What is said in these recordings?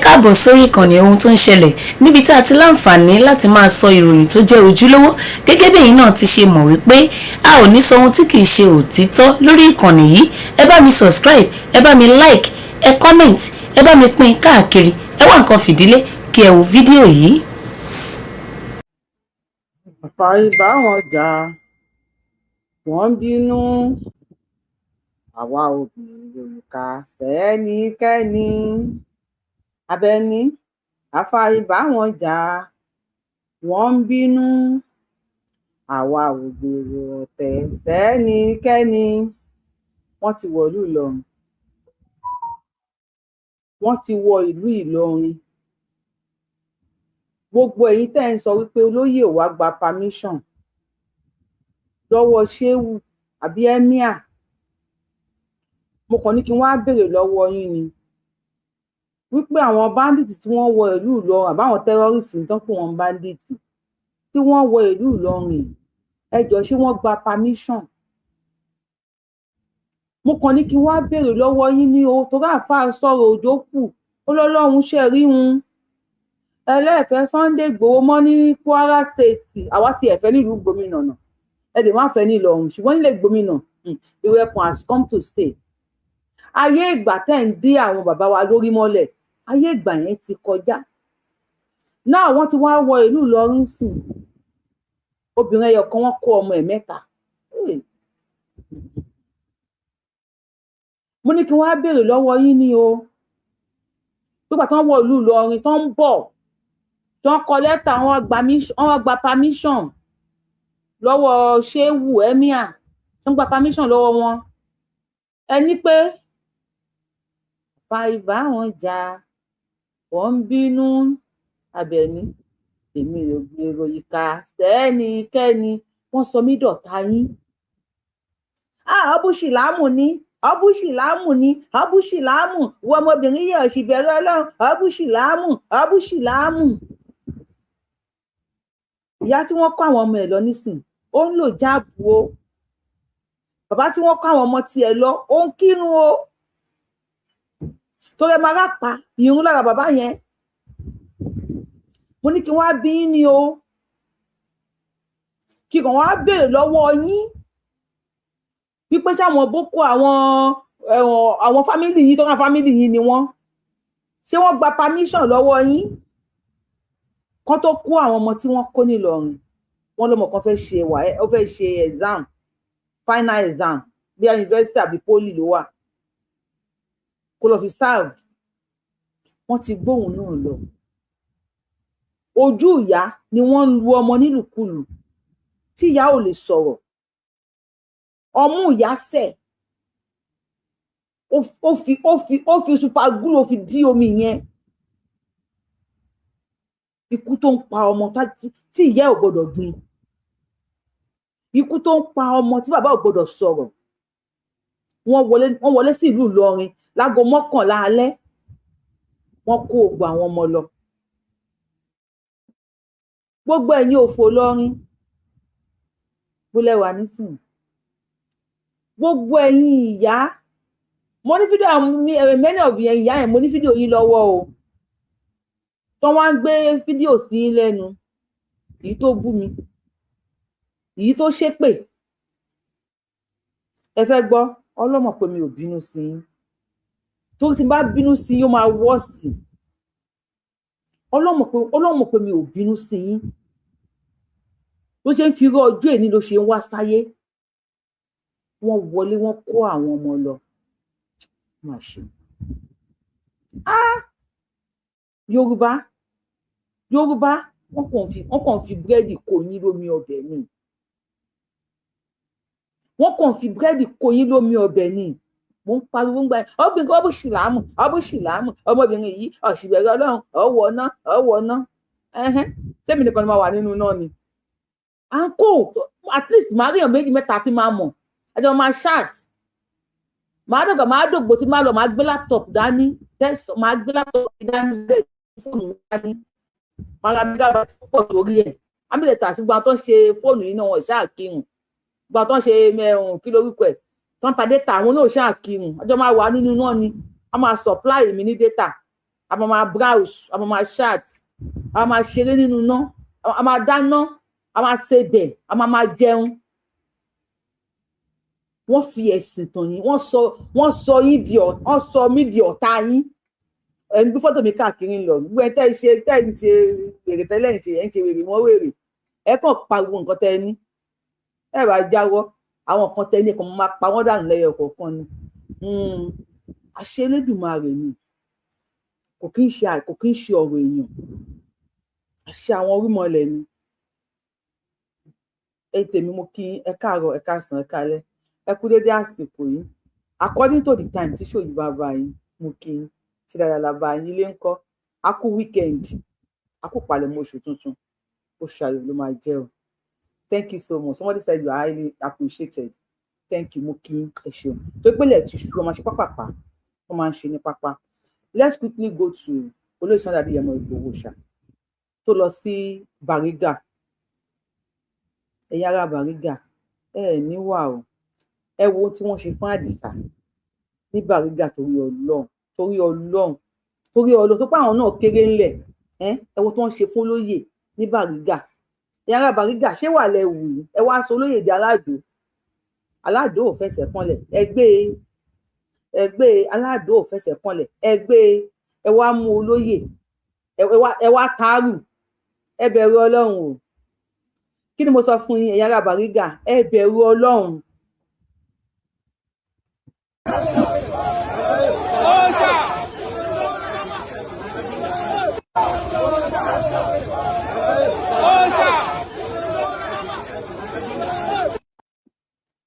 Káàbọ̀ sórí ìkànnì Ohun tó ń ṣẹlẹ̀, níbi tá a ti láǹfààní láti máa sọ ìròyìn tó jẹ́ ojúlówó. Gẹ́gẹ́ bí ẹ̀yin náà ti ṣe mọ̀ wípé a ò ní sọ ohun tí kìí ṣe òtítọ́ lórí ìkànnì yìí, ẹ bá mi subscribe, ẹ bá mi like, ẹ comment, ẹ bá mi pín káàkiri. Ẹ wá nǹkan fìdílé kí ẹ wo fídíò yìí. Àfàì bá wọn jà, wọ́n ń bínú. Àwa obìnrin ò kà sẹ́nikẹ́ni. Àbẹ́ní, àfàì bá wọn jà, wọ́n ń bínú. Àwa ò gbèrò ọ̀tẹ̀ sẹ́nikẹ́ni. Wọ́n ti wọ̀lú Ìlọrin, wọ́n ti wọ ìlú Ìlọrin. Gbogbo ẹ̀yin tẹ́ ẹ̀ ń sọ wípé olóyè ò wá gba permission lọ́wọ́ Shehu àbí emir, mo kàn ní kí n wá béèrè lọ́wọ́ yín ni wípé àwọn bandit tí wọ́n wọ ìlú Ìlọrin, àbáwọn terrorist tó ń pè wọ́n bandit tí wọ́n wọ ìlú Ìlọrin, ẹ jọ̀ọ́, ṣé wọ́n gba permission? Mo kàn ní kí n wá béèrè lọ́wọ́ yín ní o, torí àáfàá sọ̀rọ̀ òjò kù, ó lọ́lọ́run ṣe rí un ẹlẹ́ẹ̀fẹ́ Sunday Igboho mọ́ ní Kwara State. Àwa ti ẹ̀fẹ́ nílùú gómìnà náà, ẹ lè má fẹ́ ní Ìlọrin, ṣùgbọ́n nílé gómìnà, ìrẹ̀kùn has come to stay. Ayé ìgbà tẹ́ ń dé àwọn bàbá wa lórí mọ́lẹ̀, ayé ìgbà yẹn ti kọjá náà. Wọ́n ti wá wọ ìlú Ìlọrin sìn. Obìnrin ẹyọ kan, wọ́n kó ọmọ ẹ̀ mẹ́ta. Mo ní kí wọ́n á béèrè lọ́wọ́ yín ní o, pípa tí wọ́n wọ ìlú Ìlọrin tó ń bọ̀, tí wọ́n kọ lẹ́tà, wọ́n gba permission lọ́wọ́ Shehu emir, wọ́n gba permission lọ́wọ́ wọn. Ẹni pé fàìbá wọn jà, wọ́n ń bínú. Àbẹ̀ní, èmi ò gbèrò ìkà sẹ́nikẹ́ni. Wọ́n sọ mí dọ̀tá yín. Ọbúṣìlámù ni, ọbúṣìlámù ni, ọbúṣìlámù. Wọ ọmọbìnrin yìí, ọ̀sìbẹ̀rẹ̀ Ọlọ́run, ọbúṣìlámù, ọbúṣìlámù. Ìyá tí wọ́n kó àwọn ọmọ ẹ̀ lọ nísìn, ó ń lò jáàbù o. Bàbá tí wọ́n kó àwọn ọmọ tiẹ̀ lọ, ó ń kírun o, torí ẹ máa rápa irun lára bàbá yẹn. Mo ní kí wọ́n á bí yín ni o, kí kàn wọ́n á béèrè lọ́wọ́ yín wípé sáwọn boko, àwọn family yín tó kàn, family yín ni wọ́n, ṣé wọ́n gba permission lọ́wọ́ yín kán tó kó àwọn ọmọ tí wọ́n kó nílọrin? Wọ́n lọ́mọ kan fẹ́ ṣe wà, ó fẹ́ ṣe exam, final exam, bí i university àbí poly ló wà, kó lọ fi serve. Wọ́n ti gbóhùn náà lọ. Ojú ìyá ni wọ́n ń lu ọmọ nílùkulù tí ìyá ò lè sọ̀rọ̀. Ọmú ìyá sẹ̀, ó fi super glue, ó fi dí omi yẹn. Ikú tó ń pa ọmọ tí ìyá ò gbọ́dọ̀ gbin, ikú tó ń pa ọmọ tí bàbá ò gbọ́dọ̀ sọ̀rọ̀. Wọ́n wọlé sí ìlú Ìlọrin láago 11 alẹ́, wọ́n kó ògbó àwọn ọmọ lọ. Gbogbo ẹ̀yin òfò lọrin, bó lẹ wà nísìnyí? Gbogbo ẹ̀yin ìyá, mo ní fídíò àwọn many of yẹn, ìyá yẹn, mo ní fídíò yín lọ́wọ́ o, tó wá ń gbé fídíò sí yín lẹ́nu, èyí tó bú mi, èyí tó ṣépè. Ẹ fẹ́ gbọ́? Ọlọ́mọ pé mi ò bínú sí yín, torí tí n bá bínú sí yín, ó máa wọ́ọ̀sì. Ọlọ́mọ pé mi ò bínú sí yín. Ló ṣe ń fi irú ọjọ́ èní ló ṣe ń wá sáyé. Wọ́n wọlé, wọ́n kó àwọn ọmọ lọ. Má ṣe. Ah, Yorùbá, Yorùbá, wọ́n kàn fi búrẹ́dì kó yín lómi ọbẹ̀ ni. Wọ́n kàn fi búrẹ́dì kó yín lómi ọbẹ̀ ni. Mo ń pariwo ń gba ọbìnrin ọbùsìlámù, ọbùsìlámù. Ọmọbìnrin yìí, ọ̀sìbẹ̀rẹ̀ Ọlọ́run, ọwọ́ ná, ọwọ́ ná. Tẹ́mi nìkan ni máa wà nínú náà ni à ń kó. At least màá ríyàn méjì mẹ́ta tí máa mọ̀, àjọ máa chat. Màá dọ̀gà, màá dògbò tí máa lọ, màá gbé laptop dání, desktop, màá gbé laptop dání, gbé fóònù dání, màá ra megabyte pọ̀ sórí ẹ̀. Amílẹ̀tà sí gba tó ń ṣe fóònù yìí náà, wọ́n ṣáà kírun gba tó ń ṣe mẹ́rùn kí lórúkọ ẹ̀ tó ń ta data, àwọn náà ṣáà kírun. Ọjọ́ máa wà nínú náà ni a máa supply mi ní data. A máa máa browse, a máa máa chat, a máa ṣeré nínú iná, a máa dáná, a máa ṣebẹ̀, a máa máa jẹun. Wọ́n fi ẹ̀sìn tàn yín, wọ́n sọ yín di, wọ́n sọ mí di ọ̀tá yín. Ẹni bí fọ́tò mi káàkiri ń lọ, gbogbo ẹ tẹ́ ẹ ṣe, tẹ́ ẹ ń ṣe wèrè tẹ́lẹ̀, ń ṣe, ẹ ń ṣe wèrè mọ́ wèrè. Ẹ kàn pariwo nǹkan tẹ́ ẹ ní, ẹ bá jáwọ́ àwọn nǹkan tẹ́ ẹ ní, kàn máa pa wọ́n dànù lẹ́yọ kọ̀ọ̀kan ni. Àṣẹ Elédùmarè ni, kò kí ń ṣe ọ̀rọ̀ èèyàn. Àṣẹ àwọn orímọlẹ̀ ni. Ẹ tèmi, mo kí ẹ káàárọ̀, ẹ káàsán, ẹ káalẹ́, ẹ kú dédé àsìkò yìí, according to the time tí ṣòyí bá bá yín. Mo kí yín, ṣe dáadáa la bá yín? Ilé ńkọ́? A kú weekend, a kú palẹ̀mọ́ oṣù tuntun. Oṣù ayọ̀ ló máa jẹ́ o. Thank you so much. Somebody said you are highly appreciated. Thank you. Mo kí ẹ, ṣeun. Tó pélé tí ṣù ọmọ ṣe pápápá, wọ́n máa ń ṣe ní pápá. Let's quickly go to olóyè Sunday Adéyẹmọ Ìgbòho ṣá tó lọ sí Bariga. Ẹ̀yin ará Bariga, ẹ ẹ̀ níwà o. Ẹ wo ohun tí wọ́n ṣe fún Àdìsá ní Bariga. Torí Ọlọ́run, torí Ọlọ́run, torí Ọlọ́run, tó pé àwọn náà kéré ńlẹ̀. Ẹ wo tí wọ́n ṣe fún olóyè ní Bariga. Ẹ̀yin ará Bariga, ṣé wà lẹ wù yìí? Ẹ wá sọ olóyè di aládò. Aládò ò fẹsẹ̀ kanlẹ̀. Ẹ gbé, ẹ gbé. Aládò ò fẹsẹ̀ kanlẹ̀. Ẹ gbé, ẹ wá mú olóyè, ẹ wá tààrù. Ẹ bẹ̀rù Ọlọ́run o. Kí ni mo sọ fún yín? Ẹ̀yin ará Bariga, ẹ bẹ̀rù Ọlọ́run.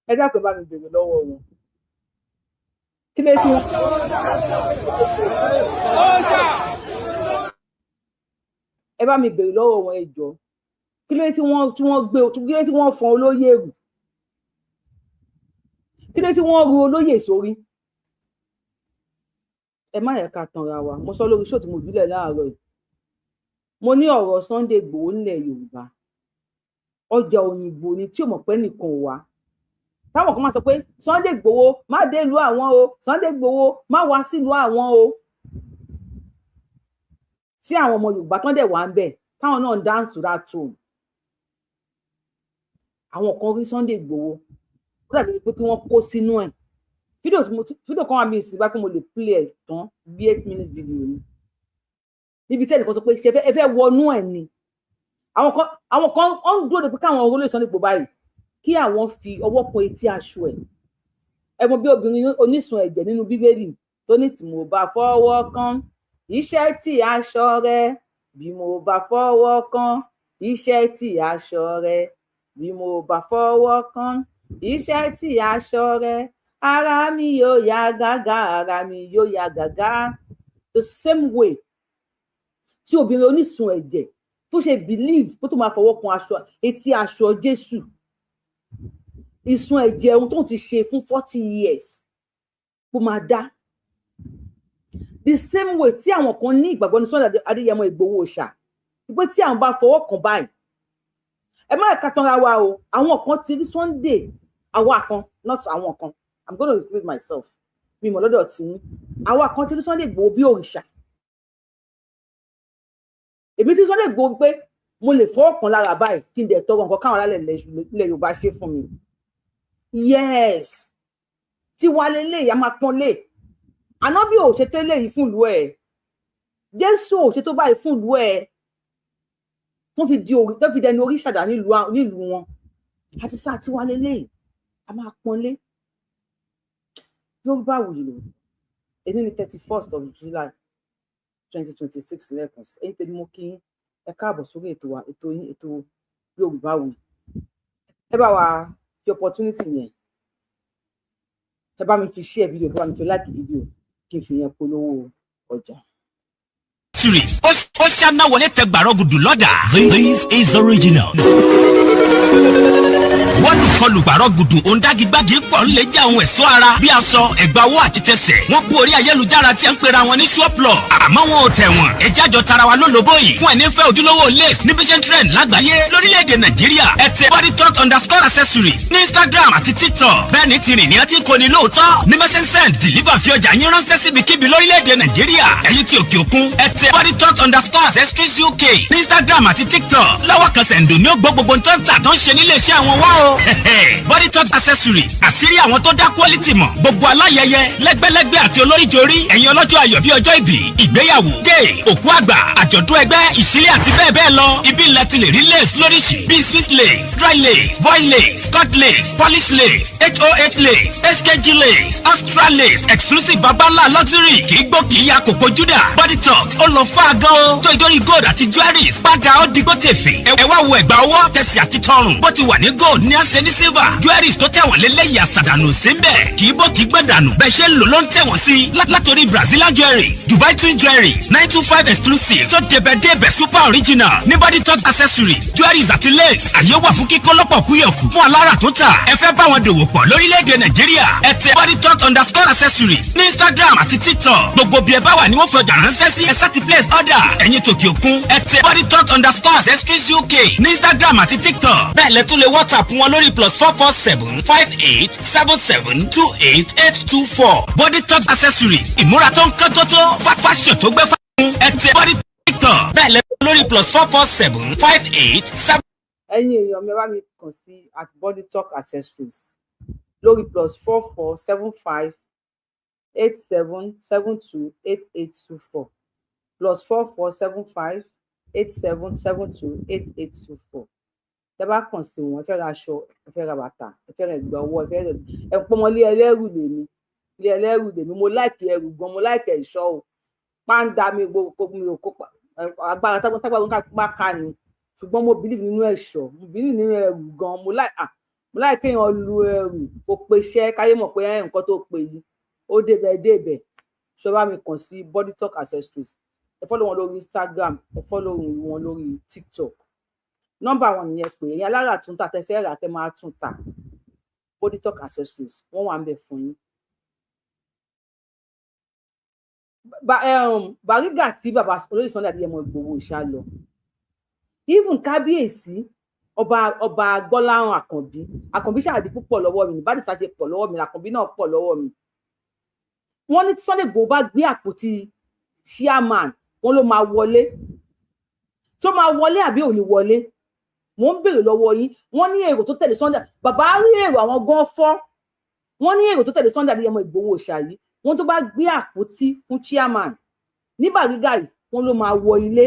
Ẹ dákun, ẹ bá mi bèrè lọ́wọ́ wọn, kí ló tí wọ́n. Ẹ bá mi bèrè lọ́wọ́ wọn, ẹ jọ̀ọ́, kí ló tí wọ́n gbé, kí ló tí wọ́n fọn olóyè rù, kí ló tí wọ́n ru olóyè sórí? Ẹ má yẹ ká tanra wa. Mo sọ lórí ṣòtì mo jùlẹ̀ láàárọ̀ yìí, mo ní ọ̀rọ̀ Sunday Igboho nílẹ̀ Yorùbá, ọjà òyìnbó ni tí ò mọ̀ pé nìkan ò wá. Táwọn kan máa sọ pé Sunday Igboho má dé ìlú àwọn o, Sunday Igboho má wá sílùú àwọn o, tí àwọn ọmọ Yorùbá tán dẹ̀ wá ń bẹ̀, táwọn náà ń dance to that tune. Àwọn kan rí Sunday Igboho, ó dàbí pé kí wọ́n kó sínú ẹ̀. Fídíò kan wà mí sí bá pé mo lè play ẹ̀ tán bí 8 minutes video ni, níbi tí ẹnìkan sọ pé ṣe ẹ fẹ́ wọnú ẹ̀ ni. Àwọn kan wọ́n ń dúró de pé káwọn olóyè Sunday Igboho báyìí, kí àwọn fi ọwọ́ kan etí aṣọ ẹ̀. Ẹ mọ bí obìnrin onísun ẹ̀jẹ̀ nínú Bíbélì tó ní, "Tí mo bá fọwọ́ kan iṣẹ́ tí aṣọ rẹ, bí mo bá fọwọ́ kan iṣẹ́ tí aṣọ rẹ, bí mo bá fọwọ́ kan iṣẹ́ tí aṣọ rẹ, ara mi yóò yá gágá, ara mi yóò yá gágá." The same way tí obìnrin onísun ẹ̀jẹ̀ tó ṣe believe pé tó máa fọwọ́ kan aṣọ, etí aṣọ Jésù, ìsun ẹ̀jẹ̀ ohun tó ti ṣe fún 40 years kó máa dá, the same way tí àwọn kan ní ìgbàgbọ́ ní Sunday Adéyẹmọ Ìgbòho ṣà pé tí àwọn bá fọwọ́ kàn báyìí. Ẹ má ká tanra wa o. Àwọn kan ti rí Sunday, àwa kan, not àwọn kan, I'm gonna repeat myself, mi mọ̀ lọ́dọ̀ tí àwa kan ti rí Sunday Ìgbòho bí òrìṣà. Èmi tí Sunday Ìgbòho pé mo lè fọwọ́ kàn lára báyìí, kí n dẹ̀ tọrọ nǹkan káwọn alálẹ̀ ilẹ̀ Yorùbá ṣe fún mi. Yes, tí wàá lélẹ̀, a máa pọ́n lé. Ànábì ò ṣe tẹ́lẹ̀ yìí fún ìlú ẹ̀, Jésù ò ṣe tó báyìí fún ìlú ẹ̀, tó fi di orí, tó fi dẹni orí ṣàdá nílùú wọn. Àti sáà tí wàá lélẹ̀, a máa pọ́n lé. Yorùbá Wuyì lò èyí ní 31st of July 2026. Lẹ́ẹ̀kan sí, ẹ̀yin tèmi, mo kí yín, ẹ káàbọ̀ sórí ètò wa, ètò yín, ètò Yorùbá Wuyì. Ẹ bá wa fi opportunity yẹn, ẹ bá mi fi share video, ẹ bá mi fi like video, kí n fi yẹn polówó ọjà. Series ó ṣáná wọlé tẹ gbàrọ̀ gùdù lọ́dà. This is original. Wọ́n kọlù gbàrọ̀ gùdù òǹdàgígbàgì pọ̀ ń lè jẹ́ àwọn ẹ̀ṣọ́ ara bí aṣọ, ẹ̀gbà owó àti tẹsẹ̀. Wọ́n kú orí ayélujára tí ń pera wọn ní ṣọ́plọ̀, àmọ́ wọn ò tẹ̀ wọ́n. Ẹjẹ́ àjọ tara wa lólobó yìí fún ẹni fẹ́ ojúlówó lace níbi ṣe ń trend lágbàáyé lórílẹ̀‐èdè Nàìjíríà. Ẹ tẹ bodytalk_accessories ní Instagram àti TikTok. Bẹ́ẹ̀ ni ti rìn ní ẹtí kò ní lóòótọ́ ní message send deliver fi ọjà yín ránṣẹ́ síbikíbi lórílẹ̀‐èdè Nàìjíríà. Ẹ̀yin tí òkè òkun, ẹ tẹ bodytalk_accessories UK ní Instagram àti TikTok. Lọ́wọ́ kan sẹ̀ǹdò ní ó gbọ́ gbogbo tó ń tà tó ń ṣe nílé iṣẹ́ àwọn wá o. Body Talk Accessories, àṣírí àwọn tó dá quality mọ̀. Gbogbo aláyẹyẹ, lẹ́gbẹ́lẹ́gbẹ́ àti olóríjorí, ẹ̀yin ọlọ́jọ́ ayọ̀ bíi ọjọ́ ìbí, ìgbéyàwó, dé òkú àgbà, àjọ̀dún ẹgbẹ́, ìṣílẹ̀ àti bẹ́ẹ̀ bẹ́ẹ̀ lọ, ibi ńlẹ̀ ti lè rí lace lóríṣìí bíi Swiss lace, dry lace, voile lace, cut lace, polish lace, hoh lace, skg lace, extra lace, exclusive, babalá luxury, kì í gbó, kì í ya kòkó júdà. Body Talk ó lọ fà gan o, tó ìdórí gold àti jewelries padà ó digbó tèfè. Ẹ wá wo ẹ̀gbà ọwọ́, tẹ̀sí àti tọrùn. Bó ti wà ní gold ní àṣẹ ní silver. Jewelries tó tẹ̀wọ̀n lélẹ́yìí, àṣàdànù sí ń bẹ̀, kì í bó, kì í gbọ̀n dànù. Bẹ́ẹ̀ ṣe ń lò ló ń tẹ̀wọ̀n sí, látòrí Brazilian jewelries, Dubai twin jewelries, 925 exclusive tó débẹ̀ débẹ̀, super original ní Body Talk Accessories, jewelries àti lace. Àyè wà fún kíkọ́ lọ́pọ̀ kúyọ̀kù fún alára tó tà. Ẹ fẹ́ bá wọn dòwò pọ̀ lórílẹ̀‐èdè Nàìjíríà, ẹ tẹ bodytalk_accessories ní Instagram àti TikTok. Gbogbo bí ẹ bá wà ní wọ́n fi ọjà ránṣẹ́ sí. Ẹ sáti place order. Ẹ̀yin tòkè òkun, ẹ tẹ bodytalk_accessories UK ní Instagram àti TikTok. Bẹ́ẹ̀ lẹ tún lè WhatsApp wọn lórí +447587728824. Body Talk Accessories, ìmúra tó ń kán tó tó, fashion tó gbé fún. Ẹ tẹ Body TikTok, bẹ́ẹ̀ lẹ lórí +447587. Ẹ̀yin èèyàn mi, ẹ bá mi kàn sí @BodyTalkAccessories lórí +447587728824, +447587728824. Tẹ bá kàn sí wọn, ẹ fẹ́ ra aṣọ, ẹ fẹ́ ra bàtà, ẹ fẹ́ ra ẹ̀gbà ọwọ́, ẹ fẹ́ ra ẹ pọnmọlé ẹlẹ́rù lèmi, ilé ẹlẹ́rù lèmi. Mo like ẹrù gan, mo like ẹ̀ṣọ́ o. Pàǹdà mi gbogbo mi ò kópa agbára tágbára ká bá ká ni, ṣùgbọ́n mo believe nínú ẹ̀ṣọ́, mo believe nínú ẹrù gan. Mo like kéèyàn lu ẹrù kó pe iṣẹ́ káyé mọ̀ pé nǹkan tó pe yìí ó débẹ̀ débẹ̀. Ṣọ bá mi kàn sí Body Talk Accessories. Ẹ follow wọn lórí Instagram, ẹ follow wọn lórí TikTok. Nọ́mbà wọn nìyẹn pé ẹ̀yin alára tún tà, tẹ fẹ́ rà, tẹ máa tún tà, Body Talk Accessories, wọ́n wà ń bẹ̀ fún yín. Bàrígà tí bàbá olóyè Sunday Adéyẹmọ Ìgbòho ìṣá lọ, even kábíyèsí ọba Gbọ́láhàn Àkànbí, Àkànbí ṣáàdì púpọ̀ lọ́wọ́ mi, Bádìsá ṣe pọ̀ lọ́wọ́ mi, Àkànbí náà pọ̀ lọ́wọ́ mi. Wọ́n ní tí Sunday Igboho bá gbé àpótí chairman, wọ́n ló máa wọlé. Tó máa wọlé àbí ò ní wọlé? Mò ń béèrè lọ́wọ́ yín. Wọ́n ní èrò tó tẹ̀lé Sunday, bàbá rí èrò àwọn gan fọ́. Wọ́n ní èrò tó tẹ̀lé Sunday Adéyẹmọ Ìgbòho ṣàyí, wọ́n tó bá gbé àpótí fún chairman ní Bàrígà yìí, wọ́n ló máa wọ ilé.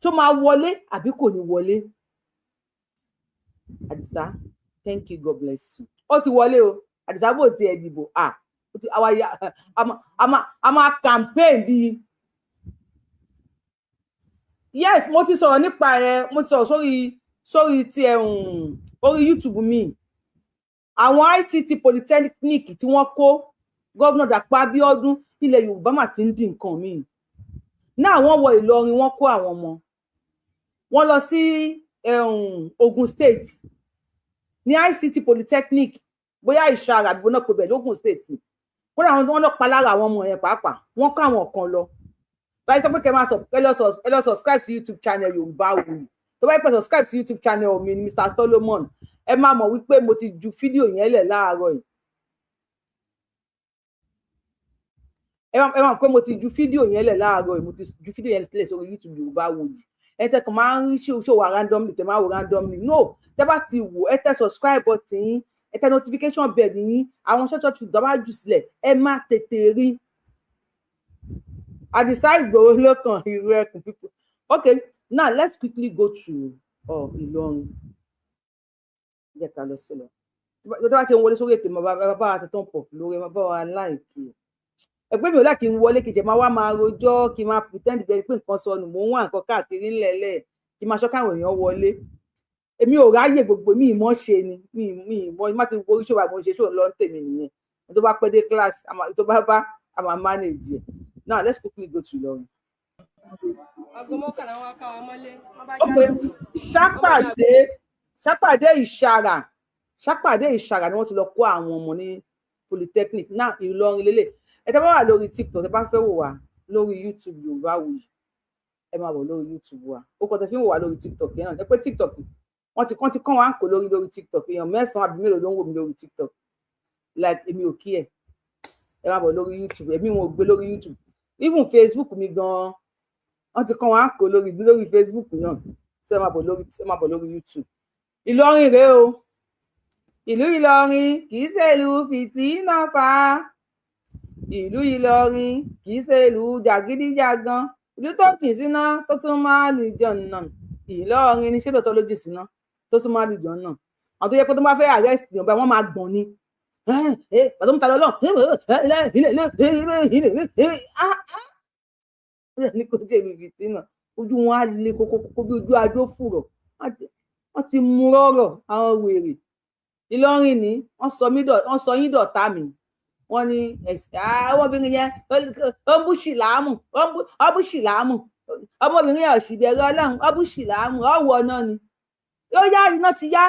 Tó máa wọlé àbí kò ní wọlé? Àdìsá, thank you, God bless you. Ó ti wọlé o. Àdìsá bò tiẹ̀ dìbò, ah, àwa ya a máa campaign bíi. Yes, mo ti sọ̀rọ̀ nípa ẹ, mo ti sọ̀rọ̀ sórí ti ẹ orí YouTube mi. Àwọn ICT Polytechnic tí wọ́n kó, Governor Dàpọ̀ Abíọ́dún, ilẹ̀ Yorùbá mà ti ń di nǹkan míì náà. Wọ́n wọ Ìlọrin, wọ́n kó àwọn ọmọ wọ́n lọ sí Ogun State ní ICT Polytechnic, bóyá Ìṣàrà àbí bóná pé bẹ́ẹ̀ lógùn State. Kódà wọ́n lọ pa lára àwọn ọmọ yẹn pàápàá, wọ́n kó àwọn kan lọ. Báyìí sọ pé kẹ́ máa sọ, ẹ lọ subscribe sí YouTube channel Yorùbáwùyí. Tó bá yẹ pé subscribe sí YouTube channel mi ní Mr Solomon, ẹ máa mọ̀ wípé mo ti ju fídíò yẹn lẹ̀ láàárọ̀ yìí. Ẹ máa mọ̀ pé mo ti ju fídíò yẹn lẹ̀ láàárọ̀ yìí. Mo ti ju fídíò yẹn sílẹ̀ sórí YouTube Yorùbáwùyí. Ẹ tẹ kàn máa ń rí ṣó wà randomly, tẹ máa wò randomly. No, tẹ bá ti wò, ẹ tẹ subscribe button yín, ẹ tẹ notification bell yín. Àwọn ṣọ́ọ̀ṣì tó bá jù sílẹ̀, ẹ má tètè rí. Àdìsá Ìgbòho ló kàn irú ẹkùn people. Okay, now let's quickly go to Ìlọrin. Jẹ́ ká lọ sí lọ. Tó bá ti ń wọlé sórí ètò, bá wa tán pọ̀ lórí, ẹ bá wa like. Ẹgbẹ́ mi ò láì kí n wọlé kí n jẹ máa wá máa rojọ́, kí n máa pretend bẹ́ẹ̀ pé nǹkan sọnù, mò ń wá nǹkan káàkiri ńlẹ̀ẹ́lẹ̀, kí n máa ṣọ́ káwọn èèyàn wọlé. Èmi ò ráyè gbogbo mi ìmọ̀ ṣe ni mi ìmọ̀ má ti wo oríṣiríṣi àwọn ṣe ṣòun lọ ń tèmi nìyẹn. Tó bá pẹ́ dé class, tó bá bá a máa manage ẹ̀. Now let's quickly go to Ìlọrin. Aago 11 wọn ká wa mọ́lé, wọ́n bá Ó pe jálẹ̀kùn. Ṣàpàdé Sápàdé Ìṣàrà, Sápàdé Ìṣàrà ni wọ́n ti lọ kó àwọn ọmọ ní polytechnic náà. Ìlọrin lélẹ̀. Ẹ tẹ́ bá wà lórí TikTok, ẹ bá fẹ́ wò wá lórí YouTube, Yorùbáwùyí, ẹ máa bọ̀ lórí YouTube wa. Ó kọ́ tẹ́ fi ń wò wá lórí TikTok yẹn náà. Ẹ pé TikTok wọ́n ti kàn wá ń kó lórí TikTok. Èèyàn 9 àbí mélòó ló ń wò mí lórí TikTok. Like, èmi ò kí ẹ. Ẹ máa bọ̀ lórí YouTube. Èmi wọn ò gbé lórí YouTube. Even Facebook mi gan, wọ́n ti kàn wá ń kó lórí Facebook náà. Ṣé ẹ máa bọ̀ lórí YouTube. Ìlọrin rèé o. Ìlú Ìlọrin kì í ṣe ìlú fìtínà fa. Ìlú Ìlọrin kì í ṣe ìlú jàgídíjàgan. Ìlú tó kì í síná tó tún máa lù jọ̀nà. Ìlọrin ní. Ṣé lóòótọ́ ló jì síná tó tún máa lù jọ̀nà? Àwọn tó yẹ pé tó bá fẹ́ arrest yàn báyìí, wọ́n máa gbọ̀n ni. Pàtó ń ta lọ́lọ́ ní kò jẹ́ ìlú fìtínà. Ojú wọn á le kókókókó bí ojú adó fùrọ̀. Wọ́n ti mú rọ́rọ̀ àwọn wèrè. Ìlọrin ni wọ́n sọ yín dọ̀tá mi. Wọ́n ní ọmọbìnrin yẹn, ó ń bú ṣìláàmù, ó bú ṣìláàmù. Ọmọbìnrin yẹn ò sì bẹ̀rù Ọlọ́run, ó bú ṣìláàmù. Ọ̀wọ́ náà ni ó yá. Iná ti yá.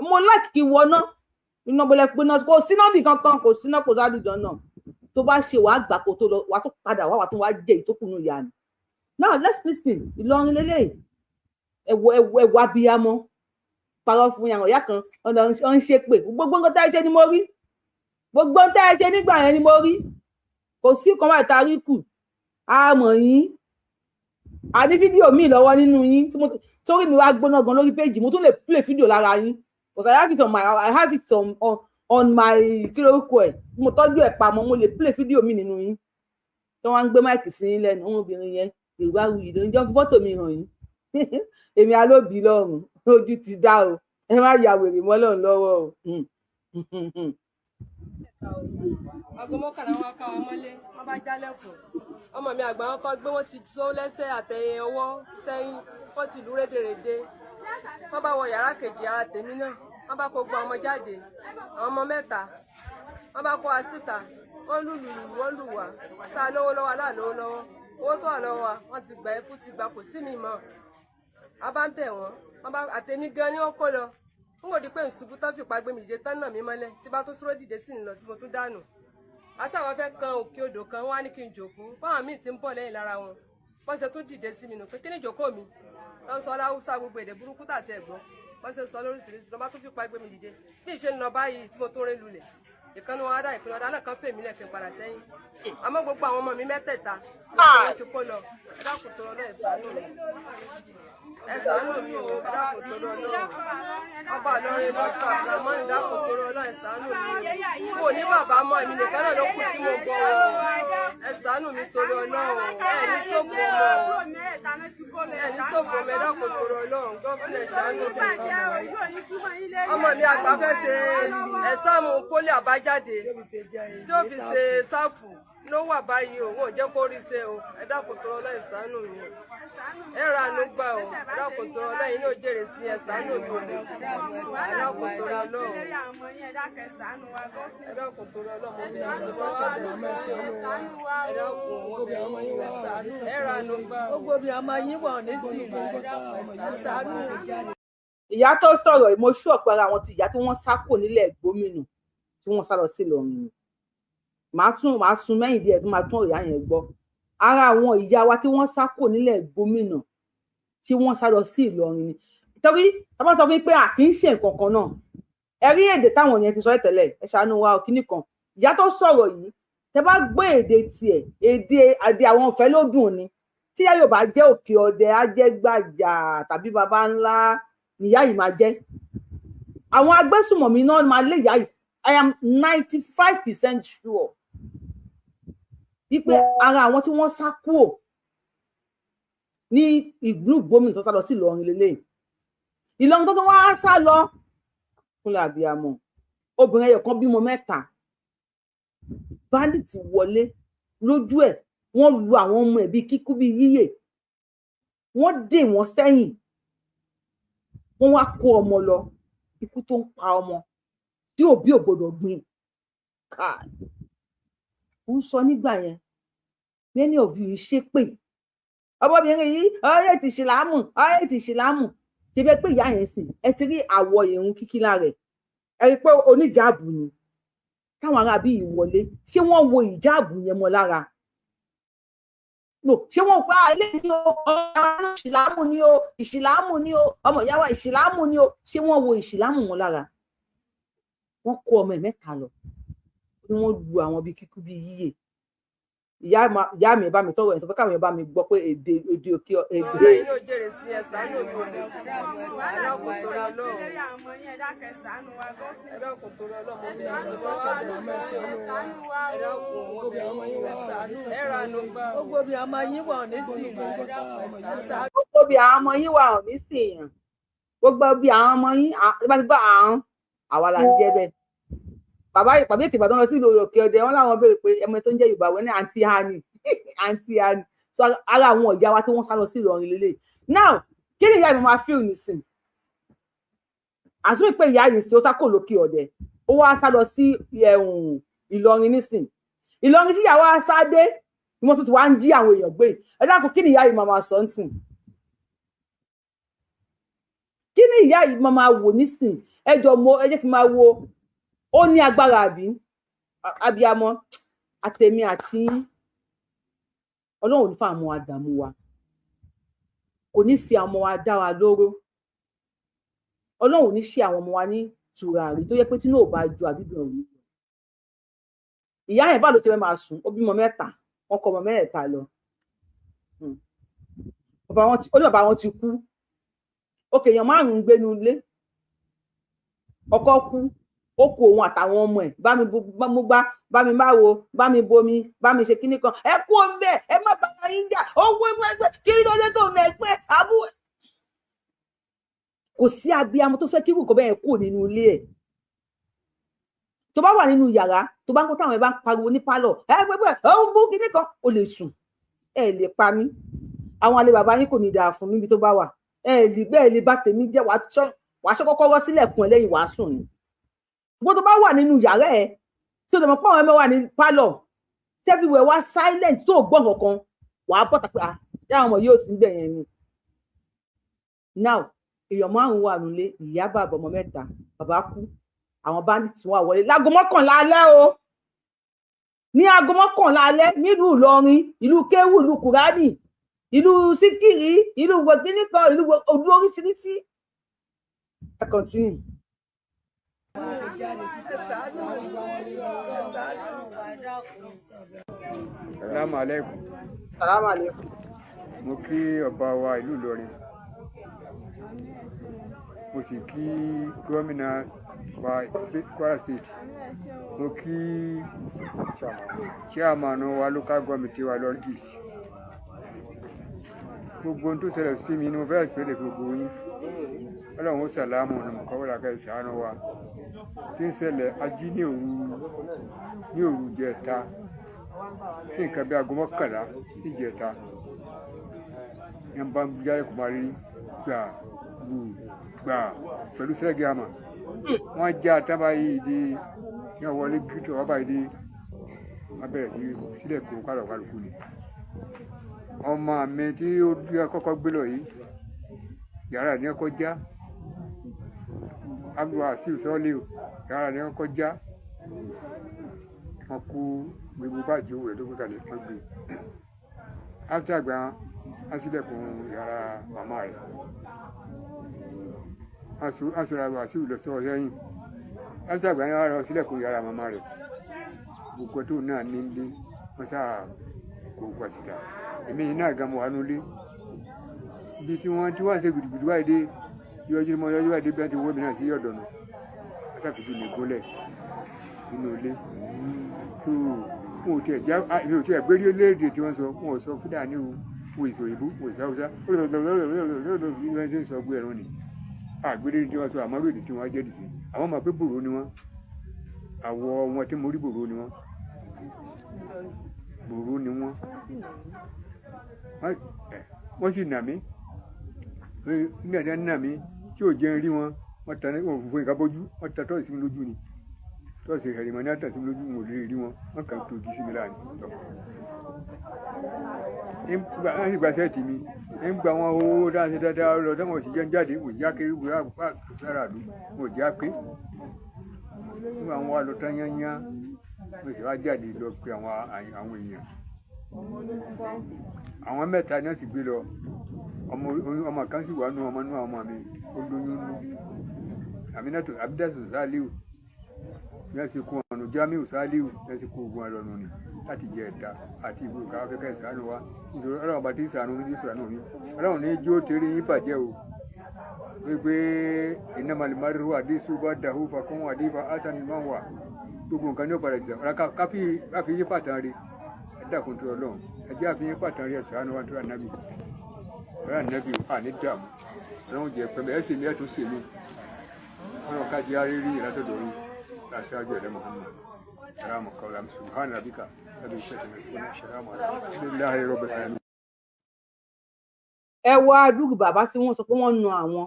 Mo láìkì kí wọná iná bọ́lẹ̀ pé náà kò síná bì kankan, kò síná, kò sádùjọ náà. Tó bá ṣe wàá gbà kó tó lọ, wàá tó padà wá, wàá tó wá jẹ ìtókùnú ìyá ni. Now let's listen. Ìlọrin lélẹ́yìí. Ẹwọ ẹwọ ẹwọ abiyamọ parọ́ fún yàrá ìyá kan ọ̀nà ń ṣe pé gbogbo nǹkan tá ẹ ṣe ni mo rí, gbogbo nǹkan tá ẹ ṣe nígbà yẹn ni mo rí. Kò sí kan wà tá a rí kù. A mọ̀ yín. A ní fídíò míì lọ́wọ́ nínú yín torí mi wá gbóná gan lórí péjì. Mo tún lè play fídíò lára yín because I have it on my, kí lórúkọ ẹ̀, mo tọ́jú ẹ̀ pamọ́. Mo lè play fídíò mi nínú yín tí wọ́n á ń gbé mic sí yín lẹ́nu. Ọmọbìnrin yẹn, Yorùbáwùyí ló ń jọ́ fi fọ́tò mi hàn yín. Èmi alóbìí lọ́rùn ojú ti dá o. Ẹ má ya wèrè mọ́ lọ́run lọ́wọ́ o. Aago 11 wọn ká wa mọ́lé. Wọ́n bá jálẹ̀kùn. Ọmọ mi àgbà, wọn kọ́ gbé. Wọ́n ti sọ lẹ́sẹ̀ àtẹ̀yìn ọwọ́ sẹ́yìn. Wọ́n ti lù rédèrèdè. Wọ́n bá wọ yàrá kejì ara tèmi náà. Wọ́n bá kó gbọ́ ọmọ jáde, àwọn ọmọ mẹ́ta. Wọ́n bá kó wa síta. Wọ́n lù lù lù, wọ́n lù wá sá lówó lọ́wọ́, aláàlówó lọ́wọ́. Owó tó wà lọ́wọ́ wa, wọ́n ti gbà. Ikú ti gbà, kò sí mi mọ́. A bá ń bẹ̀ wọ́n. Wọ́n bá àtẹ̀mí gan ni wọ́n kó lọ. N kò di pé nsubú tán fìpá gbé mi dìde tán náà mi mọ́lẹ̀. Tí bá tó súró dìde sí ń lọ tí mo tún dànù. Àti àwọn fẹ́ kan òkè odò kan, wọ́n á ní kí n jòkó báwọn míì ti ń bọ̀ lẹ́yìn lára wọn. Wọ́n ṣe tún dìde sí mi nù pé kí ni ìjókòó mi tó ń sọ láwùsá, gbogbo èdè burúkú tàti ẹ̀gbọ́n. Wọ́n ṣe sọ lóríṣiríṣi lọ́ bá tún fipá gbé mi dìde. Bí ìṣe ń lọ báyìí tí mo tún rí lulẹ̀, ìkànnì wọn á dá ìpinnu ọ̀dà náà kan fèmí lẹ̀ kí n padà sẹ́yìn. Àmọ́ gbogbo àwọn ọmọ mi mẹ́tẹ̀ẹ̀ta, gbogbo wọn ti kó lọ. Ẹ dákun tó lọ, ẹ ṣàánú mi, ẹ ṣàánú mi o. Ẹ dákun tó lọ lọ́rùn ọba Ìlọrin lọ́tọ̀ àmọ́ ẹ dákun tó lọ lọ́rùn, ẹ ṣàánú mi o. Kò ní bàbá mọ́, èmi nìkan náà ló kù tí mo gbọ́ o. Ẹ ṣàánú mi torí Ọlọ́run. Ẹ ní ṣòfò ọmọ, ẹ ní ṣòfò ọmọ. Ẹ dákun tó lọ lọ́rùn gọ́fúnà, ẹ ṣàánú mi. Ọmọ mi àgbà fẹ́ ṣe exam poly, àbájáde tí ó fi ṣe sáàpù ló wà báyìí o. Wọn ò jẹ́ kó rí ṣe o. Ẹ dákun tó lọ, ẹ ṣàánú mi. Ẹ ra àánú gbà o. Ẹ dákun tó lọ, lẹ́yìn náà jèrè sí. Ẹ ṣàánú mi o. Ẹ dákun tó lọ lọ́rùn. Ẹ dákun tó lọ lọ́rùn. Ẹ dákun, ẹ ra àánú gbà o. Gbogbo bí ọmọ yín wọ̀ ní sí ṣàánú. Ìyá tó sọ̀rọ̀ yìí, mo ṣú ọ̀pẹ ara àwọn ti ìyá tí wọ́n sá kò nílẹ̀ gómìnà tí wọ́n sá lọ sí Ìlọrin ni. Màá tún mẹ́yìn díẹ̀ tí màá tún ìyá yẹn gbọ́. Ara àwọn ìyá wa tí wọ́n sá kò nílẹ̀ gómìnà tí wọ́n sá lọ sí Ìlọrin ni, torí tá bá sọ fún yín pé à kì í ṣe nǹkan kan náà. Ẹ rí èdè táwọn yẹn ti sọ tẹ́lẹ̀. Ẹ ṣàánú wa. Òkìní kan ìyá tó sọ̀rọ̀ yìí, tẹ bá gbọ́ èdè tiẹ̀, èdè àwọn ọ̀fẹ́ ló dùn ni. Tí ìyá yóò bá jẹ́ Òkè Ọdẹ, á jẹ́ Gbàjà tàbí baba ńlá níyà yìí máa jẹ́. Àwọn agbésùmọ̀mí náà máa lé ìyá yìí. I am 95% sure wípé ara àwọn tí wọ́n sá kúrò ní ìlú gómìnà tó sá lọ sí Ìlọrin lélẹ́yìí. Ìlọrin tó wá sá lọ kúnlẹ̀ àbíamọ. Obìnrin ẹyọ kan bímọ mẹ́ta. Bandit wọlé lójú ẹ̀, wọ́n lu àwọn ọmọ ẹ̀ bíi kíkú bíi yíyè. Wọ́n dè wọ́n sẹ́yìn, wọ́n wá kó ọmọ lọ. Ikú tó ń pa ọmọ tí òbí ò gbọ́dọ̀ gbìn. Káì, ó ń sọ nígbà yẹn, many of you ṣépè ọmọbìnrin yìí, ọyẹ ti ṣìlámù, ọyẹ ti ṣìlámù. Ṣe bẹ́ẹ̀ pé ìyá yẹn sìn, ẹ ti rí àwọ̀ ìrun kíkí lára ẹ̀, ẹ rí pé oníjàbù ni. Táwọn ará bí ìwọlé, ṣé wọ́n wo ìjáàbù yẹn mọ́ lára? No, ṣé wọ́n pa eléyìí o, ọmọ ìsìlámù ni o, ìsìlámù ni o, ọmọ ìyá wa ìsìlámù ni o, ṣé wọ́n wo ìsìlámù wọn lára? Wọ́n kó ọmọ ẹ̀ mẹ́ta lọ, ni wọ́n lu àwọn bíi kíkú bíi yíyè. Ìyá mi bá mi tọrọ ẹ̀ sọ pé káwọn yẹn bá mi gbọ́ pé èdè èdè òkè èdè. Ọ̀rẹ́ yóò jèrè sí ẹ, ṣàánú mi ò ẹ dákun torí Ọlọ́run, ẹ dákun torí Ọlọ́run, mo bí àwọn ẹ dákun, mo bí àwọn ẹ ṣàánú ẹ ranu gbogbo bí àwọn yín wà ní sí ìlú. Gbogbo bí àwọn ọmọ yín wà ní sí ìyàn, gbogbo bí àwọn ọmọ yín bá ti gbọ́ àrùn àwa là ń jẹ́ bẹ́ẹ̀. Bàbá ìpàdé ètò Ìbàdàn lọ sí ìlú òkè ọdẹ, wọn làwọn béèrè pé ẹmọ tó ń jẹ́ Yorùbá wọn ní àǹtí hani, àǹtí hani. So ara àwọn ìyá wa tí wọ́n sá lọ sí Ìlọrin lélẹ̀. Now, kí ni ìyá mi máa fíìl nísìn? Àsúnmí pé ìyá yìí sí ó sá kò lókè ọdẹ, ó wá sá lọ sí Ìlọrin nísìn. Ìlọrin tí ìyàwó sá dé ni wọ́n tún ti wá ń jí àwọn èèyàn gbé. Ẹ dákun, kí ni ìyá yìí máa sọ nísìn? Kí ni ìyá yìí máa wò nísìn? Ẹ jọ mo ẹ jẹ́ kí n máa wo. Ó ní agbára àbí abiyamọ àtẹmí àti Ọlọ́run ò ní fa àwọn àdàmú wa, kò ní fi àwọn ọmọ wa dá wa lóró. Ọlọ́run ò ní ṣe àwọn ọmọ wa ní tùràrí tó yẹ pé tínú ò bá ju àbíbí ọ̀hún. Ìyá yẹn bá ló ti fẹ́ máa sùn, ó bímọ mẹ́ta, wọn kọ ọmọ mẹ́ẹ̀ta lọ. Ó ní bàbá wọn ti kú. Òkè èèyàn márùn-ún gbénu ilé, ọkọ kú, ó kó òun àtàwọn ọmọ ẹ̀, bá mi mú gbá, bá mi má wo, bá mi bomi, bá mi ṣe kíní kan, ẹ kú òun bẹ́ẹ̀, ẹ má bàa yín jà, owó ẹgbẹ́ kí ló dé tó nà ẹgbẹ́ àbú. Kò sí abiyamọ tó fẹ́ kí nǹkan bẹ́ẹ̀ kúrò nínú ilé ẹ̀. Tó bá wà nínú yàrá, tó bá ń kó táwọn ẹ bá ń pariwo ní pálọ̀, ẹ gbẹgbẹ ẹ ń bú kíní kan, ó lè sùn, ẹ lè pa mí, àwọn àlè bàbá yín kò ní dáa fún mi níbi tó bá wà, ẹ lè bẹ́ẹ̀ lè bá tèmi jẹ́, wàá ṣọ́ kọ́kọ́rọ́ sílẹ̀kùn ẹ lẹ́yìn wàá sùn ni. Gbogbo tó bá wà nínú yàrá ẹ, tí o lè mọ̀ pé àwọn ẹmẹ wà ní pálọ̀, everywhere wá silent, tó gbọ́ kankan, wàá bọ́ta pé ah, yàrá ọmọ yóò sì ń bẹ̀ yẹn ni. Now, èèyàn márùn-ún wà nílé, ìyá bàbá ọmọ mẹ́ta, bàbá kú, àwọn bandits wà wọlé láago 11 alẹ́ o, ní aago 11 alẹ́ nílùú Ìlọrin, ìlú kéwù, ìlú kùránì, ìlú síkìrì, ìlú gbòkínìkan, ìlú oríṣiríṣi. Ẹ continue. Salamu alaikum. Salamu alaikum. Mo kí ọba wa ìlú Ìlọrin, mo sì kí gómìnà wa Kwara State, mo kí chairman wa local government wa Ìlọrin East. Gbogbo ohun tó ṣẹlẹ̀ sí mi ni mo fẹ́ ṣẹlẹ̀ gbogbo yín. Ọlọ́run ó sàlámù ọ̀nà mọ̀kọ́wọ́lá ká ìṣàánú wa. Tí ń ṣẹlẹ̀ ají ní òru ìjẹta, ní nǹkan bí aago 11 ìjẹta, ní bá ń jáde kò máa rí gbà gbù gbà pẹ̀lú sẹ́gì àmà. Wọ́n já tábà yìí dé ní ọwọ́lé gírítọ̀ wọ́n báyìí dé, wọ́n bẹ̀rẹ̀ sí sílẹ̀ kó kálọ̀kálùkù ni. Ọmọ mi tí ó kọ́kọ́ gbé lọ yìí, yàrá ní ọkọ já, Abdulwasiu Sọ́lé, yàrá ní ọkọ já, wọn kú gbogbo báàgì owó rẹ̀ tó gbé kalẹ̀, wọ́n gbé. After àgbà wọn sílẹ̀kùn yàrá màmá rẹ̀, aṣọra Wasiu lọ sọ sẹ́yìn. After àgbà wọn lọ sílẹ̀kùn yàrá màmá rẹ̀, gbogbo tó náà ní ilé wọn sáà kó wá síta. Èmi náà gan mọ̀ wá nulẹ̀ ibi tí wọ́n ti wá ṣe gidigidi wáyé dé, yọjú mọ yọjú wáyé dé bí wọ́n ti wọ́ mi náà sí ọ̀dọ̀ nù, wọ́n ṣàfihàn mi gúnlẹ̀ nínú ilé. Tó wọn ò tiẹ̀ já, èmi ò tiẹ̀ gbé rí léèdè tí wọ́n sọ, wọn ò sọ Fúlàní o, wọn ò sọ òyìnbó, wọn ò sọ Haúsá, bí wọ́n ṣe ń sọ gbé ẹ̀rọ ni àgbélé tí wọ́n sọ, àmọ́ èdè tí wọ́n jẹ́ dìsí. Àwọn máa pé bòrò ni wọ́n, àwọ̀ wọn tí mo rí bòrò ni wọ́n, bòrò ni wọ́n. Wọ́n sì nà mí nígbà tí wọ́n nà mí tí ò jẹ́ ń rí wọn, wọ́n ta wọn fún ìka bójú, wọ́n ta tọ́ọ̀sì mi lójú ni. Tọ́sí ẹ̀rìmọ̀ ní àtàsí mi lójú, mo lè rí wọn, wọn kàn tó igi sí mi láàrin tọ́. Wọ́n sì gba shirt mi, ń gba wọn owó dáhùn dáadáa lọ táwọn sì jẹ́ ń jáde, wò já kiri wò lára àlú, wò já pé. Nígbà wọn wá lọ tán yányá, mo sì wá jáde lọ pe àwọn èèyàn. Àwọn mẹ́ta náà sì gbé lọ. Ọmọ kan sì wà nù, ọmọ nù, ọmọ mi ó lóyún nù. Aminatu Abidatu Saliu ní wọ́n sì kó ọ̀nà, Jamiu Saliu ní wọ́n sì kó ogun ọlọ́nu ni láti jẹ ẹ̀ta àti ìbò káwá kẹ́kẹ́ ìsànù wa, nítorí Ọlọ́run bá ti sànù ní sànù mi. Ọlọ́run ní jó torí yín bàjẹ́ o, wípé iná malimarihu àdísù bá dàhú fakún àdífà hasan máa wà gbogbo nǹkan ní ọ̀padà jẹ ọ̀rá káfí yín pàtàn rí. Ẹ dákun tó Ọlọ́run, ẹ jẹ́ àfi yín pàtàn rí. Ẹ ṣàánú wa tó ànábì, ọ̀rọ̀ ànábì à ní dààmú. Ọlọ́run jẹ pẹ̀lú ẹ sì ní ẹ tún sì mí. Ọlọ́run ká jẹ́ àrírí ìlàtọ̀dọ̀ yín láṣáájú ẹ̀dá Muhammad. Salamu qawlan subhana rabbika rabbil izzati amma yasifun, salamu alhamdulillahi rabbil alamin. Ẹ wá àdúgbò bàbá tí wọ́n sọ pé wọ́n na àwọn,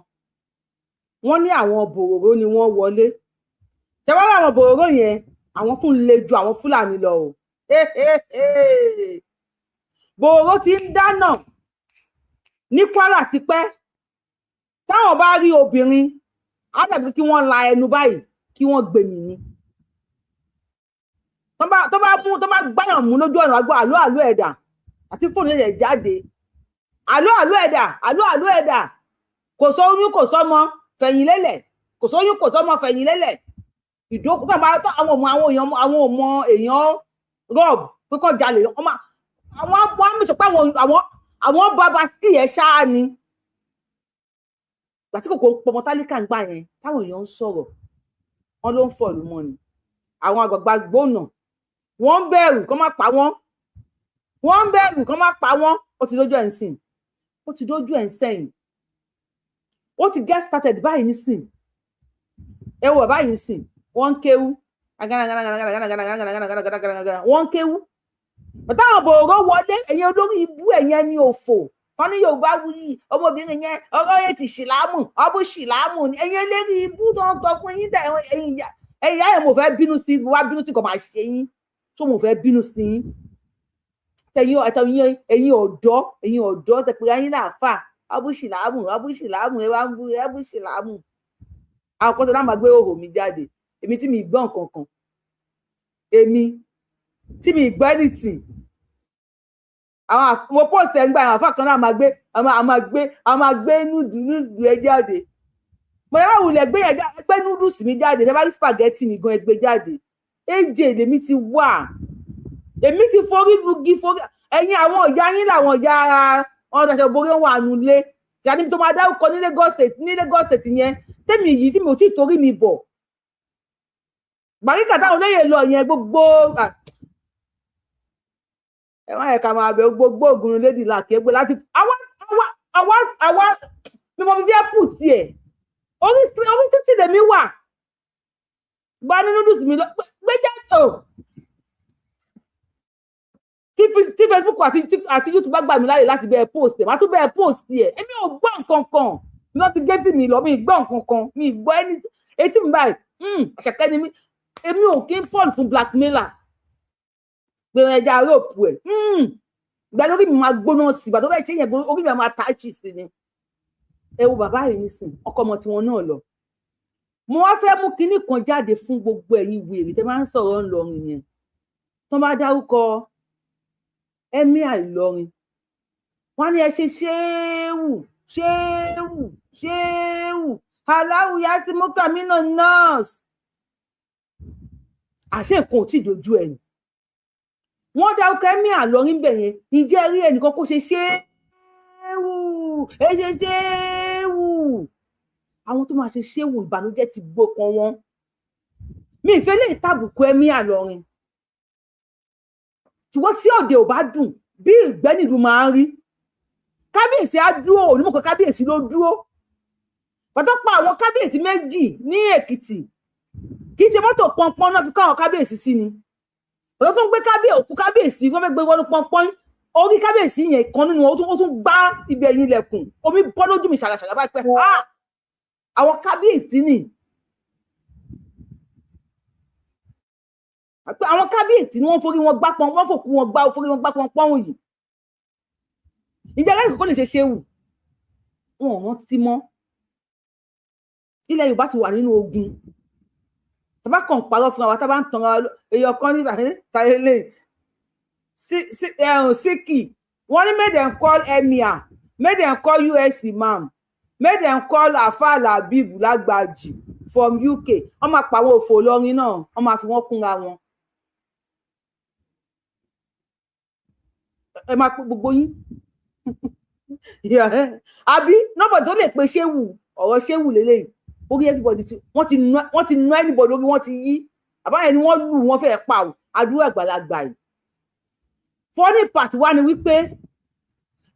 wọ́n ní àwọn bòròró ni wọ́n wọlé. Ṣẹwàá àwọn bòròró yẹn, àwọn tún le ju àwọn Fúlàní lọ o. Bòròró ti ń dáná ní Kwara tipẹ́. Táwọn bá rí obìnrin, á dàbí kí wọ́n la ẹnu báyìí kí wọ́n gbèmí ni. Tó bá mú, tó bá gbáyàn mú lójú ọ̀nà, àgbọ̀ àlọ́ àlọ́ ẹ̀dà àti fóònù ẹ̀dà jáde, àlọ́ àlọ́ ẹ̀dà, àlọ́ àlọ́ ẹ̀dà, kò sóyún kò sọ́mọ fẹ̀yìn lélẹ̀, kò sóyún kò sọ́mọ fẹ̀yìn lélẹ̀. Ìdókòwò tó bá tó àwọn ọmọ, àwọn èèyàn, àwọn ọmọ èèyàn rọb pé kọ́ jalè àwọn wọn á mìíràn pé àwọn bàbá sí ẹ̀ ṣáá ni. Ìgbà tí kòkó pọmọ tálíkà ń gbà yẹn, táwọn èèyàn ń sọ̀rọ̀, wọn ló ń fọ̀lù mọ́ ni. Àwọn àgbààgbà gbóná, wọ́n ń bẹ̀rù kó má pa wọ́n, wọ́n ń bẹ̀rù kó má pa wọ́n. Ó ti dójú ẹ̀ ń sìn, ó ti dójú ẹ̀ ń sẹ́yìn, ó ti get started báyìí nísìn. Ẹ wọ báyìí nísìn, wọ́n ń kéwú, wọ́n ń kéwú bàtà. Àwọn bòrò wọlé, ẹ̀yin olórí ibú, ẹ̀yin ẹni òfò wọn ní Yorùbá wuyì ọmọbìnrin yẹn, ọ̀rọ̀ yẹn ti ṣìlámù ọbú ṣìlámù ni. Ẹ̀yin eléri ibú tó ń sọ fún yín dẹ, ẹ̀yin ìyá yẹn, mo fẹ́ bínú sí, mo wá bínú sí, kò máa ṣe yín tó, mo fẹ́ bínú sí yín. Tẹ̀yin ẹ̀yin ọ̀dọ́, ẹ̀yin ọ̀dọ́ tẹ̀pẹ́ ayín náà fà ọbú ṣìlámù, ọbú ṣìlámù, ẹ wá ń bú ọbú ṣìlámù. Àwọn kan tó náà máa gbé òhò mi jáde, èmi tí mi gbọ́ nǹkan kan, èmi tí mi gbọ́ anything. Àwọn mo post ẹ̀ ń gbà, àwọn àfa kan náà máa gbé, àwọn máa gbé, àwọn máa gbé núdù núdù ẹ jáde. Mo yẹ wá wulẹ̀ gbé yẹn, gbé noodles mi jáde. Ṣe bá rí spaghetti mi gan, ẹ gbé jáde. Èjè lèmi ti wà, èmi ti forí lugi forí. Ẹ̀yin àwọn ìyá yín làwọn ìyá wọn daṣọ borí, wọn wà nulẹ̀ ìyá níbi tó máa dárúkọ ní Lagos State, ní Lagos State yẹn tèmi yìí tí mi ò tí ì torí mi bọ̀ gbàgíkà táwọn olóyè lọ yẹn, gbogbo ẹ má yẹ ká máa bẹ gbogbo ògùn lédi làkè gbé láti àwa àwa àwa àwa bí mo fi fẹ́ pù tiẹ̀ orí orí títì lèmi wà gba ní noodles mi lọ gbé jáde o. Tí Facebook àti YouTube bá gbà mí láàyè láti bẹ́ẹ̀ post ẹ̀, màá tún bẹ́ẹ̀ post ẹ̀. Èmi ò gbọ́ nǹkan kan mi, wọ́n ti gé tì mí lọ, mi gbọ́ nǹkan kan, mi gbọ́ ẹni etí mi báyìí. Àṣàkẹ́ ni mí, èmi ò kí ń fall fún blackmailer. Gbẹ̀rẹ̀ ẹja rope ẹ̀ ìgbà lórí mi máa gbóná sí, ìgbà tó bẹ́ẹ̀ ṣe yẹn, orí mi máa tààchì sí ni. Ẹ wo bàbá yìí nísìn, ọkọ ọmọ tiwọn náà lọ. Mo wá fẹ́ mú kinní kan jáde fún gbogbo ẹ̀yin wèrè tẹ́ máa ń sọ̀rọ̀ ńlọrin yẹn. Tó bá dárúkọ Emir Ìlọrin, wọ́n ní ẹ ṣe ṣéwù ṣéwù ṣéwù aláwù yasimu kamina nurse. Àṣé nǹkan ò tí ì dojú ẹ̀ ni wọ́n dárúkọ Emir Ìlọrin bẹ̀ yẹn. Ǹjẹ́ rí ẹnìkan kó ṣe ṣéwù, ẹ ṣe ṣéwù? Àwọn tó máa ṣe ṣéwù, ìbànújẹ́ ti gbókan wọn. Mi ìfẹ́ lè tàbùkù Emir Ìlọrin, ṣùgbọ́n tí òde ò bá dùn bí ìgbẹ́ nílùú máa ń rí. Kábíyèsí á dúró, onímọ̀ pé kábíyèsí ló dúró pàtàkì. Àwọn kábíyèsí méjì ní Èkìtì, kì í ṣe mọ́tò pọnpọ́n náà fi kọ́ àwọn kábíyèsí sí ni. Ọ̀dọ́ tó ń gbé kábíyèsí, òkú kábíyèsí wọ́n fẹ́ gbé wọnú pọnpọ́n, orí kábíyèsí yẹn kan nínú wọn ó tún gbá ibi ẹ̀yìn ilẹ̀kùn, omi bọ́ lójú mi ṣàlàṣàlà báyìí pé àwọn kábíyèsí ni. Àwọn kábíyèsí ni wọ́n forí wọn gbá pọn, wọ́n fòkú wọn gbá, forí wọn gbá pọn pọ́n yìí. Ìjẹ́ aláìkú kò lè ṣe ṣéwù, wọn ò rántí mọ́. Ilẹ̀ Yorùbá ti wà nínú ogun. Tàbá kàn parọ́ fúnra wa, tàbá ń tanra wa, èèyàn kan ní sàlẹ̀ síkì wọ́n ní make dem call emir, make dem call US imam, make dem call Afa Labib Lagbaji from UK. Wọ́n máa pa àwọn òfò Ìlọrin náà, wọ́n máa fi wọ́n kúnra wọn. Ẹ máa pe gbogbo yín. Àbí nọ́bọ̀ tó lè pe ṣéwù, ọ̀rọ̀ ṣéwù lélẹ́yìí. Orí everybody ti wọ́n ti ná anybody lórí, wọ́n ti yí. Àbáyẹn ni wọ́n lù wọ́n fẹ́ẹ́ pa àdúrà àgbàlagbà yìí. Funny part wá ni wípé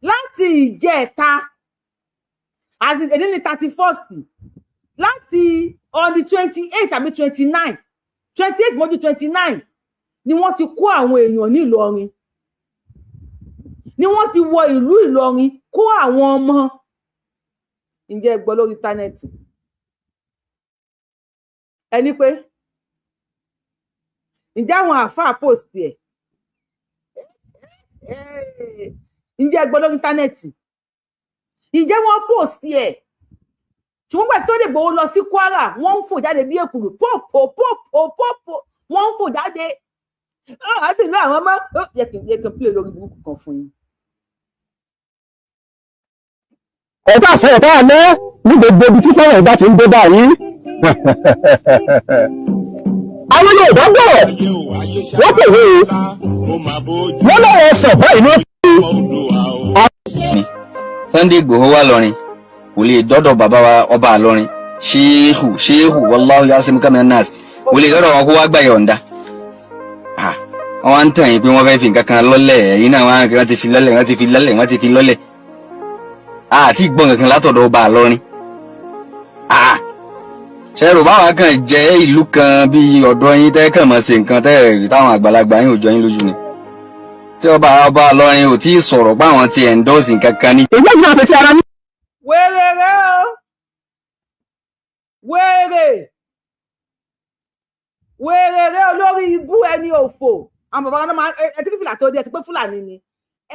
láti ìjẹta, as in èdè ní 31st, láti on the 28 àbí 29, 28 mọ́jú 29 ni wọ́n ti kó àwọn èèyàn ní Ìlọrin, ni wọ́n ti wọ ìlú Ìlọrin kó àwọn ọmọ. Ǹjẹ́ ẹ gbọ́ lórí íńtánẹ́ẹ̀tì? Ẹni pé ǹjẹ́ àwọn àáfàá post ẹ̀? Ǹjẹ́ ẹ gbọ́ lórí íńtánẹ́ẹ̀tì? Ǹjẹ́ wọ́n post ẹ̀? Ṣùgbọ́n gbà tí ó lè gbowó lọ sí Kwara, wọ́n ń fò jáde bí èkùrù, pòpòpòpòpò wọ́n ń fò jáde àti ìlú àwọn ọmọ. Yẹ kí n play lórí burúkú kan fún yín. Ẹ̀ka àṣẹ ẹ̀ka àná ní gbogbo ibi tí fọ́nrán ìbá ti ń dé báyìí. Àwọn Yorùbá bọ̀, wọ́n pèwé wọ́n lọ́wọ́ sọ̀ báyìí ní. Sunday Igboho wà lọ́rin, kò lè dọ́dọ̀ bàbá wa ọba àlọ́rin, ṣéhù ṣéhù wallahu yasimuka minan nas, kò lè dọ́dọ̀ wọn kó wá gbà yọ̀ǹda. Wọ́n wá ń tàn yín pé wọ́n fẹ́ fi nǹkan kan lọ́lẹ̀, ẹ̀yin náà wọ́n ti fi lọ́lẹ̀, wọ́n ti fi lọ́lẹ̀, wọ́n ti fi lọ́lẹ̀. Àti ìgbọ́n kankan látọ̀dọ̀ ọba àlọ́rin. Ṣẹ́rù báwa kan jẹ́ ìlú kan bíi ọ̀dọ́ yín tẹ́ kàn mọ́ ṣe nǹkan tẹ́ táwọn àgbàlagbà yín ò jọ yín lójú ni. Tí ọba ọba àlọ́rin ò tí ì sọ̀rọ̀ páwọn ti ẹ̀ńdọ́sì kankan ní. Èyí yóò fi ti ara ní. Wéré rẹ o, wéré wéré rẹ olórí ibú ẹni òfò. Àwọn bàbá náà máa ẹ tí fìlà tó dé, ẹ ti pé Fúlàní ni.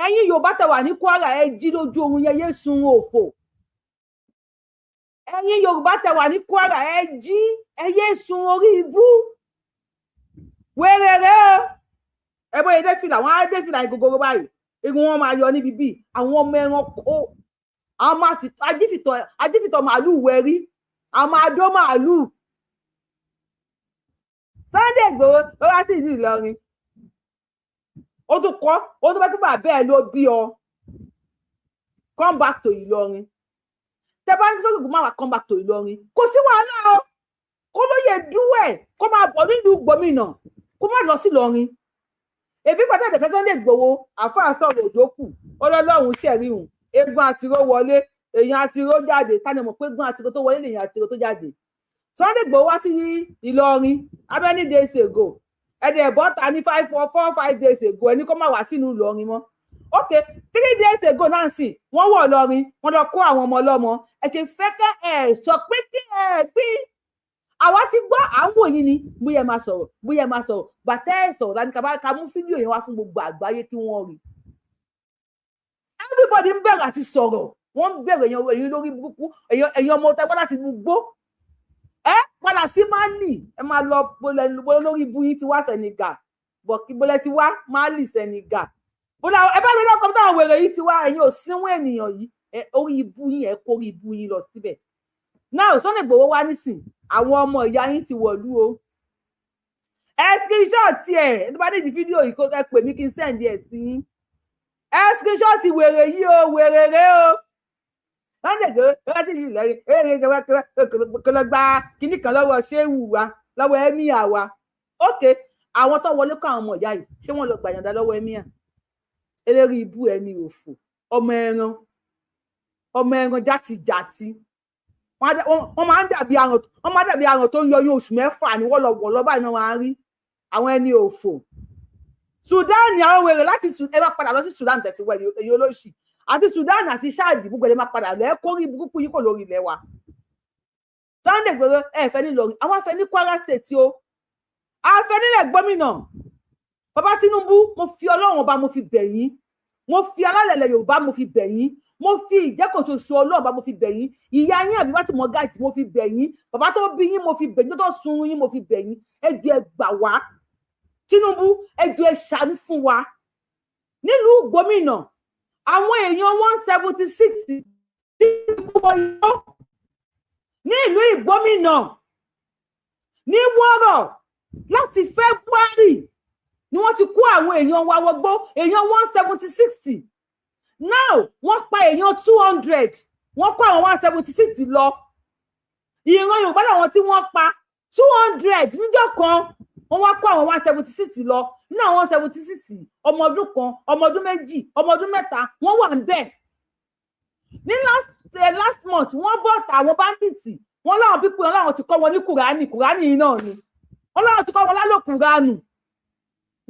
Ẹ̀yin Yorùbá tẹ́ wà ní Kwara, ẹ jí lójú oorun yẹn, yé sun òfò. Ẹ̀yin Yorùbá tẹ́ wà ní Kwara, ẹ jí, ẹ yé sun orí ibú. Wéré rẹ o, ẹ bóyá dé fìlà, wọn á dé fìlà ìgògòrò báyìí, egun wọn máa yọ níbi bíi àwọn ọmọ ẹranko, àwọn máa fi ajífìtọ̀ màálù wẹrí, àwọn adó màálù. Sunday Igboho ó wá sí ìlú Ìlọrin, ó tún kọ́, ó tún bá pípa bẹ́ẹ̀ ló bí ọ. Come back to Ìlọrin. Tẹ bá ní sọ́dọ̀ máa wà come back to Ìlọrin, kò sí wàhálà o. Kó lóye dúwẹ̀, kó máa bọ̀ nílùú gbòmìnà, kó má lọ sí Ìlọrin. Èbí pàtàkì fẹ́ Sunday Igboho, àfáà sọ̀rọ̀ òdòkù, ọlọ́lọ́run ṣẹ̀ríhùn, eégún àtiró wọlé, èèyàn àtiró jáde. Tani mọ̀ pé eégún àtiró tó wọlé lèèyàn àtiró tó jáde? Sunday Igboho wá sí Ìlọrin how many days ago? Ẹ̀dẹ̀ bọ́ta ní 5 4 4 5 days ago, ẹni kó má wá sínú Ìlọrin mọ́. Ok, 3 days ago náà sì wọ́n wọ̀ Ìlọrin, wọ́n lọ kó àwọn ọmọ ọlọ́mọ. Ẹ ṣe fẹ́ kẹ́ ẹ sọ pé kí ẹ pín. Àwa ti gbọ́, à ń wò yín ni, bóyá ẹ máa sọ̀rọ̀, bóyá ẹ máa sọ̀rọ̀, bàtẹ́ ẹ sọ̀rọ̀ láti ká mú fídíò yẹn wá fún gbogbo àgbáyé kí wọ́n rí. Everybody ń bẹ̀rẹ̀ àti sọ̀rọ̀, wọ́n ń bẹ̀rẹ̀ ẹ̀yin lórí burúkú, ẹ̀yin ọmọ tẹ́wọ́n láti gbó. Ẹ padà sí Mali, ẹ máa lọ bọ́lẹ̀ lórí ibú yín ti wá Senegal, bọ̀kí bọ́lẹ̀ ti wá Mali Senegal. Bọ́lá ẹ bá mi lọ́kọ̀ táwọn wèrè yìí ti wá, ẹ̀yin ò sínwó ènìyàn yìí, orí ibú yín, ẹ kó orí ibú yín lọ síbẹ̀. Náà Sunday Igboho wá nísìn, àwọn ọmọ ìyá yín ti wọ̀lú o. Ẹ screenshot ẹ, tó bá nídìí fídíò yìí kó ẹ pè mí kí n send ẹ sí yín. Ẹ screenshot wèrè yìí o, wèrè rẹ o. Sunday Igboho láti ìlú Ìlọrin, kò lọ gba kinní kan lọ́wọ́ ṣéwù wa, lọ́wọ́ ẹ́míà wa. Ok, àwọn tó wọlé kọ́ àwọn ọmọ ìyá yìí, ṣé wọ́n lọ gbàyànjá lọ́wọ́ ẹ́míà? Eléri ibú ẹni òfò, ọmọ ẹran, ọmọ ẹran játijàti. Wọ́n máa ń dàbí aràn, wọ́n máa ń dàbí aràn tó ń yọyún oṣù mẹ́fà ní wọ́n lọ wọ̀ lọ́ba iná wọn á rí àwọn ẹni òfò. Sudan, àwọn wèrè láti ẹ bá padà lọ sí Sudan tẹ̀síwẹ̀ èyí olóṣì àti Sudan àti Chad gbogbo ẹ̀ máa padà lọ, ẹ kórí burúkú yìí kò lórí ilẹ̀ wa. Sunday Igboho ẹ fẹ́ ní Ìlọrin, àwọn afẹ́ ní Kwara State o, Afẹ́ nílẹ̀ gómìnà. Bàbá Tinubu, mo fi Ọlọ́run Ọba, mo fi bẹ̀ yín. Mo fi alálẹ̀lẹ̀ Yorùbá, mo fi bẹ̀ yín. Mo fi ìjẹ́kọ̀ṣoṣo Ọlọ́run Ọba, mo fi bẹ̀ yín. Ìyá yín àbí bàtí mo gáàjì, mo fi bẹ̀ yín. Bàbá tó bí yín, mo fi bẹ̀ yín. Tó sun yín, mo fi bẹ̀ yín. Ẹ jọ̀ọ́, ẹ gbà wá. Tinubu, ẹ jọ̀ọ́, ẹ ṣàánú fún wa nílùú gómìnà. Àwọn èèyàn 176 tí kú ọyọ́ ní ìlú Ìgbómìnà ní Wọ́rọ̀ láti February ni wọ́n ti kó àwọn èèyàn wa wọgbó, èèyàn 176. Now wọ́n pa èèyàn 200, wọ́n kó àwọn 176 lọ. Ìran Yorùbá làwọn tí wọ́n pa 200 níjọ́ kan. Wọ́n wá kó àwọn 176 lọ. Nínú àwọn 176, ọmọ ọdún 1, ọmọ ọdún 2, ọmọ ọdún 3, wọ́n wà ń bẹ̀. Ní last month, wọ́n bọ̀ tà àwọn bandits, wọ́n láwọn pípé wọn láwọn ti kọ́ wọn ní Kùránì. Kùránì yìí náà ni wọ́n láwọn ti kọ́ wọn lálòkùránù.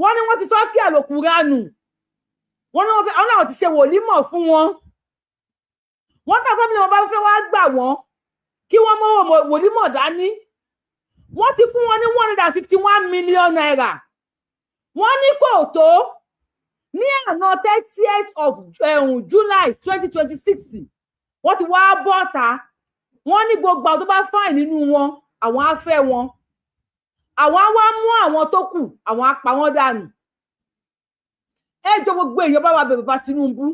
Wọ́n ní wọ́n ti sọ kí àlòkùránù. Wọ́n ní wọ́n fẹ́ àwọn làwọn ti ṣe wòlímọ̀ fún wọn. Wọ́n tá family wọn bá fẹ́ wá gbà wọ́n, kí wọ́n mọ́ wòlímọ̀ dání. Wọ́n ti fún wọn ní ₦151 million. Wọ́n ní kò tó. Ní àná 30th of July 2026, wọ́n ti wá bọ́ta. Wọ́n ní gbogbo àwọn tó bá fine nínú wọn, àwọn á fẹ́ wọn, àwọn á wá mú àwọn tó kù, àwọn á pa wọ́n dànù. Ẹ jọ, gbogbo èèyàn, bá wa bẹ̀ bàbá Tinubu.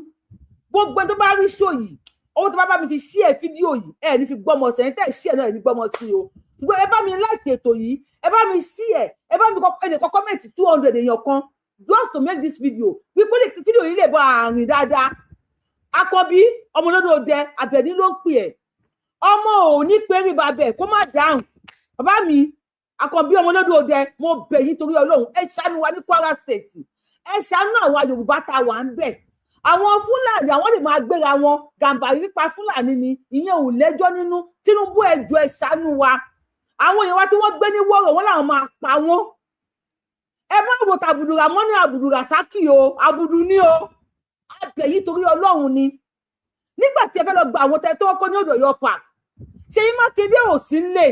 Gbogbo ẹni tó bá rí show yìí, owó tó bá bá mi fi share fídíò yìí, ẹ ní fi gbọ́mọ sẹ́yìn tẹ́ share náà, ẹ ní gbọ́mọ sí o. Ṣùgbọ́n ẹ bá mi like ètò yìí, ẹ bá mi share, ẹ bá mi ẹnì kan comment, 200 èèyàn kan, just to make this video wípé fídíò yìí lè bọ́ àárín dáadáa. Àkànbí ọmọlódò dẹ Àbẹ̀ní ló ń pè ẹ́. Ọmọ ò ní pérí babẹ kó má dáhùn. Bàbá mi Àkànbí ọmọlódò dẹ, mo bẹ̀ yín torí Ọlọ́run, ẹ ṣàánú wa ní Kwara State. Ẹ ṣàánú àwa Yorùbá tá a wà ń bẹ̀. Àwọn Fúlàní, àwọn lè máa gbéra wọn Gàǹbàrí nípa Fúlàní ni, ìyẹn ò lẹ́jọ́ nínú. Tinubu, ẹ jọ̀ọ́, ẹ ṣàánú wa. Àwọn èèyàn wa tí wọ́n gbé ní Wọ́rọ̀, wọn làwọn máa pa wọ́n. Ẹ má wo tàbùdùràmọ́ní Àbùdùràsákì o, àbùdù ní o. Abẹ yìí torí Ọlọ́run ni. Nígbà tí ẹ fẹ́ lọ gba àwọn tẹ tó kọ́ ní Odò Ọ̀yọ́ Park, Ṣèyí Mákindé ò sí nílé,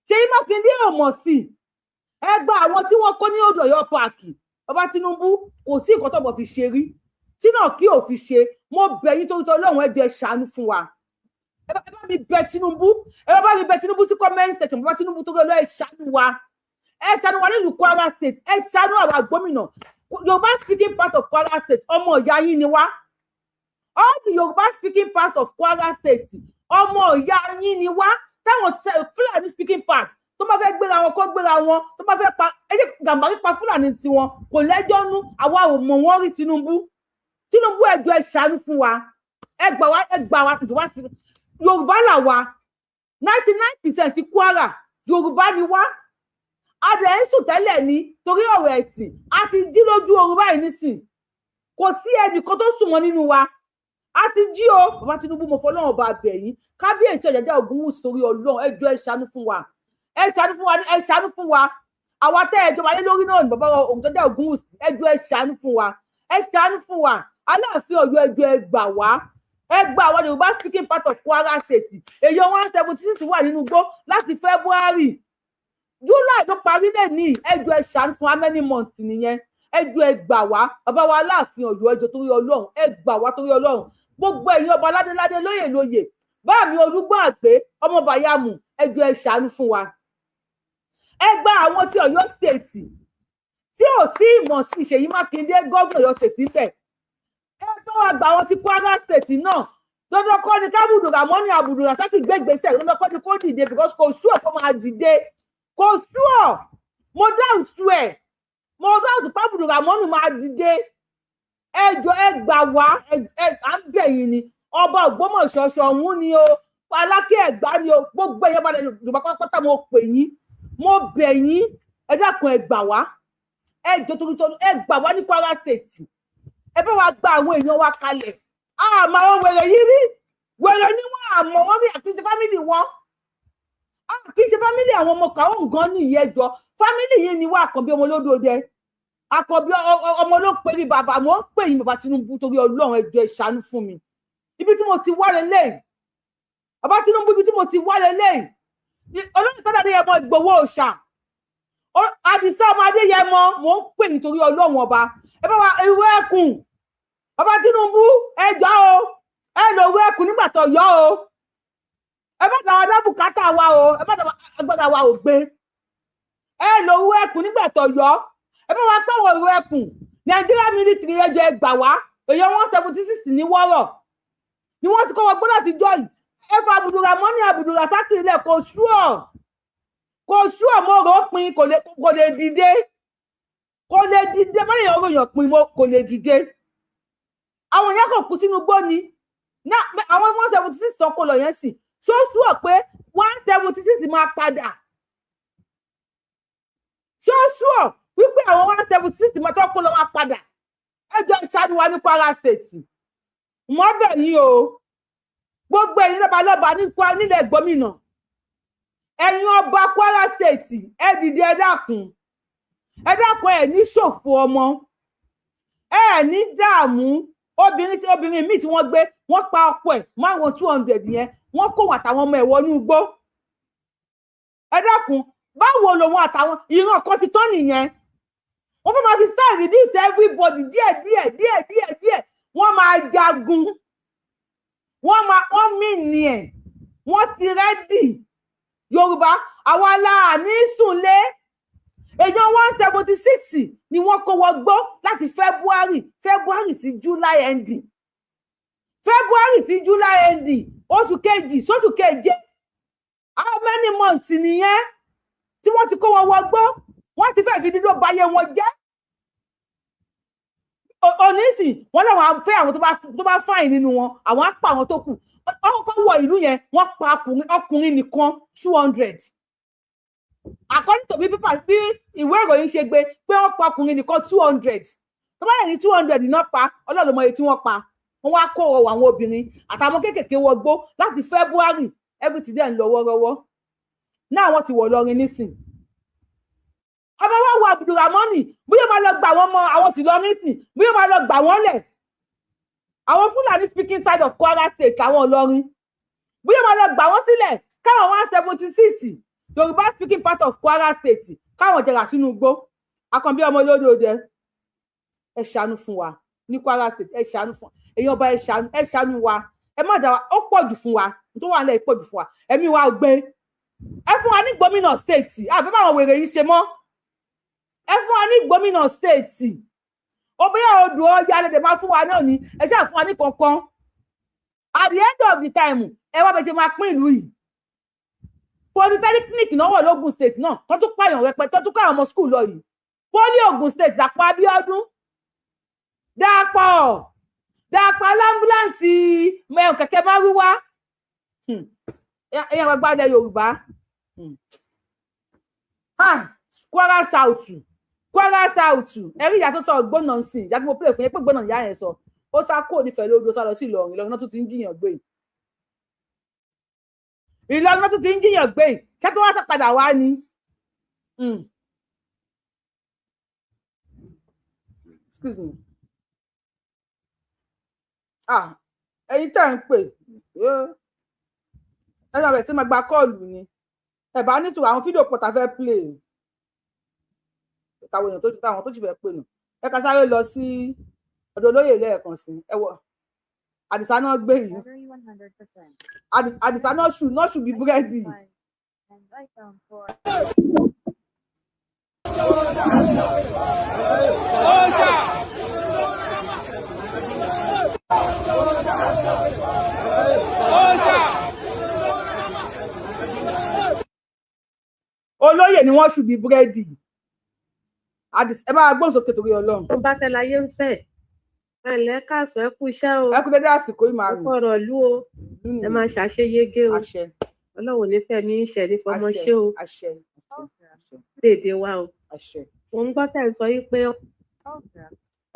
Ṣèyí Mákindé ò mọ̀ sí. Ẹ gba àwọn tí wọ́n kó ní Odò Ọ̀yọ́ Park. Bàbá Tinubu, kò sí nǹkan tó bọ̀ fi ṣe rí tí náà kí ò fi ṣe. Mo bẹ̀ yín torí Ọlọ́run, ẹ jẹ́ ṣàánú fún wa. Ẹ bá mi bẹ̀ Tinubu, ẹ bá mi bẹ̀ Tinubu sí comment section. Bàbá Tinubu, torí Ọlọ́run, ẹ ṣàánú wa, ẹ ṣàánú wa nílùú Kwara State. Ẹ ṣàánú àwa gómìnà Yorùbá speaking part of Kwara State. Ọmọ ìyá yín ni wá. All the Yorùbá speaking part of Kwara State, ọmọ ìyá yín ni wá. Táwọn Fúlàní speaking part tó bá fẹ́ gbéra wọn, kó gbéra wọn. Tó bá fẹ́ pa, ẹ jẹ́ Gàmbàrí pa Fúlàní tiwọn, kò lẹ́jọ́ nú. Àwa ò mọ̀ wọ́n rí. Tinubu, Tinubu, ẹ jọ̀ọ́, ẹ ṣàánú fún wa. Ẹ gbà wá, ẹ gbà wá. Yorùbá là wá. 99% Kwara, Yorùbá ni wá. A dẹ̀ ń sùn tẹ́lẹ̀ ní torí ọ̀rọ̀ ẹ̀sìn. A ti jí lójú oorun báyìí nísìn. Kò sí ẹnìkan tó sùn mọ́ nínú wa, a ti jí o. Bàbá Tinubu, mo fọlọ́run ọba bẹ̀ yín. Kábíyèsí Ọ̀jájá Ògúnwùsì, torí Ọlọ́run, ẹ jọ̀ọ́, ẹ ṣàánú fún wa, ẹ ṣàánú fún wa, ẹ ṣàánú fún wa. Àwa tẹ́ ẹ jọba lé lórí náà ní bàbá Ọ̀jájá Ògúnwùsì, ẹ jọ̀ọ́, ẹ ṣàánú fún wa, ẹ ṣàánú fún wa. Aláàfin Ọ̀yọ́, ẹ jọ̀ọ́, ẹ gbà wá, ẹ gbà wá. Yorùbá speaking part of Kwara State, èèyàn 176 wà nínú igbó láti February. July tó parí lè ní. Ẹ jọ̀ọ́, ẹ ṣàánú fún. How many months nìyẹn? Ẹ jọ̀ọ́, ẹ gbà wá. Bàbá wa Aláàfin Ọ̀yọ́, ẹ jọ̀ọ́, torí Ọlọ́run, ẹ gbà wá torí Ọlọ́run. Gbogbo ẹ̀yin ọba ládéládé, lóyè lóyè, bá mi Olúgbọ́n Àgbé ọmọ Bàyàmù, ẹ jọ̀ọ́, ẹ ṣàánú fún wa. Ẹ gba àwọn tí Ọ̀yọ́ State tí ò tí ì mọ̀ sí Ṣèyí Mákindé, gómìnà Ọ̀yọ́ State ń bẹ̀. Ẹ bá wa gba àwọn tí Kwara State náà. Dandan kọ́ ni kábùdù Ramoni Abudulrasaki gbé ìgbésẹ̀. Dandan kọ́ ni kó dìde, because kò sú ọ̀ kó máa dìde, kò sú ọ̀. Mo doubt ẹ̀, mo doubt pábùdù Ramoni máa dìde. Ẹ jọ̀ọ́, ẹ gbà wá. Ẹ à ń bẹ̀ yín ni. Ọba Ògbómọ̀ṣọ́, Ṣọ̀ún ni o, Aláké Ẹ̀gbá ni o, gbogbo ẹ̀yọ́ balẹ̀ Yorùbá pátápátá, mo pè yín, mo bẹ̀ yín, ẹ dákun, ẹ gbà wá. Ẹ jọ̀ọ́, torí tọ́nu, ẹ gbà wá ní Kwara State. Ẹ bá wa gba àwọn èèyàn wa kalẹ̀. Àmọ́ àwọn wèrè yìí rí, wèrè ni wọ́n, àmọ́ wọ́n rí. Àti ṣe family wọn, kì í ṣe family àwọn ọmọ kàwọn gan ní ìyẹjọ. Family yìí ni wọ́n. Àkànbí ọmọ olódòdẹ, Àkànbí ọmọ ló pè ní bàbá. Mo ń pè yín, bàbá Tinubu, torí Ọlọ́run, ẹ jọ̀ọ́, ẹ ṣàánú fún mi. Ibi tí mo ti wá lélẹ́yìn, bàbá Tinubu, ibi tí mo ti wá lélẹ́yìn. Olóyè Sunday Adéyẹmọ Ìgbòho Òòṣà, Àdìsá ọmọ Adéyẹmọ, mò ń pè nítorí Ọlọ́run ọba, ẹ bá wa ìwé ẹkùn. Bàbá Tinubu, ẹ jọ o, ẹ lò ìwé ẹkùn nígbà tó yọ o. Ẹ má dá wa dá bùkátà wa o, ẹ má dá wa, agbára wa ò gbé. Ẹ lò ìwé ẹkùn nígbà tó yọ, ẹ bá wa pàwọ̀ ìwé ẹkùn. Nàìjíríà military, ẹ jọ̀ọ́, ẹ gbà wá. Èèyàn 176 ní wọ́rọ̀ ni wọ́n ti kọ́ wọn gbọ́dọ̀ ti jọ yìí. Ẹ fa Abdulramoni Abdulrasaki ilẹ̀, kò sú ọ̀, kò sú ọ̀. Mo rò ó pin, kò lè dìde, kò lè dìde. Bọ́lá èèyàn ròyìn pin, mo kò lè dìde. Àwọn èèyàn kò kú sínú igbó ni. Àwọn 176 sọ kó lọ yẹn sì ṣó sú ọ̀ pé 176 máa padà? Ṣó sú ọ̀ wípé àwọn 176 máa tọ́ kó lọ máa padà? Ẹ jọ̀ọ́, ìṣàánú wa ní Kwara State. Mọ́ bẹ̀ yín o, gbogbo ẹ̀yin lọ́ba lọ́ba nílẹ̀ gómìnà, ẹ̀yin ọba Kwara State, ẹ dìde, ẹ dákun, ẹ dákun. Ẹ ní ṣòfò ọmọ, ẹ ní dààmú. Obìnrin tí obìnrin míì tí wọ́n gbé, wọ́n pa ọkọ ẹ̀ márùn 200 yẹn, wọ́n kó wọn àtàwọn ọmọ ẹ̀ wọnú igbó. Ẹ dákun, báwo lòun àtàwọn ìran kan ti tán nìyẹn? Wọ́n fẹ́ máa fi style reduce everybody díẹ̀ díẹ̀ díẹ̀ díẹ̀ díẹ̀. Wọ́n máa jagun, wọ́n máa wọ́n mí ní ẹ̀, wọ́n ti ready. Yorùbá, àwa la ní sùnlé. Èèyàn 176 ni wọ́n kó wọ gbó láti February sí July ending, February sí July ending, oṣù kejì sóṣù keje. How many months nìyẹn tí wọ́n ti kó wọn wọ gbó? Wọ́n ti fẹ́ẹ́ fi dídó bayé wọn jẹ́. Onísìn wọ́n láwọn fẹ́ àwọn tó bá fáìn nínú wọn, àwọn á pa àwọn tó kù. Wọ́n kọ́kọ́ wọ ìlú yẹn, wọ́n pa ọkùnrin nìkan 200, according to bí pípa bí ìwé ìròyìn ṣe gbé pé wọ́n pa ọkùnrin nìkan 200. Tó bá yẹ ní 200 náà pa, Ọlọ́run mọ iye tí wọ́n pa. Wọ́n wá kó ọwọ́ àwọn obìnrin àtàwọn kéékèèké wọgbó láti February. Everything dẹ̀ ń lọ wọ́rọ́wọ́ náà. Wọ́n ti wọ̀ lọrin nísìn. Ọba wa wo Abdulramoni, bóyá máa lọ gbà wọ́n mọ àwọn tí lọ nísìn, bóyá máa lọ gbà wọ́n lẹ̀, àwọn Fúlàní speaking side of Kwara State, àwọn Ìlọrin, bóyá máa lọ gbà wọ́n sílẹ̀, káwọn 176 Yorùbá speaking part of Kwara State káwọn jẹrà sínú igbó. Àkànbí ọmọ olódòdè, ẹ ṣàánú fún wa ní Kwara State. Ẹ ṣàánú fún wa. Èèyàn ọba, ẹ ṣàánú, ẹ ṣàánú wa. Ẹ má dá wa, ó pọ̀ jù fún wa. Tó wà nílẹ̀ pọ̀ jù fún wa, ẹ̀mí wa gbé. Ẹ fún wa ní gómìnà state, àfẹ́ báwọn wèrè yìí ṣe mọ́. Ẹ fún wa ní gómìnà state. Ó bóyá odò ọjà lè máa fún wa náà ní, ẹ ṣáà fún wa ní kankan. At the end of the time, ẹ wá bẹ ṣe máa pín ìlú yìí. Polytechnic náà wà lógùn State náà, tó tún pààyàn rẹpẹtẹ, tó tún kọ́ àwọn ọmọ school lọ yìí. Poly Ogun State, Dàpọ̀ Abíọ́dún, Dàpọ̀ ambulance, kẹ̀kẹ́ márúwá. Ẹ̀yàn àgbàgbà ilẹ̀ Yorùbá, Kwara South, Kwara South, ẹ̀rí ìyá tó sọ gbóná ń sìn, ìyá tí mo pè fún yẹn pé gbóná ìyá yẹn sọ, ó sá kúrò nífẹ̀ẹ́ lódò, sá lọ sí Ìlọrin. Ìlọrin náà tún ti ń jiyàn gbé yìí, Ìlọrin náà tún ti ń jiyàn gbé yìí. Ṣé tó wá sá padà wá ni? Excuse me. Ah, ẹ̀yin tẹ́ ń pè ẹ náà bẹ̀ sí máa gba call ni. Ẹ bá nítorí àwọn fídíò pọ̀ tá fẹ́ play, táwọn èèyàn tó ti táwọn tó ti fẹ́ pè nù. Ẹ ká sáré lọ sí ọ̀dọ̀ olóyè lẹ́ẹ̀kan sí. Ẹ wọ Àdìsá náà gbé yìí, Àdìsá náà ṣù bí búrẹ́dì. Olóyè ni wọ́n ṣù bí búrẹ́dì. Ẹ bá gbóhùn sókè torí Ọlọ́run. Tó bá fẹ́ láyé ń fẹ́. Ẹ ǹlẹ́, káàsán, ẹ kú iṣẹ́ o. Ẹ kú dédé àsìkò yìí, máa Ẹ rìn. kú ọ̀rọ̀ ìlú o, ẹ máa ṣàṣeyege o. Àṣẹ. Ọlọ́run ò ní fẹ́ ní í ṣe ní fọmọ ṣé o. Àṣẹ. Léde wa o. Àṣẹ. Mo ń gbọ́ tẹ̀ ń sọ yí pé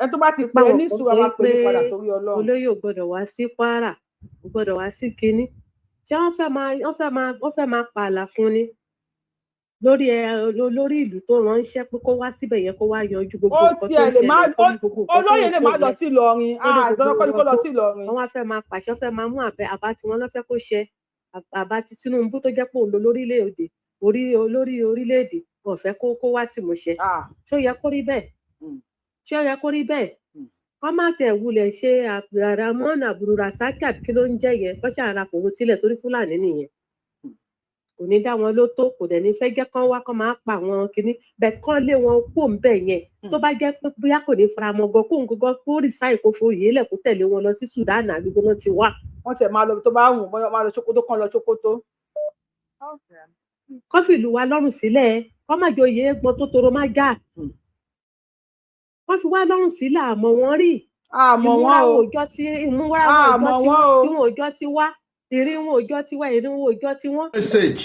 Ẹ tó bá ti pè é ní sùúrù, a máa pè é padà torí Ọlọ́run. Olóyè ò gbọ́dọ̀ wá sí Kwara, ò gbọ́dọ̀ wá sí kinní. Ṣé wọ́n fẹ́ máa pààlà fún ni lórí ẹ lórí ìlú tó ránṣẹ́ pé kó wá síbẹ̀ yẹn, kó wá yanjú gbogbo Ó nǹkan tó tiẹ̀ ń lè má ṣẹlẹ̀, kó ní gbogbo nǹkan tó olóyè lè má ń lọ sí Ìlọrin. ó ní Àdọ́dọ́ kọ́ ni kó lọ sí Ìlọrin. Wọ́n wá fẹ́ máa pàṣẹ, fẹ́ máa mú àbẹ àbá tí wọ́n lọ́ fẹ́ kó ṣe àbá ti Tinubu, tó jẹ́ pé òun ló lórílẹ̀-èdè orí olórí orílẹ̀-èdè. Wọn ò fẹ́ kó wá sí ìmúṣẹ. Ṣó yẹ kó rí bẹ́ẹ̀? Ṣé ó yẹ kó rí bẹ́ẹ̀? Wọ́n má tẹ̀ wulẹ̀ ṣe Abdulrahman Abdulrasaq àbí kí ló ń jẹ́ yẹn, kó ṣàrà fòun sílẹ̀ torí Fúlàní nìyẹn, kò ní dá wọn lótó, kò dẹ̀ ní fẹ́ jẹ́ kán wá kán máa pa àwọn kinní bẹ́ẹ̀, kán lé wọn kó ń bẹ̀ yẹn. Tó bá jẹ́ pé bóyá kò ní faramọ́ gan, kóun gangan kó resign, kó foyè lẹ̀, kó tẹ̀lé wọn lọ sí Sudan àbí gbogbo wọn ti wá. Wọ́n tẹ̀ máa lọ tó bá wù wọ́n, máa lọ Sokoto, kán lọ Sokoto. Kán fìlú wa lọ́rùn sílẹ̀, kán má joyè egbọn tó toro má já, kán fi wá lọ́rùn sílẹ̀. Àmọ́ wọ́n rí àmọ́ wọn ìmúra o wọn òjọ́ tí ìmúra wọn àmọ́ òjọ́ tí wọn o tí wọn òjọ́ ti wá, ìrìn wọn òjọ́ ti wá, ìrìn wọn òjọ́ ti wọ́n. Message.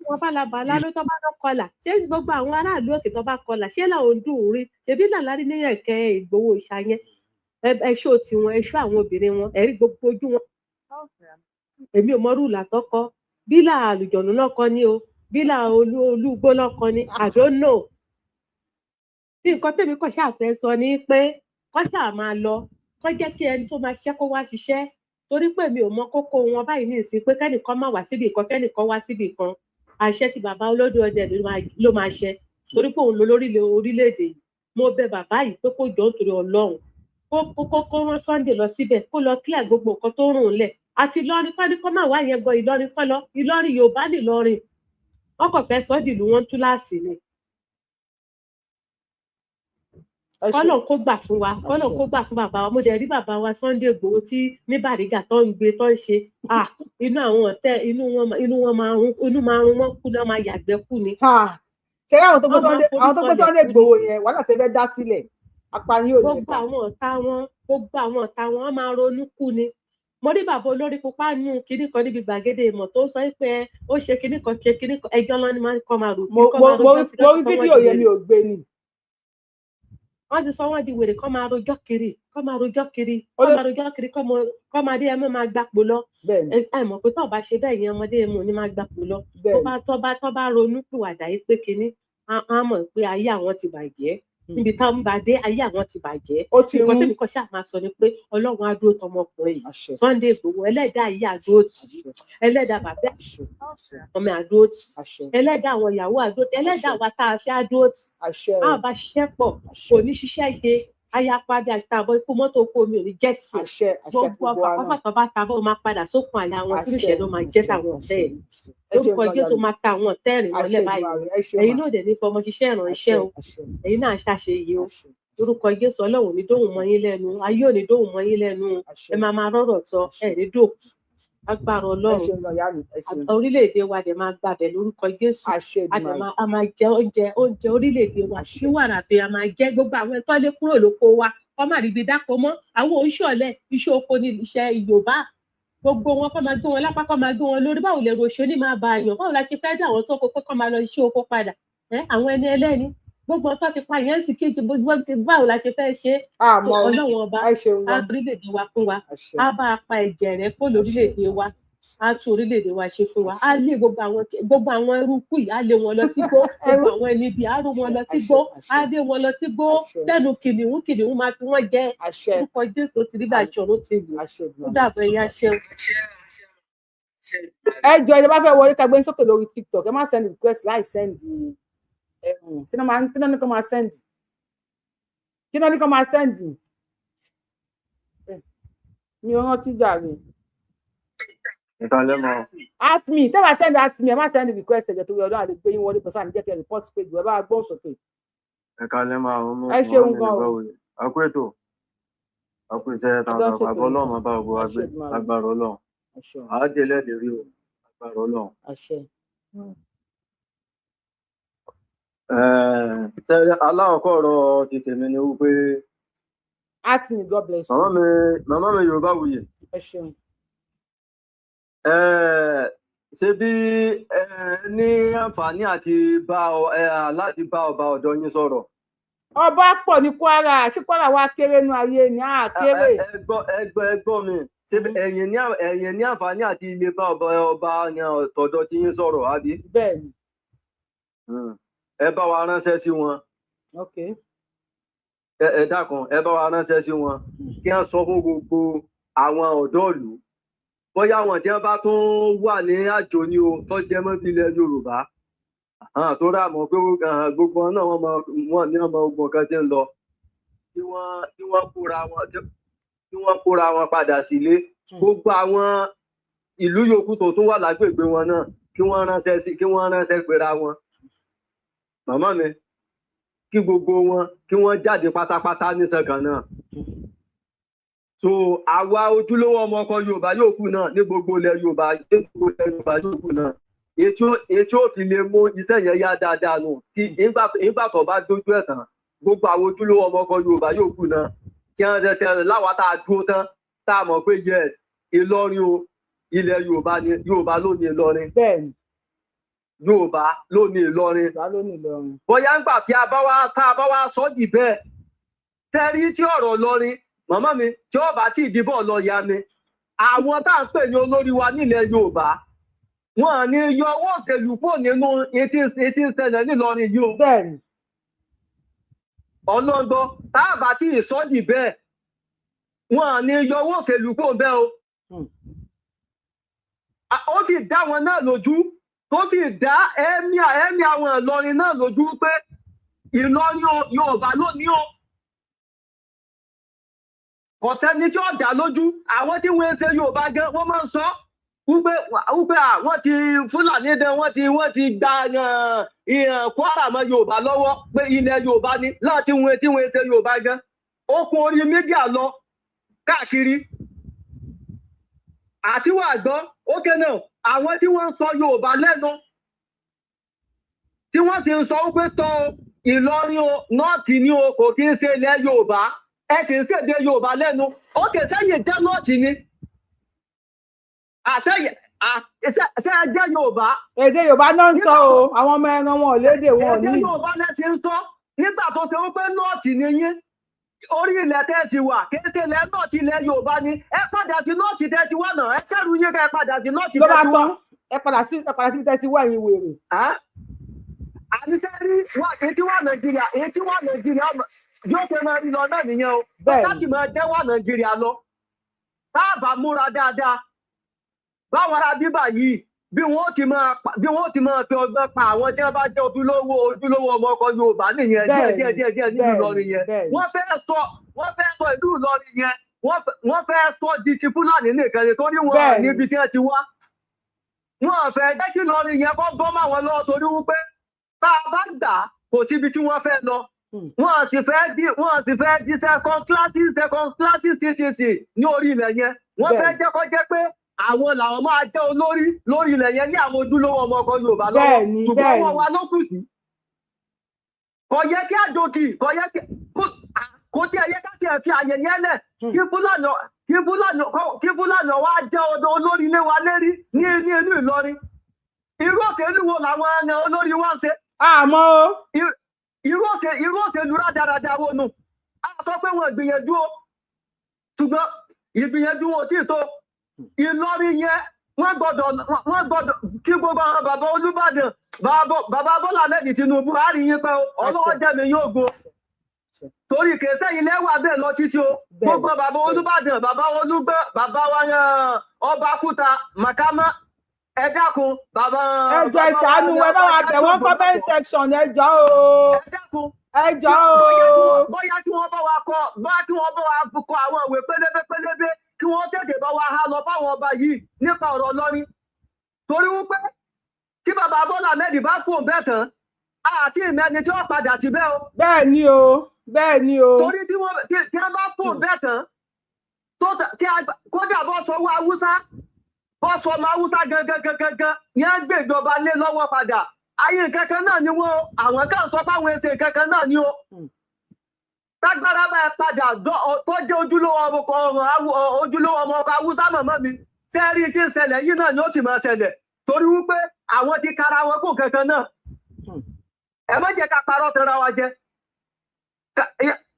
Wọn bálabàlá ló tó bá lọ kọlà. Ṣé gbogbo àwọn aráàlú òkè tó bá kọlà, ṣé làwọn ń dùn ún rí? Ṣebí làlárí ní ẹ̀kẹ́ Ìgbòho ìṣà yẹn, ẹṣọ tiwọn, ẹṣọ àwọn obìnrin wọn, ẹ̀rí gbogbo ojú wọn. Èmi ò mọrú ìlà tọkọ bílà àlùjọ̀nù lọ́kọ ni o, bílà olú olúgbó lọ́kọ ni, I don't know. Bí nǹkan tèmi kàn ṣáà fẹ́ sọ ni pé kọ́ ṣáà máa lọ, kọ́ jẹ́ kí ẹni tó máa ṣiṣẹ́ kó wá ṣiṣẹ́, torí pé mi ò mọ kókó wọn báyìí ní ìsìn pé kẹ́nìkan má wá síbì kan, kẹ́nìkan wá síbì kan. Àṣẹ tí bàbá olódò ọdẹ ló máa ṣẹ, torí pé òun ló lórí orílẹ̀-èdè yìí. Mo bẹ̀ bàbá yìí pé kó jọ̀ọ́ nítorí Ọlọ́run, kó rán Sunday lọ síbẹ̀, kó lọ clear gbogbo nǹkan tó rùn lẹ̀. Àti Ìlọrin kọ́ ni kọ́ máa wá yẹn gan, Ìlọrin kọ́ lọ, Ìlọrin Yorùbá nìlọrin, wọn kàn fẹ́ sọ́ dìlú wọn túláàsì ni. Ẹ ṣe Kọ́lọ̀ kó gbà fún wa, kọ́lọ̀ àṣẹ kó gbà fún bàbá wa. Mo dẹ̀ rí bàbá wa Sunday Igboho tí ní Bàrígà tó ń gbé tó ń ṣe, ah, inú àwọn ọ̀tẹ̀, inú wọn máa rún, inú máa rún wọn kú náà, máa yàgbẹ́ kú ni. Ṣe rí àwọn tó gbé Wọ́n máa Sunday, forí àwọn tó gbé sọlẹ̀ Sunday kú ni. Igboho yẹn, wàhálà tẹ́ fẹ́ dá sílẹ̀, apá yín ò ní Gbogbo ká. àwọn ọ̀tá wọn, gbogbo àwọn ọ̀tá wọn, wọ́n máa ronú kú ni. Mo rí bàbá olórí pupa nù kinní kan níbi gbàgede ìmọ̀ tó sọ pé ó ṣe kinní kan, ṣe kinní kan, ẹjọ́ lọ́ni máa ń kọ́ máa rò Mo kọ́ mo máa mo rojọ́ rí kiri, mo wọ́n rí ti sọ wọ́n fídíò di yẹn, mi wèrè. ò gbé ni. Wọ́n ti sọ wọ́n di wèrè, kọ́ máa rojọ́ kiri, kọ́ máa rojọ́ kiri, Ó kọ́ ló máa rojọ́ kiri, kọ́ máa dé ẹ mọ́ máa gbapò lọ. Bẹ́ẹ̀ ni. Ẹ mọ̀ pé tó bá ṣe bẹ́ẹ̀ yẹn, ọmọdé mọ̀ ní máa gbapò lọ. Tó Bẹ́ẹ̀ ni. bá tó bá ronú pìwàdà yìí pé kinní, á mọ̀ pé ayé àwọn ti bàjẹ́ níbi táwọn bá dé, ayé àwọn ti bàjẹ́. Ó ti Nǹkan rún. tẹ́mi kan ṣáà máa sọ ni pé Ọlọ́run á dúró tọmọkùnrin yìí, Àṣẹ. Sunday Igboho. Ẹlẹ́dàá yìí á dúró tì í, Àṣẹ. ẹlẹ́dàá bàbá Àṣẹ. ọmọ á dúró tì í, Àṣẹ. ẹlẹ́dàá àwọn ìyàwó á dúró tì í, ẹlẹ́dàá Àṣẹ. wa tá a fẹ́ á dúró tì í. Àṣẹ Á o. bá ṣiṣẹ́ pọ̀, kò Àṣẹ. ní ṣiṣẹ́ ṣe ayapa bí àtàbọ̀ ikú mọ́tò kó omi ò ní jẹ́ tiẹ̀. Àṣẹ, àṣẹ àti Gbogbo gbogbo ọfà wa kọ́fà náà. tó bá ta bó máa padà sókun àyà wọn, tí Àṣẹ. ìṣẹ́ ló máa jẹ́ Àṣẹ. tàwọn Àṣẹ. ọ̀tẹ̀ ẹ̀. Ẹ ṣeun Lórúkọ gan Jésù, yàrá. máa ta àwọn ọ̀tẹ̀ rìn Àṣẹ mọ́lẹ̀ báyìí. Èdùmàrè, ẹ ṣeun Ẹ̀yin mà. náà dẹ̀ ní fọmọ ṣiṣẹ́ ìránṣẹ́ Àṣẹ. o. Àṣẹ. Ẹ̀yin náà ṣàṣeyẹ o. Àṣẹ. Lórúkọ Jésù, Ọlọ́run ò ní dóhùn Àṣẹ. mọ́ yín lẹ́nu, ayé ò ní dóhùn mọ́ yín lẹ́nu o. Àṣẹ. Ẹ máa máa rọ́rọ̀ sọ, Àṣẹ. ẹ̀ ní dòkú agbára Ẹ Ọlọ́run. ṣeun gan yá mi, ẹ ṣeun. Orílẹ̀-èdè wa dẹ̀ máa gbàbẹ̀ lórúkọ Jésù. Àṣẹ A dẹ̀ Èdùmàrè. máa, a máa jẹ oúnjẹ orílẹ̀-èdè wa Àṣẹ. ní wàrà pé a máa jẹ gbogbo àwọn ẹ̀tọ́ lé kúrò lóko wa, kọ́ má ríbi dáko mọ́. Àwọn oṣù ọ̀lẹ, iṣẹ́ oko ni iṣẹ́ Yorùbá. Gbogbo wọn, kọ́ máa gbé wọn lápá, kọ́ máa gbé wọn lórí. Báwo lè roṣo ní máa ba àyàn? Báwo la ṣe fẹ́ dá àwọn sóko pé kọ́ máa lọ iṣẹ́ oko padà? Ẹ àwọn ẹni ẹlẹ́ni, gbogbo ọtọ́ ti pa yẹn sì kéjì gbogbo. Báwo la ṣe fẹ́ ṣe é? Àmọ́ o. Ọlọ́run ọba Ẹ ṣeun á gan. orílẹ̀-èdè wa fún wa, Àṣẹ. á bá a pa ẹ̀jẹ̀ rẹ̀ kó Àṣẹ. lórílẹ̀-èdè wa, á tún orílẹ̀-èdè wa ṣe fún wa, á Àṣẹ. lé gbogbo àwọn eruku yìí, á lé wọn lọ sígbó. Ẹrú. Gbogbo àwọn ẹni ibi, á rú wọn Àṣẹ. lọ Àṣẹ. sígbó, á Àṣẹ. lé wọn lọ sígbó. Àṣẹ. Lẹ́nu kìnìún, kìnìún máa fi wọ́n jẹ. Àṣẹ. Orúkọ Jésù, ó ti rí bàjẹ́, ọ̀run ti wù. Àṣẹ Ó Èdùmàrè. dàbọ̀, ẹ̀yà ṣeun. Ẹ jọ, ẹ bá fẹ́ wọlé, ká gbé yín sókè lórí TikTok, ẹ má send request láì send ẹhùn. Kí náà máa, kí náà ní kó máa send, kí náà ní kó máa send? Mi ò rántí jàre. Ìkàlẹ́ mọ́. At me, tẹ́ bá send at me, ẹ má send request. Ẹ̀jẹ̀ torí ọdún àti gbé yín wọlé pẹ̀sán àti jẹ́ kẹ́ report page, ẹ bá gbóhùn sókè. Ìkàlẹ́ máa ọmọ Ẹ ṣeun Mohammed gan o. Báwo àkú ètò, àkú iṣẹ́ Àjọ ń takuntakun. ṣètò Àbọ̀ ni. Ọlọ́run máa bá gbogbo wa Àṣẹ gbé. Èdùmàrè. Lágbára Ọlọ́run. Àṣẹ. Àádé lẹ́lẹ̀ rí o, lágbára Ọlọ́run. Àṣẹ. Ṣé aláwọ̀kọ́ ọ̀rọ̀ ti tèmi ni wípé At me, God bless you. màmá mi Yorùbá wuyì. Ẹ ṣeun. Ṣé bí ẹ ní àǹfààní àti bá láti bá ọba ọ̀dọ́ yín sọ̀rọ̀? Ọba pọ̀ ní Kwara. Ṣé Kwara wa kéré nu ayé ni a kéré? Ẹ gbọ́, ẹ gbọ́, ẹ gbọ́ mi. Ṣé ẹ̀yin ní àǹfààní àti ilé bá ọba ní ọ̀tọ̀dọ̀ tí yín sọ̀rọ̀, àbí? Bẹ́ẹ̀ ni. Ẹ bá wa ránṣẹ́ sí wọn. Ok. Ẹ dákun, ẹ bá wa ránṣẹ́ sí wọn kí wọ́n sọ fún gbogbo àwọn ọ̀dọ́ ìlú, bóyá àwọn tí wọ́n bá tún wà ní àjò ni o, tó jẹ mọ́ bí ilẹ̀ Yorùbá. Tó rà mọ̀ pé gbogbo wọn náà wọ́n mọ wọn ní ọmọ ogun kan tí ń lọ, kí wọ́n kóra wọn padà sílé. Gbogbo àwọn ìlú yòókù tó tún wà lágbègbè wọn náà, kí wọ́n ránṣẹ́ pera wọn. Màmá mi, kí gbogbo wọn kí wọ́n jáde pátápátá nísàn náà. So àwa ojúlówó ọmọ ọkọ Yorùbá yòókù náà ní gbogbo ilẹ̀ Yorùbá, ní gbogbo ilẹ̀ Yorùbá yòókù náà, ètò ò fi lè mú iṣẹ́ yẹn yá dáadáa nù tí nígbà tó bá dójú ẹ̀ tán, gbogbo àwọn ojúlówó ọmọ ọkọ Yorùbá yòókù náà kí wọ́n tẹ láwa tá a dúró tán, tá a mọ̀ pé yes, Ìlọrin o, ilẹ̀ Yorùbá ni, Yorùbá ló ní Ìlọrin. Yorùbá ló ní Ìlọrin. Bóyá ńgbà tí a bá wá tá a bá wá sọ dì bẹ́ẹ̀ tẹ́rí tí ọ̀rọ̀ Ìlọrin, màmá mi, tí ó bá tí ìdìbò lọ ya mi, àwọn tá à ń pè ní olórí wa nílẹ̀ Yorùbá, wọn ní yọ owó òṣèlú kúrò nínú etí ìṣẹ̀lẹ̀ nílọrin yìí o. Ọlọ́gbọ́n tá a bá tí ìsọdì bẹ́ẹ̀, wọn ní yọ owó òṣèlú kúrò bẹ́ẹ̀ o. Ó sì dá wọn náà lójú, tó sì dá ẹ̀mí àwọn Ìlọrin náà lójú pé Ìlọrin Yorùbá ló ní o. Kò sẹ́ni tí ó dá lójú. Àwọn tí wọ́n ń ṣe Yorùbá gan, wọ́n máa ń sọ wípé wọ́n ti Fúlàní dán, wọ́n ti gba Kwara mọ́ Yorùbá lọ́wọ́ pé ilẹ̀ Yorùbá ni láti wọ́n tí wọ́n ṣe Yorùbá gan. Ó kún orí mídíà lọ káàkiri. Àti wà gbọ́, ó kéde àwọn tí wọ́n ń sọ Yorùbá lẹ́nu, tí wọ́n ti ń sọ wípé tọ́ Ìlọrin o, nọ́ọ̀tì ni o, kò kí ń ṣe ilẹ̀ Yorùbá. Ẹ ti ń ṣèdè Yorùbá lẹ́nu, ó kè sẹ́yìn jẹ́ nọ́ọ̀tì ni. Àṣẹ jẹ́ Yorùbá. Èdè Yorùbá náà ń sọ o, àwọn ọmọ ẹran wọn ò lédè wọn ò ní. Èdè Yorùbá lẹ ti ń sọ nígbà tó ṣe wípé nọ́ọ̀tì ni yín, orí ilẹ̀ tẹ́ ti wà kéṣe ilẹ̀ nọ́ọ̀tì ilẹ̀ Yorùbá ni. Ẹ padà sí nọ́ọ̀tì tẹ́ ti wà náà, ẹ kẹ́rù yín kẹ́ ẹ padà sí nọ́ọ̀tì tẹ́ ti wà. Ẹ padà sí tẹ́ ti wà yín wèrè. Àníṣe rí èyí wà Nàìjíríà, èyí wà Nàìjíríà yóò ṣe máa rí lọ náà nìyẹn o. Láti máa jẹ́ wà Nàìjíríà lọ, tá a bá múra dáadáa, báwọn ará bíbà yìí bí wọ́n ti máa fi ọgbọ́n pa àwọn tí wọ́n bá jẹ́ ojúlówó ọmọ ọkọ Yorùbá nìyẹn díẹ̀ díẹ̀ díẹ̀ nínú Ìlọrin yẹn. Wọ́n fẹ́ sọ ìlú Ìlọrin yẹn, wọ́n fẹ́ sọ di ti Fúlàní nìkan ni, torí wọn níbi tí wọ́n ti wá. Wọ́n fẹ́ jẹ́ kí Ìlọrin yẹn kọ́ bọ́ máwọn lọ́wọ́, torí wípé tá a bá gbà kò síbi tí wọ́n fẹ́ lọ. Wọ́n sì fẹ́ di second class CCC ní orí ilẹ̀ yẹn. Wọ́n fẹ́ jẹ́ kó jẹ́ pé àwọn làwọn máa jẹ́ olórí lórí ilẹ̀ yẹn ní àwọn ojúlówó ọmọ ọkọ Yorùbá lọ́wọ́, ṣùgbọ́n wọn wà ló kù sí. Kò yẹ kí àjòkì, kò yẹ kí kò tí ẹ yẹ ká tiẹ̀ fi àyè yẹn lẹ̀ kí Fúlàní wá jẹ́ olórí ilé wa lérí ní inú Ìlọrin. Irú òṣèlú wo làwọn olórí wa ń ṣe? Àmọ́ o. Irú òṣèlú rádaràda wo nù? A sọ pé wọn ìgbìyànjú o, ṣùgbọ́n ìgbìyànjú wọn ò tí ì tó. Ìlọrin yẹn wọ́n gbọ́dọ̀ kí gbogbo àwọn bàbá Olúbàdàn, bàbá Bọ́lá Ahmed Tinubu, àárín yín pẹ́ ọlọ́wọ́ jẹ́mi yóò go, torí kèsẹ́ ilé wà bẹ́ẹ̀ lọ títí o. Gbogbo bàbá Olúbàdàn, bàbá Olúgbọ́n, bàbá wa ọba Kúta Màkàmá, ẹ dákun bàbá. Ẹ jọ̀ọ́ ẹ ṣàánú, ẹ bá wa bẹ̀ wọ́n comment section, ẹ jọ̀ọ́ o. Ẹ dákun. Ẹ jọ̀ọ́ o. Bóyá kí wọ́n bá wa kọ, bóyá kí wọ́n bá wa kọ àwọn ìwé pélébé pélébé, kí wọ́n tètè bá wa há lọ fáwọn ọba yìí nípa ọ̀rọ̀ Ìlọrin. Torí wípé tí bàbá Bọ́lá Ahmed bá kú òun bẹ́ẹ̀ tán, àti ìmẹ́ni tí wọ́n padà síbẹ̀ o. Bẹ́ẹ̀ ni o, bẹ́ẹ̀ ni o. Torí tí wọ́n bá kú òun bẹ́ẹ̀ tán, kódà bọ́ sọ wọ Haúsá, bọ́ sọ ọmọ Haúsá gangan gangan ní à ń gbé ìjọba lé lọ́wọ́ padà. Ayé kankan náà ni wọ́n, àwọn kan sọ fáwọn ẹsẹ̀ kankan náà ni o. Tágbára bá ẹ padà tó jẹ́ ojúlówó ọmọ ọkọ Haúsá, màmá mi, sẹ́ẹ̀rí tí ń ṣẹlẹ̀ yìí náà ni ó sì máa ṣẹlẹ̀, torí wípé àwọn ti kara wọn kó kankan náà. Ẹ má jẹ́ ká parọ́ tanra wa jẹ.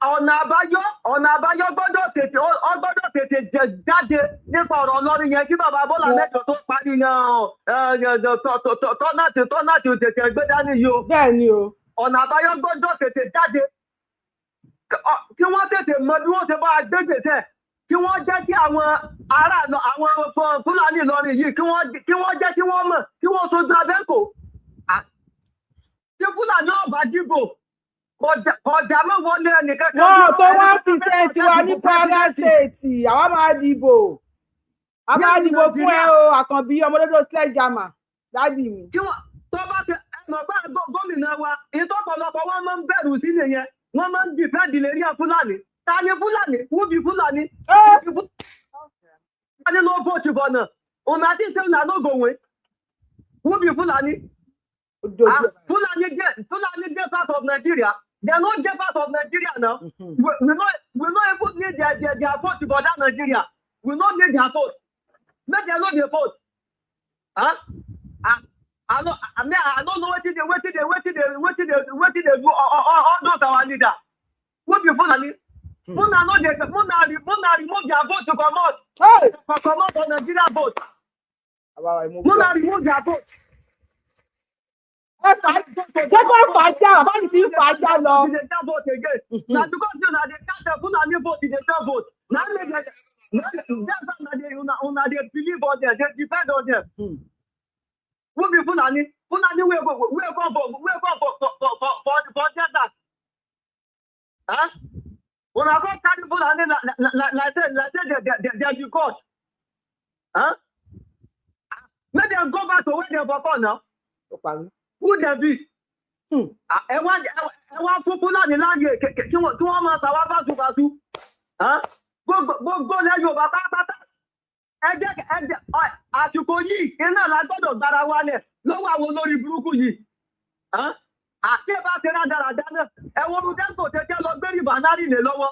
Ọ̀nà àbáyọ gbọ́dọ̀ tètè jáde nípa ọ̀rọ̀ Ìlọrin yẹn kí bàbá Bọ́lá mẹ́jọ tó parí tọ́nàtì tètè gbé dání yìí o. Bẹ́ẹ̀ ni o. Ọ̀nà àbáyọ gbọ́dọ̀ tètè jáde kí wọ́n tètè mọ bí wọ́n ṣe bá gbé gbèsè, kí wọ́n jẹ́ kí àwọn ará àwọn Fúlàní Ìlọrin yìí kí wọ́n jẹ́ kí wọ́n mọ̀, kí wọ́n sojú abẹ́kò. Tí Fúlàní ọba dìbò, kọjá mọ́ wọlé ẹnìkan. Wọn tó 1% wa ní Kwara State, àwa máa dìbò, a máa dìbò fún ẹ o. Àkànbí ọmọdédó sledgehammer dádì mi. Kí wọ́n tó bá ṣe ẹ mọ̀ pé gómìnà wa, ìtọ́pọ̀lọpọ̀ wọn máa ń bẹ̀rù sí nìyẹn, wọ́n máa ń dìfẹ́ǹdì lérí ẹ̀ Fúlàní. Ta ni Fúlàní? Who be Fúlàní? Fúlàní no vote for now. Una think say una no go win? Who be Fúlàní? Ah, Fulani get part of Nigeria. They no get part of Nigeria now. We no even need their vote for that Nigeria. We no need their vote. Make them no dey vote. Huh? I no, I mean, I don't know wetin dey wetin dey wetin dey wetin dey wetin dey do all those our leader. Who be Fulani? Una no dey una remove their vote to comot. For comot for Nigeria vote. Una remove their vote. Ṣé kò fàájà? Bàbá mi ti ń fàájà lọ. Dey tell vote again. Na because say una dey count the Fulani vote, dey tell vote. Na make dem na that's why una dey believe on them, dey depend on them. Who be Fulani? Fulani wey go wey come for wey come for desert. Huh? Una come carry Fulani like say dem be God. Huh? Make dem go back to where dem for come now. Who dem be? Ẹ wá fún Fúlàní láàyè kí wọ́n máa ṣàwá báṣubàṣu. Gbogbo ilẹ̀ Yorùbá pátápátá. Ẹ jẹ́ àsìkò yìí iná la gbọ́dọ̀ gbára wálẹ̀ lọ́wọ́ àwọn olórí burúkú yìí. Àti bá ṣe rádaràda náà, ẹ wo ọdún Dangote tẹ́ lọ gbé refinery lé lọ́wọ́.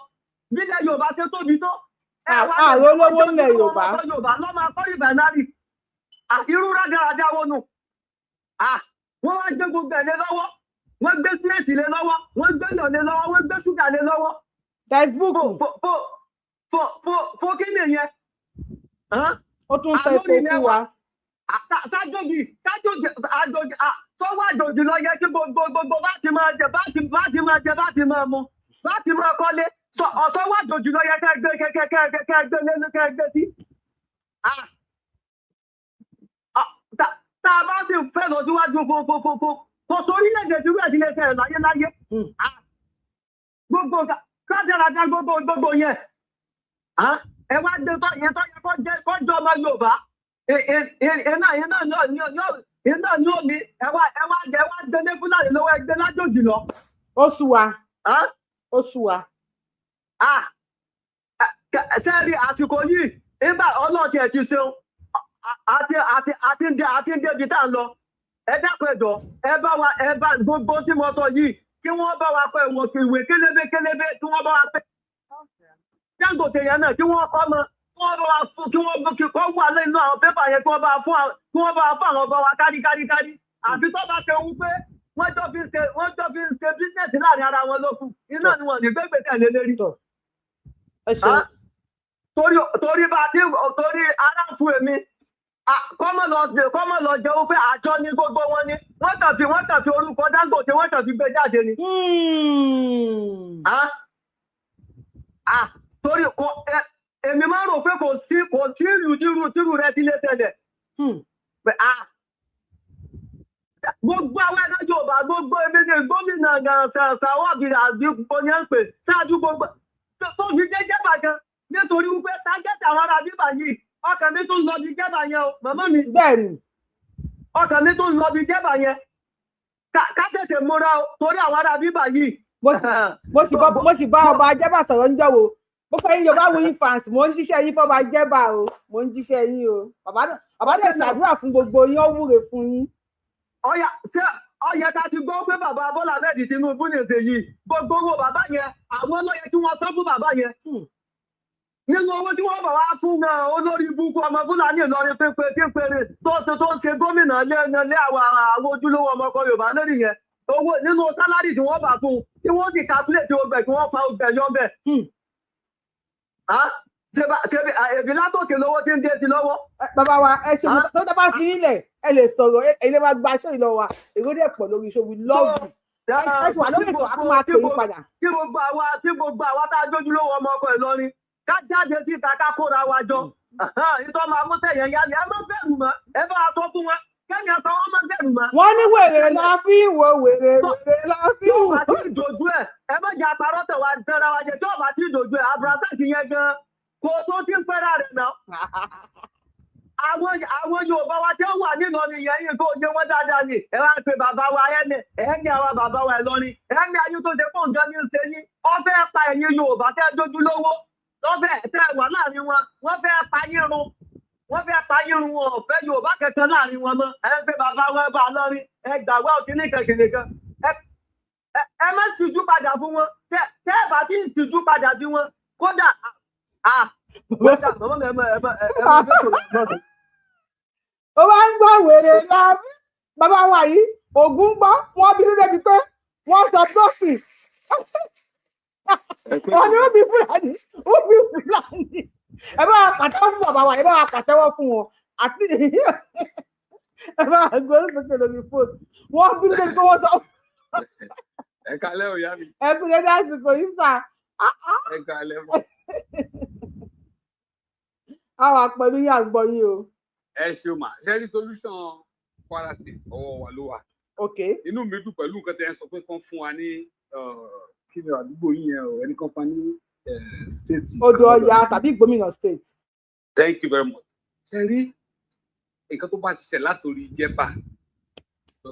Bílẹ̀ Yorùbá ṣe tóbi tó. Ẹ wá lè Àwọn olówó ńlẹ̀ Yorùbá. ọmọ Yorùbá lọ́ máa kọ́ refinery. Irú rádaràda wo nù? Wọ́n wá gbé gbogbo ẹ̀ lé lọ́wọ́. Wọ́n gbé símẹ́ǹtì lé lọ́wọ́. Wọ́n gbé iyọ̀ lé lọ́wọ́. Wọ́n gbé ṣúgà lé lọ́wọ́. Facebook. Fo kí nìyẹn? Ó tún tẹ epo fún wa. Sájòjì àjòjì tó wà àjòjì lọ yẹ kí gbogbo bá ti máa jẹ, bá ti máa jẹ, bá ti máa mu, bá ti máa kọ́lé, ọ̀tọ̀ wà àjòjì lọ yẹ kẹ́ gbé kẹ́ gbé lẹ́nu kẹ́ gbé sí. Tá a bá sì fẹ́ lọ síwájú fún kò tó orílẹ̀-èdè tí wíwẹ̀ sílẹ̀ fẹ́ láyé láyé. Gbogbo kájàrájà gbogbo yẹn. Ẹ wá dé tọ́ yẹn tó yẹ kó jẹ́ kó jọ ọmọ Yorùbá. Iná ní òní ẹ wá gbé ní Fúlàní lọ́wọ́, ẹgbẹ́ lájòjì lọ. Ó sú wa. Ó sú wa. Sẹ́ẹ̀rì àsìkò yìí nígbà ọlọ́ọ̀tì ẹ̀ ti ṣeun àti ń débi tá à ń lọ. Ẹ dákun, ẹ jọ̀ọ́, ẹ bá wa, ẹ bá gbogbo tí mo sọ yìí, kí wọ́n bá wa pẹ́ ìwọ̀n ìwé kélébé kélébé, kí wọ́n bá wa pẹ́ Dangote yẹn náà, kí wọ́n kọ́ mọ, kí wọ́n bá wa fún, kí wọ́n kí kọ́ wà nínú àwọn pépà yẹn, kí wọ́n bá wa fún àwọn ọba wa kárí kárí kárí. Àfi tó bá ṣe wú pé wọ́n jọ fi ń ṣe business láàrin ara wọn lókun, iná ni wọ́n ní gbégbé tẹ̀lé lérí. Ẹ ṣeun. Torí bá ti torí ara ń fún èmi, kọ́mọ̀ lọ jẹ́ wípé àjọ ní gbogbo wọn ni wọ́n kàn fi orúkọ Dangote, wọ́n kàn fi gbé jáde ni. Torí kò èmi máa ń rò pé kò sí ìlú tírú rẹ ti lé tẹ́lẹ̀. Gbogbo àwọn ẹ̀rọ Yorùbá, gbogbo ebi ní gómìnà Sàwọ́bì àbí oní ẹ̀ ń pè ṣáájú gbogbo tó fi dé jẹ́bà gan, nítorí wípé target àwọn ará bíbà yìí, ọkàn mi tún lọ bí jẹ́bà yẹn o, màmá mi. Bẹ́ẹ̀ni. Ọkàn mi tún lọ bí jẹ́bà yẹn. Ká tètè múra o, torí àwọn ará bíbà yìí. Mo sì bá ọba Jẹ́bà sọ̀rọ̀ ń jọ̀wọ́. Mo fẹ́ yín Yorùbá Wuyi fans, mò ń jíṣẹ́ yín fọba Jẹ́bà o, mò ń jíṣẹ́ yín o. Bàbá dẹ̀ ṣàdúrà fún gbogbo yín, ó wúre fún yín. Ọyà ṣé ọyẹ ká ti gbọ́ pé bàbá Bọ́lá Ahmed Tinubu ní èsè yìí, gbogbo owó bàbá yẹn, àwọn ọlọ́yẹ kí wọ́n tọ́ fún bàbá yẹn nínú owó tí wọ́n bá wá fún wọn, olórí ibùkún ọmọ Fúlàní Ìlọrin pépé tí ń péré tó ń ṣe gómìnà lé àwọn ojúlówó ọmọ ọkọ Yorùbá lórí yẹn, owó nínú salary tí wọ́n bá fún un, tí wọ́n sì calculate ọgbẹ̀ kí wọ́n fa ọgbẹ̀ yọ bẹ̀. Ṣebí látòkè lówó tí ń dé sí lọ́wọ́. Bàbá wa, ẹ ṣe mo tó bá fi nílẹ̀, ẹ lè sọ̀rọ̀, ẹ lè máa gba aṣọ ìlọ wa, èrò dẹ̀ pọ̀ lórí iṣẹ́. We love you. Ẹ ṣe wà lórí ètò, a tún máa pè yín padà. Kí gbogbo àwa tá a jójúlówó ọmọ ọkọ Ìlọrin ká jáde síta, ká kóra wa jọ. Ìtọ́ máa mú sẹ̀yìn yá ni ẹ má bẹ̀rù mọ́, ẹ bá wa sọ fún wọn kẹ́yìn àtàwọn ọmọ bẹ̀rù. bẹ̀rù mọ́. Wọ́n ní wèrè la fi ń wo wèrè, wèrè la fi ń Tó wo. bá ti dojú ẹ̀, ẹ má jẹ́ àparọ́ tẹ̀ wá dára wa jẹ. Tó bá ti dojú ẹ̀, Abdulrasaq yẹn gan kó tó ti ń pẹ́ra rẹ̀ náà. Àwọn Yorùbá wa tí ó wà nílọrin yẹn yìí kó yé wọn dáadáa ni. Ẹ wá ń pe bàbá wa ẹni ẹni àwa bàbá wa Ìlọrin ẹni ayé tó ṣe fún nǹkan ní í ṣe yín. Wọ́n fẹ́ pa ẹ̀yin Yorùbá tẹ́ dójú lówó, wọ́n fẹ́ tẹ́ wà láàrin wọn, wọ́n fẹ́ pa yín run, wọ́n fẹ́ pa yín run. Wọn ò fẹ́ Yorùbá kankan láàrin wọn mọ́. Ẹ ń pe bàbá wa bá lọ́rin, ẹ gbà wá òkè ní kẹ̀kẹ́ kan. Ẹ má ṣíjú padà fún wọn. Tẹ́ ẹ bá ti ń ṣíjú padà sí wọn, kódà kódà màmá mi, ẹ má ẹ má ẹ má fẹ́ sọ̀rọ̀. Ó máa ń gbọ́ wèrè la bàbá wa yìí Ògún gbọ́. Wọ́n bínú débi pé wọ́n sọ trophy, wọ́n ní ó bí Fúlàní, ó bí Fúlàní. Ẹ bá wa pàtẹ́wọ́ fún bàbá wa, ẹ bá wa pàtẹ́wọ́ fún wọn, àti ẹ bá wa gbórí sókè lórí fóònù. Wọ́n bínú débi pé wọ́n sọ. Ẹ kalẹ́ o, ìyá mi. Ẹ kú dédé àsìkò yìí sà. Ẹ kalẹ́ mọ́. A wà pẹ̀lú yín, àgbọ̀ yín o. Ẹ ṣeun mà. Ṣe rí solution Kwara State, ọwọ́ wa ló wà. Inú mi dùn pẹ̀lú nǹkan tẹ́ ẹ sọ pé kán fún wa ní, kí ni àdúgbò yín yẹn o, ẹnì kan fún wa ní state. Odò Ọya tàbí Ìgbómìnà State. Thank you very much. Ṣe rí nǹkan tó bá ṣiṣẹ́ látòrí jẹ́bà lọ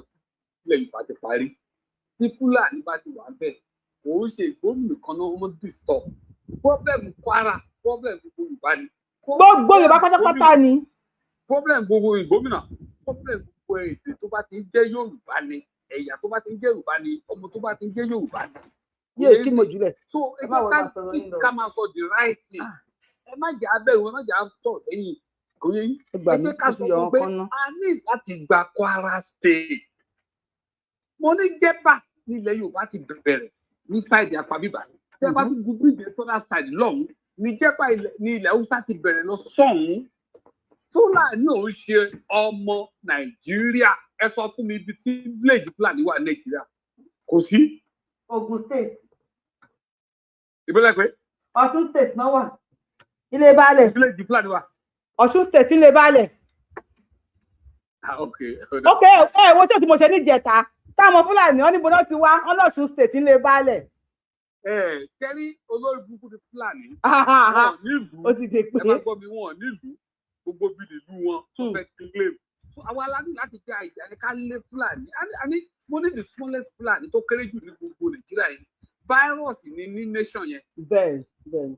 sílẹ̀ Yorùbá ti parí, tí Fúlàní bá ti wà bẹ́ẹ̀, kò ń ṣe Ìgbómìnà kan náà wọ́n disturb. Problem Kwara, problem gbogbo Yorùbá ni. Gbogbo Yorùbá pátápátá ni. Problem gbogbo Ìgbómìnà, problem gbogbo èdè tó bá ti ń jẹ́ Yorùbá ni, ẹ̀yà tó bá ti ń jẹ́ Yorùbá ni, ọmọ tó bá ti ń jẹ́ Yorùbá ni. Yéè, kí mo jùlẹ̀. So ẹ má jẹ́ wọlé ká àsọ̀rọ̀ yín lọ. ká máa sọ the right thing. Ẹ má jẹ́ abẹ́rù, ẹ má jẹ́ àtọ̀ sẹ́yìn, kò yẹ yín. Ẹ gbà Ẹ mí, jẹ́ ká ó ti sọ yọ fún wọn pé kan ná. a ní láti gba Kwara State. Mo ní jẹ́bà nílẹ̀ Yorùbá ti bẹ̀rẹ̀ ní side apá bíbá, tẹ́ ẹ bá tún gun bíríìjì sọ́dà side lọ́hùn ní jẹ́bà ní ilẹ̀ Haúsá ti bẹ̀rẹ̀ lọ sọ́hùn. Fúlàní ò ń ṣe ọmọ Nàìjíríà. Ẹ sọ fún mi ibi tí village Fúlàní wà ní Nàìjíríà. Kò sí. Ogun State. Ìbílẹ̀ pé. Ọ̀ṣun State náà wà, ilé baálẹ̀. Village Fúlàní wà. Ọ̀ṣun State, ilé baálẹ̀. Ah, ok. Ok, ẹ wo tí mo ṣe níjẹta táwọn Fúlàní wọn níbo náà ti wá, wọn lọ́ṣun State, ilé baálẹ̀. Ẹ kẹ́rí, olórí burúkú ni Fúlàní. Wọn ò nílùú. Ó ti dé pé. Ẹ má gbọ́ mi, wọn ò nílùú. Gbogbo bí nílùú wọn tó fẹ́ claim. So àwa la ní láti jẹ́ àìjà ní ká lé Fúlàní. A ní mo ní the smallest Fúlàní tó kéré jù ní gbogbo Nàìjíríà yìí. Virus ni ní nation yẹn. bẹ́ẹ̀ bẹ́ẹ̀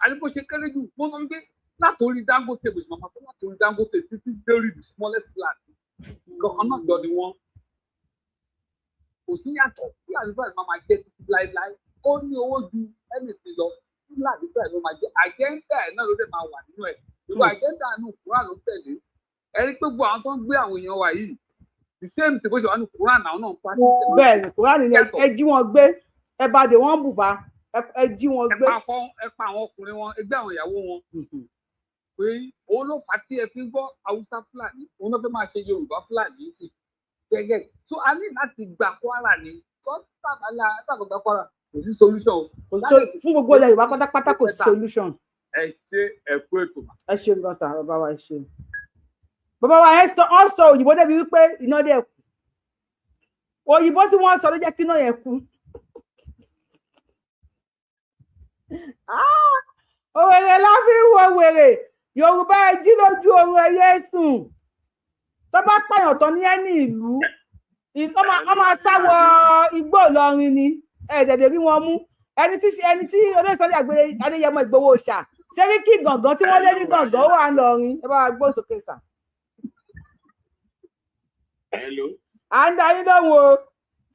A ní bó ṣe kéré jù, mo sọ wípé látòrí Dangote, bó ṣe máa tó látòrí Dangote títí dórí the smallest Fúlàní. Kankan náà jọ ni wọ́n. Kò sí yàtọ̀. Fúlàní máa jẹ́ títí láéláé. Ó ní owó ju anything lọ. Fúlàní ló máa jẹ́. Agenda ẹ̀ náà ló dẹ̀ máa wà nínú ẹ̀. Gbogbo agenda inú Quran ló tẹ̀lé. Ẹ rí pé gbogbo àwọn tó ń gbé àwọn èèyàn wa yìí, the same thing bó ṣe wà ní Quran, àwọn náà ń practice ẹ̀. Bẹ́ẹ̀ ni, Kúránì ni ẹ jí wọn gbé, ẹ bá dé wọn bùbá, ẹ jí wọn Ẹ gbé. pa akọ, ẹ pa àwọn ọkùnrin wọn, ẹ gbé àwọn ìyàwó wọn. Pé òun ló fà á tí ẹ fi ń gbọ́ Haúsá Fúlàní, òun náà fẹ́ máa ṣe Yorùbá Fúlàní sí. Gẹ́gẹ́ so a ní láti gba Kwara ni, sábàlá sábà gba Kwara, kò sí solution o. Kò sí fún gbogbo ilẹ̀ Yorùbá pátápátá, kò sí solution. Ẹ ṣe, ẹ kú ètò. Ẹ ṣeun gan sa, bàbá wa, ẹ ṣeun. Bàbá wa ẹ sọ, ọ sọ òyìnbó débi wípé iná dẹ̀ kú. Òyìnbó tí wọ́n sọ ló jẹ́ kí iná yẹn kú. Ah! Òwèrè la fi ń wo wèrè. Yorùbá, ẹ jí lójú oorun, ẹ yé sùn. Tó bá pààyàn tán ní ẹni ìlú, wọ́n máa sá wọ igbó Ìlọrin ni, ẹ̀ẹ́dẹ̀dẹ̀ rí wọn mú. Ẹni tí olóyè Sunday Adéyẹmọ Ìgbòho ṣà Sẹ́ríkì gàngán tí wọ́n lé ní gàngán, ó wà ń lọrin. Ẹ bá wa gbóhùn sókè sà. Hello. À ń darí lóhùn o.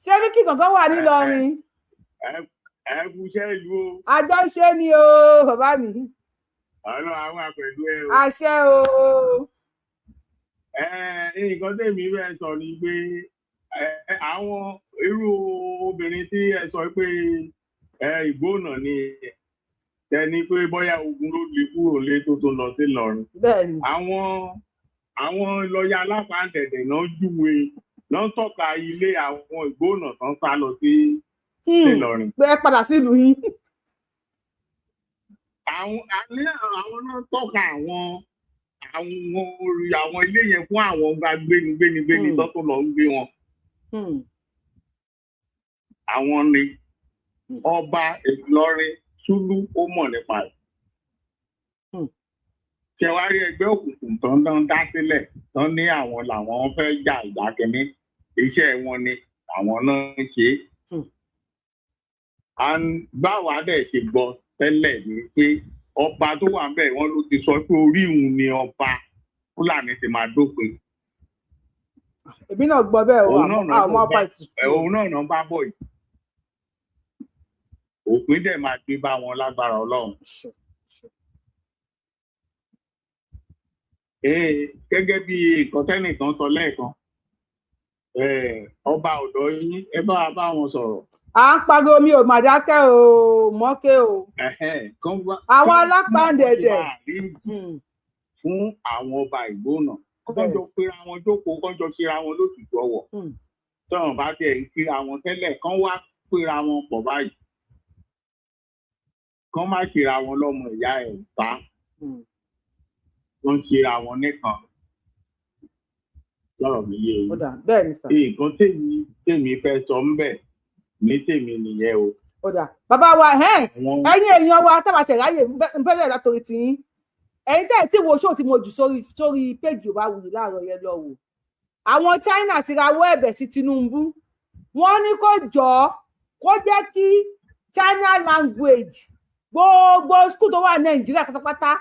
Sẹ́ríkì gàngán wà nílọrin. Ẹ kú iṣẹ́ ìlú o. Àjọ ń ṣe ni o, bàbá mi. Ọlọ́run á wà pẹ̀lú ẹ o. Àṣẹ o. Ẹ nǹkan tèmi fẹ́ sọ ni pé àwọn irú obìnrin tí ẹ sọ pé Ìgbónà ni, ẹni pé bóyá ogun ló lè kúrò lé tó tó lọ sí Ìlọrin. Bẹ́ẹ̀ni. Àwọn lọ́ọ̀yà alápàǹtẹ̀tẹ̀ náà júwe, náà tọ́ka ilé àwọn Ìgbónà tán sá lọ sí Ìlọrin. Pé ẹ padà sílùú yín. Àwọn àní àwọn náà tọ́ka àwọn Àwọn ilé yẹn fún àwọn gbénigbénigbéni tó tó lọ ń gbé wọn. Àwọn ni ọba Ìlọrin Sùlù ó mọ̀ nípa ẹ̀. Ṣé wàá rí ẹgbẹ́ òkùnkùn tó ń dá sílẹ̀ tó ní àwọn làwọn fẹ́ jà ìjà kínní, iṣẹ́ wọn ni àwọn náà ń ṣe é. Báwa dẹ̀ ṣe gbọ́ tẹ́lẹ̀ ni pé ọba tó wà ńbẹ̀ wọ́n ló ti sọ pé orí òun ni ọba Fúlàní ti máa dópin. Èmi náà gbọ́ bẹ́ẹ̀ o, àwọn ọba ìtìtù. Òun náà náà bá bọ̀ yìí. Òpin dẹ̀ máa gbé bá wọn lágbára Ọlọ́run. Gẹ́gẹ́ bí nǹkan tẹ́nìkan sọ lẹ́ẹ̀kan, ọba ọ̀dọ́ yín ẹ bá wa bá wọn sọ̀rọ̀. À ń pariwo mi ò mà dákẹ́ o, mọ́kẹ́ o. Àwọn alápàǹdẹ̀dẹ̀. Fún àwọn ọba Ìgbónà, kọ́jọ pera wọn jókòó, kọ́jọ kíra wọn lótùtù ọwọ̀. Tọ́wọ̀n bá tiẹ̀ ń kíra wọn tẹ́lẹ̀, kán wá pera wọn pọ̀ báyìí. Kán má kíra wọn lọ́mọ ìyá ẹ̀ ta. Wọ́n ń kíra wọn nìkan. Lọ́rọ̀ mi yé o. Nǹkan tèmi fẹ́ sọ ń bẹ̀ ní tèmi nìyẹn o. Ó dà bàbá wa, ẹ̀yin èèyàn wa tábàtẹ̀ ráyè ń bẹ̀rẹ̀ látòrí tiyín. Ẹ̀yin tẹ́ ẹ̀ tí wo ṣóò tí mo jù sórí péjì Yorùbáwùyí láàárọ̀ yẹn lọ wò. Àwọn China ti rawọ́ ẹ̀bẹ̀ sí Tinubu. Wọ́n ní kó jọ̀ọ́ kó jẹ́ kí China language gbogbo school tó wà Nàìjíríà pátápátá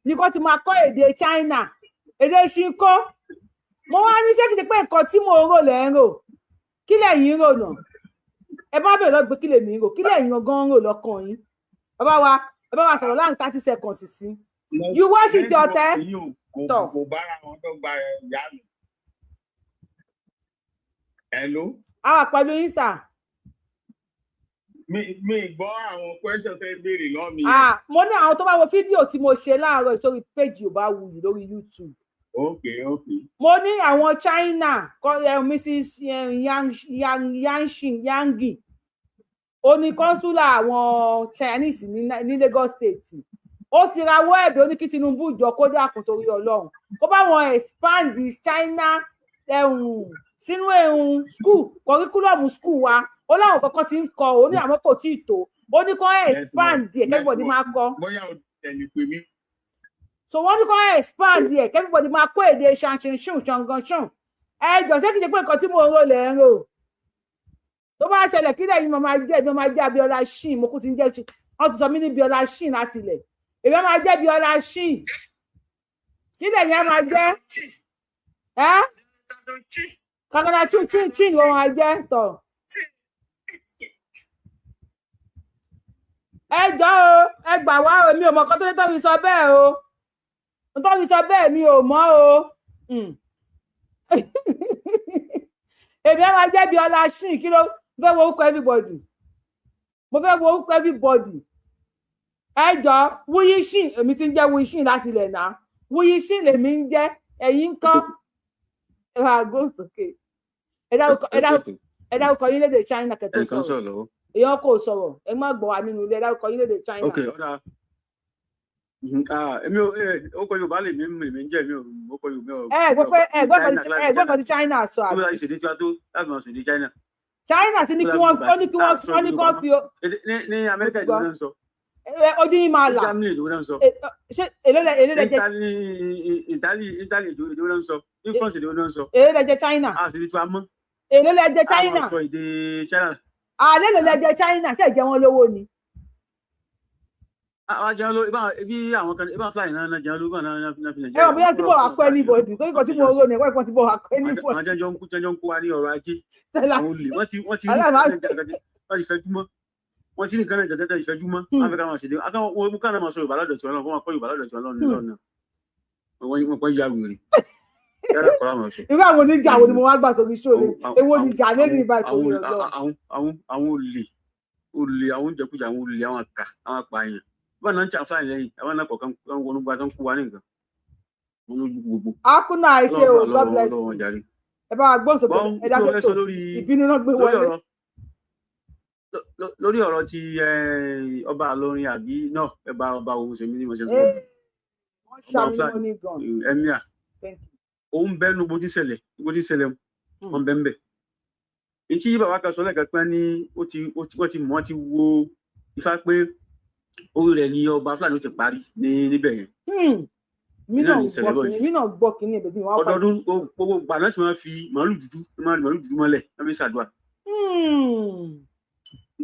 ní kó ti máa kọ́ èdè China, èdè ṣinkó. Mo wá ní ṣé kìí ṣe pé nǹkan tí mo rò lẹ́ ń rò, kí lẹ̀yin ń rò náà? Ẹ bá bẹ̀rẹ̀ lọ́gbẹ́ kí lèmi ń rò, kí lẹ̀yin gan ń rò lọ́kàn yín? Bàbá wa, ẹ bá wa sọ̀rọ̀ láàrin 30 seconds sí. You wash it your tẹ́. Tọ̀. Kò bára wọn dọ́gba ìyá mi. Hello. A wà pẹ̀lú yín sà. Mi gbọ́ àwọn question tẹ́ béèrè lọ́ọ̀ mi. Mo ní àwọn tó bá wo fídíò tí mo ṣe láàárọ̀ sórí péjì Yorùbáwùyí lórí YouTube. Okay, okay. Mo ní àwọn China, Mrs. Yangi, ó ní kọ́ńsúlà àwọn Chinese ní Lagos State. Ó ti rawọ́ ẹ̀bẹ̀, ó ní kí Tinubu jọ kó dákun torí Ọlọ́run kó bá wọn expand China sínú school curriculum school wa. Ó láwọn kankan ti ń kọ, ó ní àwọn kò tí ì tó, ó ní kó expand ẹ̀ kẹ́gbọ̀dì máa kọ. Bóyá o tẹ̀lé pè mí. So wọ́n ní kó expand ẹ̀ kẹ́gbọ̀dì máa kó èdè ṣanṣinṣun ṣanganṣun. Ẹ jọ ṣé kìí ṣe pé nǹkan tí mo ń rò lẹ́ ń rò? Tó bá ṣẹlẹ̀ kí lẹ́yìn mo máa jẹ́, mo máa jẹ́ Abíọ́lá Shin. Mo kú ti ń jẹ́, wọ́n ti sọ mí ní Bíọ́lá Shin láti ilẹ̀. Èmi máa jẹ́ Bíọ́lá Shin. Kí lẹ́yìn á máa jẹ́? Ẹ́ kankana chin chin chin ló máa jẹ́ tọ̀. Ẹ jọ o, ẹ gbà wá o, mi ò mọ̀ kan tó ní tó fi sọ bẹ́ẹ̀ o. Tó fi sọ bẹ́ẹ̀ mi ò mọ̀ o. Èmi á máa jẹ́ Bíọ́lá Shin. Kí ló fẹ́ wo orúkọ everybody? Mo fẹ́ wo orúkọ everybody. Ẹ jọ Wuyi Shin, èmi ti ń jẹ́ Wuyi Shin láti ilẹ̀ náà. Wuyi Shin lèmi ń jẹ́, ẹ̀yin ń kọ́. Ẹ máa gbó sókè. Ẹ dárúkọ yín lédè China kẹtó sọ̀rọ̀. Èèyàn kò sọ̀rọ̀, ẹ má gbọ́ wa nínú ilé. Ẹ dárúkọ yín lédè China. Ok, ọ̀dà èmi ò kọ Yorùbá lè mi ń jẹ́ mi ò kọ Yorùbá. Ẹ gbọ́ kan ti China sọ àbí. China ti ní kí wọ́n ní kí wọ́n fi. Ní Amẹ́ríkà ìdúró náà ń sọ. Ojú yín máa là. Germany ìdúró náà ń sọ. Ṣé èló lẹ jẹ. Italy ìdúró náà ń sọ. Ní France ìdúró náà ń sọ. Èló lẹ jẹ China. A sì ní tí a mọ́. Èló lẹ jẹ China. A máa sọ èdè China. Àlẹ́ ló lẹ jẹ China, ṣé ìjẹ wọn lówó ni? Àwọn jẹun ló ibi àwọn kan ibi àwọn fúlàní náà jẹun ló náà náà fi Nàìjíríà. Ẹ wọ́n bóyá tí bò wá kọ́ anybody torí kan tí mo rò ní ẹ̀kọ́ ìpọ́n tí bò wá kọ́ anybody. Àwọn jẹun ń kó wa ní ọrọ̀ ajé. Àwọn olè wọ́n ti wọ́n ti fẹ́jú mọ́. Wọ́n ti ní nǹkan náà jẹ́jẹ́ ìfẹ́jú mọ́. Wọ́n fẹ́ ká máa ṣèdè. Wọ́n ká máa sọ Yorùbá lọ́dọ̀ tí wọ́n náà kó máa kọ́ Yorùbá lọ́dọ̀ tí wọ́n náà lọ́nà. Wọ́n kọ́ ya wèrè. Irú àwọn oníjà wo ni mo wá gbà sórí ṣòro? Èwo oníjà lẹ́nu ìbá ìtòrí ọlọ́run. Àwọn olè àwọn oúnjẹkújẹ àwọn olè àwọn àkà àwọn apààyàn. Báwọn náà ń ṣàǹfààní lẹ́yìn àwọn náà kọ̀ọ̀kan wọnú gba tán kú wa ní nǹkan. Wọ́n lójú gbogbo. Akúnà àìṣe o, God bless you. Ẹ bá wa gbóhùn sókè, ẹ dá sókè, ìbínú náà gbé wọlé. Lórí ọ̀rọ̀ ti ọba Ìlọrin àbí náà ẹ bá ọba òun ṣe mí ní mo ṣe sọ. Wọ́n ṣá mi money gun. Emir. Thank you. Òun bẹ́ẹ̀ nu bó ti ṣẹlẹ̀ wọ́n bẹ́ẹ̀ bẹ́ẹ̀. Ntí bàbá kan sọ lẹ́ẹ̀kan pé ní wọ́n ti mọ̀, wọ́n ti wo ifá pé orí rẹ̀ ni ọba Fúlàní ó ti parí níbẹ̀ yẹn. Mi náà gbọ́ kínní ẹ̀bẹ̀ bí wọ́n á fà. Ọdọọdún gbogbo gbà náà sì máa fi màálù dúdú mọ́lẹ̀ wọ́n fi ṣàdúrà.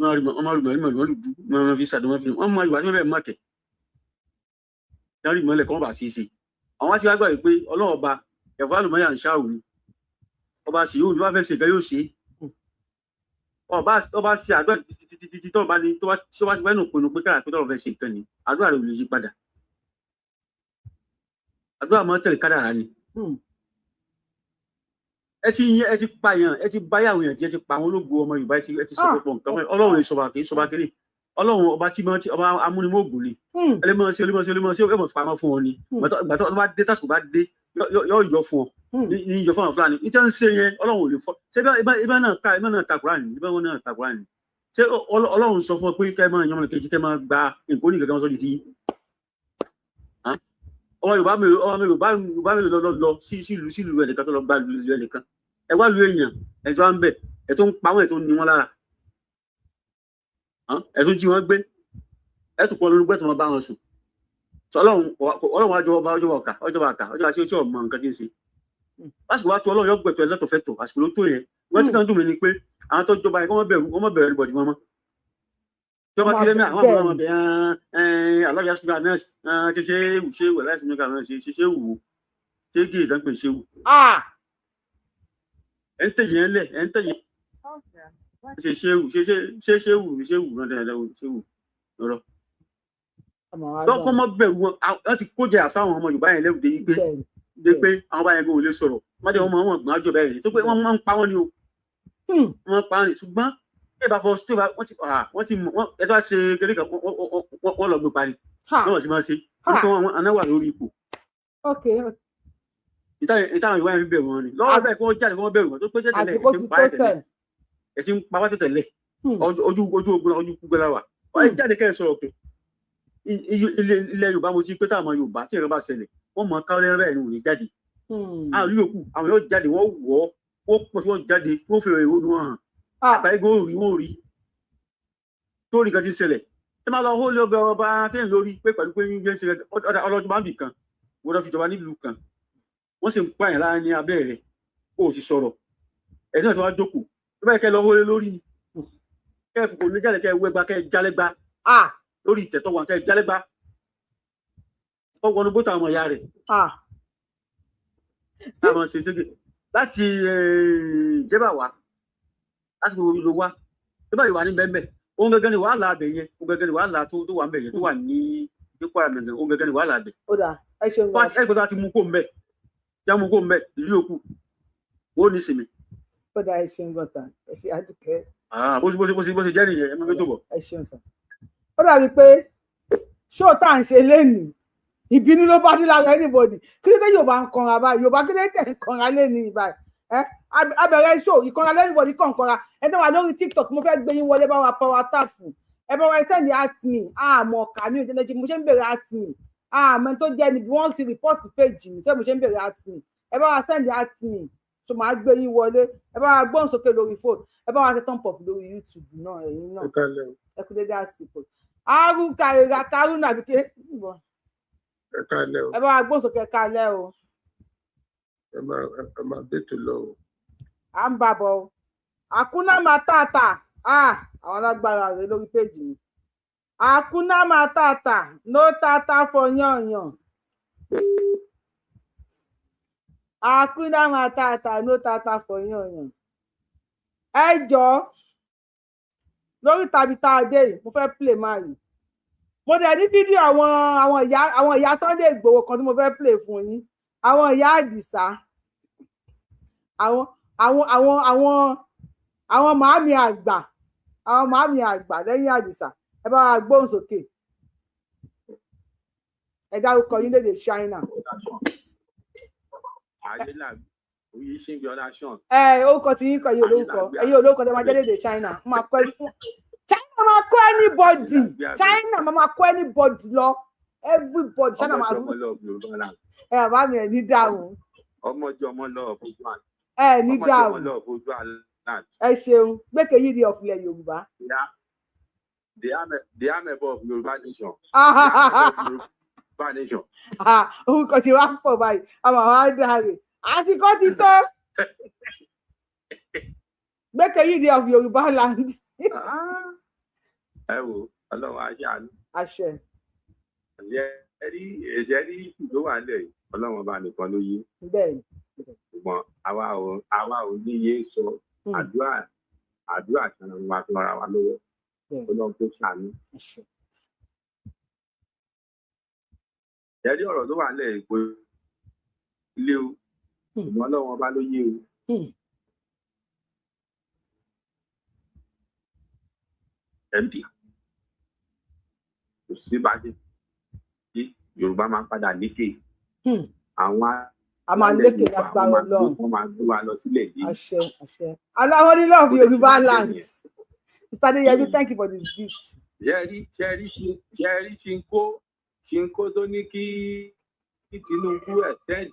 Wọ́n máa rí màálù dúdú wọ́n fi ṣàdúrà, wọ́n máa ìwà tí wọ́n bẹ̀ mọ̀ tẹ̀. Wọ́n rí mọ́lẹ̀ kọ́ bá ṣe é ṣe. Àwọn tí wọ́n gbà pé Ọlọ́run ọba ẹ̀fọ́ àlùmọ́yà ń ṣáà òun. Ọba sì yóò bá fẹ́ ṣe nǹkan yóò ṣe. Ọba ṣe àdúrà títí tó bá ní tó bá ti wẹ́nu pinnu pé kára pé tọ́lọ̀ fẹ́ ṣe nǹkan ni àdúrà rẹ̀ ò lè yí padà. Àdúrà máa ń tẹ̀lé kádàrá ni. Ẹ ti pa èèyàn, ẹ ti báyàwó èèyàn jẹ́, ẹ ti pa àwọn ológo ọmọ Yorùbá, ẹ ti sọ pọ̀ nǹkan fún Ọlọ́run ìṣọba kì í ṣọba kéré. Ọlọ́run ọba tí ọba amúnimóògùn ni. Ẹlẹ́mọ̀ọ́sí ẹ mọ̀ pamọ́ fún ọ ni. Ìgbà tó bá dé tásìkò bá dé yóò yọ fún ọ. Ní yọ fún àwọn Fúlàní. Níta ń ṣe yẹn Ọlọ́run ò lè fọ́. Ṣé ibà náà ka Kùránì? Ibà náà ka Kùránì. Ṣé Ọlọ́run sọ fún ọ pé kẹ́ máa yan ọmọ kejì kẹ́ máa gba nǹkan oníkankan sọ́ọ́ di ti yín? Ọmọ Yorùbá mi lọ sí sílùú ẹnìkan tó lọ gba ìlú ẹnìkan. Ẹ wá lu èèyàn, ẹ tó ń bẹ, ẹ tó ń pa wọn, ẹ tó ń ní wọn lára. Ẹ tó jí wọn gbé, ẹ tó pọ̀ lórúkọ ẹ tó máa bá wọn sùn. Ọlọ́run ọjọba ọjọba ọ̀kà ọjọba tí ó tí ò mọ nǹkan tí ń ṣe. Lásìkò wá tó Ọlọ́run yóò gbẹ̀tọ̀ ẹlẹ́tọ̀ fẹ́tọ̀, àsìkò ló tó yẹn. Wọ́n ti kàn dùn mí ni pé àwọn tó jọba yẹn kọ́ mọ́ bẹ̀rù ẹnibọ̀dì wọn mọ́. Jọba ti lẹ́mí àwọn àbúrò wọn bẹ̀ alábíyá ṣúgà náà ṣe ṣe ṣe wẹ̀ láìsí nígbà náà ṣe ṣe wù ú ṣé kí ìtàn pè ṣe wù. Ẹ ń tẹ̀yìn ẹ lẹ̀ ẹ ń tẹ̀yìn ṣe ṣe wù ṣe ṣe wù ṣe wù náà dáadáa ṣe wù lọ́rọ̀. Lọ́kọ́ mọ́ bẹ̀rù wọn, wọ́n ti kó jẹ àfáwọn ọmọ Yorùbá yẹn lẹ́rù dé yí pé pé àwọn bá yẹn kò lè sọ̀rọ̀ wọ́n dẹ̀ wọ́n máa wọ̀n gbọ́n àjọ bẹ́ẹ̀ tó pé wọ́n máa ń pa wọ́n ni o. Wọ́n máa ń pa wọ́n ni ṣùgbọ́n tí ìbá fọ tí ìbá wọ́n ti mọ̀ ẹ tó bá ṣe kékeré kan wọ́n lọ gbé parí wọ́n sì máa ṣe wọ́n kọ́ wọn aná wà lórí ipò. Ìtàn ìwà yẹn fi bẹ̀rù wọn ni lọ́wọ́ bẹ́ẹ̀ kí wọ́n jáde kí wọ́n bẹ̀rù wọn tó pé tẹ̀lé ẹ̀ ti ń pa wá tẹ̀lé ojú ogun ojú gbogbo la wà wọ́n jáde kẹ́ ẹ̀ sọ̀rọ̀ pé ilẹ̀ Yorùbá mo ti pé táwọn Yorùbá tí ìrọ̀bà ṣẹlẹ̀ wọ́n mọ káwọ́lẹ́ rẹ̀ ní òní jáde. Àwọn yòókù àwọn yóò jáde wọ́n wọ̀ wọ́n pọ̀ sí wọ́n jáde wọ́n fi èrò wọn hàn. Àgbáyé gan rí wọ́n rí tó rí nǹkan ti ṣẹlẹ̀. Ẹ máa lọ hó lé ọbẹ̀ ọba kéèyàn lórí pé pẹ̀lú pé ń gbé ń ṣe ọlọ́jọ́ bá ń bì kan wọ́n lọ fi jọba nílùú kan wọ́n sì ń pààyàn lára ní abẹ́ rẹ̀ ó sì sọ̀rọ̀ ẹ̀ náà tó wá jókòó tó báyìí kẹ́ lọ hó lé lórí ni kẹ́ ẹ fòkò lé jáde kẹ́ ẹ wẹ́gba kẹ́ ẹ jálẹ́gba lórí ìtẹ̀tọ̀ wọn kẹ́ ẹ jálẹ́gba ó wọnú bóta ọmọ ìyá rẹ̀ táwọn ṣe ṣége láti jẹ́bà wá láti gbogbo ìlú wa tó báyìí wà ní bẹ́ẹ̀ òun gẹ́gẹ́ ni wàhálà abẹ yẹn òun gẹ́gẹ́ ni wàhálà tó wà ń bẹ̀ yẹn tó wà ní Kwara mẹ́rin òun gẹ́gẹ́ ni wàhálà abẹ. Ó dà ẹ ṣeun gan. Ẹ gbọ́dọ̀ ti mú kó ń bẹ̀ já mú kó ń bẹ̀ ìlú yòókù wọ́n ní sinmi. Ó dà ẹ ṣeun gan sàn ẹ ṣe àdúkẹ́. Bó ṣe jẹ́ nìyẹn ẹ máa tó bọ̀. Ẹ ṣeun sàn. Ó dàbí pé ṣó tá à ń ṣe lénìí ìbínú ló bá dé lára anybody kí ló dé Yorùbá ń kanra báyìí Yorùbá kí ló dé ń kanra lénìí báyìí abẹ̀rẹ̀ ṣó ìkanra anybody kàn kanra ẹ tó wà lórí TikTok mo fẹ́ gbé yín wọlé bá wa power tap ẹ bá wa send at me àmọ́ ọ̀kà mi ò jẹ́ mo ṣe ń bèrè at me àmọ́ tó jẹ́ níbi wọ́n ti report page mi tó mo ṣe ń bèrè at me ẹ bá wa send at me tó máa gbé yín wọlé ẹ bá wa gbóhùn sókè lórí phone ẹ bá wa ṣe thumb up lórí YouTube náà ẹ̀yin náà ẹ kú dédé àsìkò arúgbó ìra kárúnà àbí ké ẹ bá wa gbóhùn sókè kalẹ̀ o. Ẹ máa bẹ́tò lọ o. À ń bà bọ̀ o. Àkúná matata àwọn alágbára rẹ lórí péjì mi. Àkúná matata no tata for yanyan. Àkúná matata no tata for yanyan. Ẹ jọ̀ọ́ lórí tàbí tá a dé yìí mo fẹ́ play máa yìí. Mo dẹ̀ ní fídíò àwọn ìyá Sunday Igboho kan tí mo fẹ́ play fún yín. Àwọn ìyá Àdìsá àwọn màámi àgbà àwọn màámi àgbà lẹ́yìn Àdìsá ẹ bá wa gbóhùn sókè ẹ dárúkọ yín lédè China. Ẹ orúkọ tí yín kọ yín olórúkọ ẹ̀yin olórúkọ tẹ máa jẹ́ lédè China máa kọ China máa kọ anybody China máa kọ anybody lọ Everybody ṣáná máa Ọmọ lọ Yorùbá land. Ẹ bàbá mi, ẹ ní dáhùn. Ọmọjọ ọmọ lọ fojú àlá. Ẹ ní Ọmọjọ ọmọ dáhùn. lọ fojú àlá. Ẹ ṣeun, gbẹkẹ yìí di ọ̀fìlẹ̀ Yorùbá. The amebo of Yorùbá nation. The amebo of Yorùbá nation. Orúkọ ṣe wá pọ̀ báyìí, àmọ́ àwọn àdáre àsìkò ti tó. Gbẹkẹ yìí di of Yorùbá land. Ẹ wo, Ọlọ́run á ṣàánú. Àṣẹ. Ẹ rí ẹ̀ṣẹ̀ rí ìlú tó wà nílẹ̀ yìí, Ọlọ́run ọba nìkan ló yé. Ṣùgbọ́n àwa ò ní yé sọ àdúrà. Àdúrà kan wa fi ra wa lọ́wọ́, Ọlọ́run tó ṣàánú. Ẹ rí ọ̀rọ̀ tó wà nílẹ̀ yìí, kò lé o, ṣùgbọ́n Ọlọ́run ọba ló yé o. Mp kò sí bá ṣe tí Yorùbá máa padà lékè. Àwọn A máa alálẹ̀ lékè Yorùbá, lágbára wọ́n máa gbé Ọlọ́run. Wọ́n máa gbé wa lọ sílẹ̀ yìí. Àṣẹ, àṣẹ. Aláwọ̀ ní love Bó dẹ̀ ṣe Yorùbá máa jẹ́ land. nìyẹn. Mr. Adeyemi, thank you for this gift. Ṣẹ́rí ṣinkó tó ní kí Tinubu extend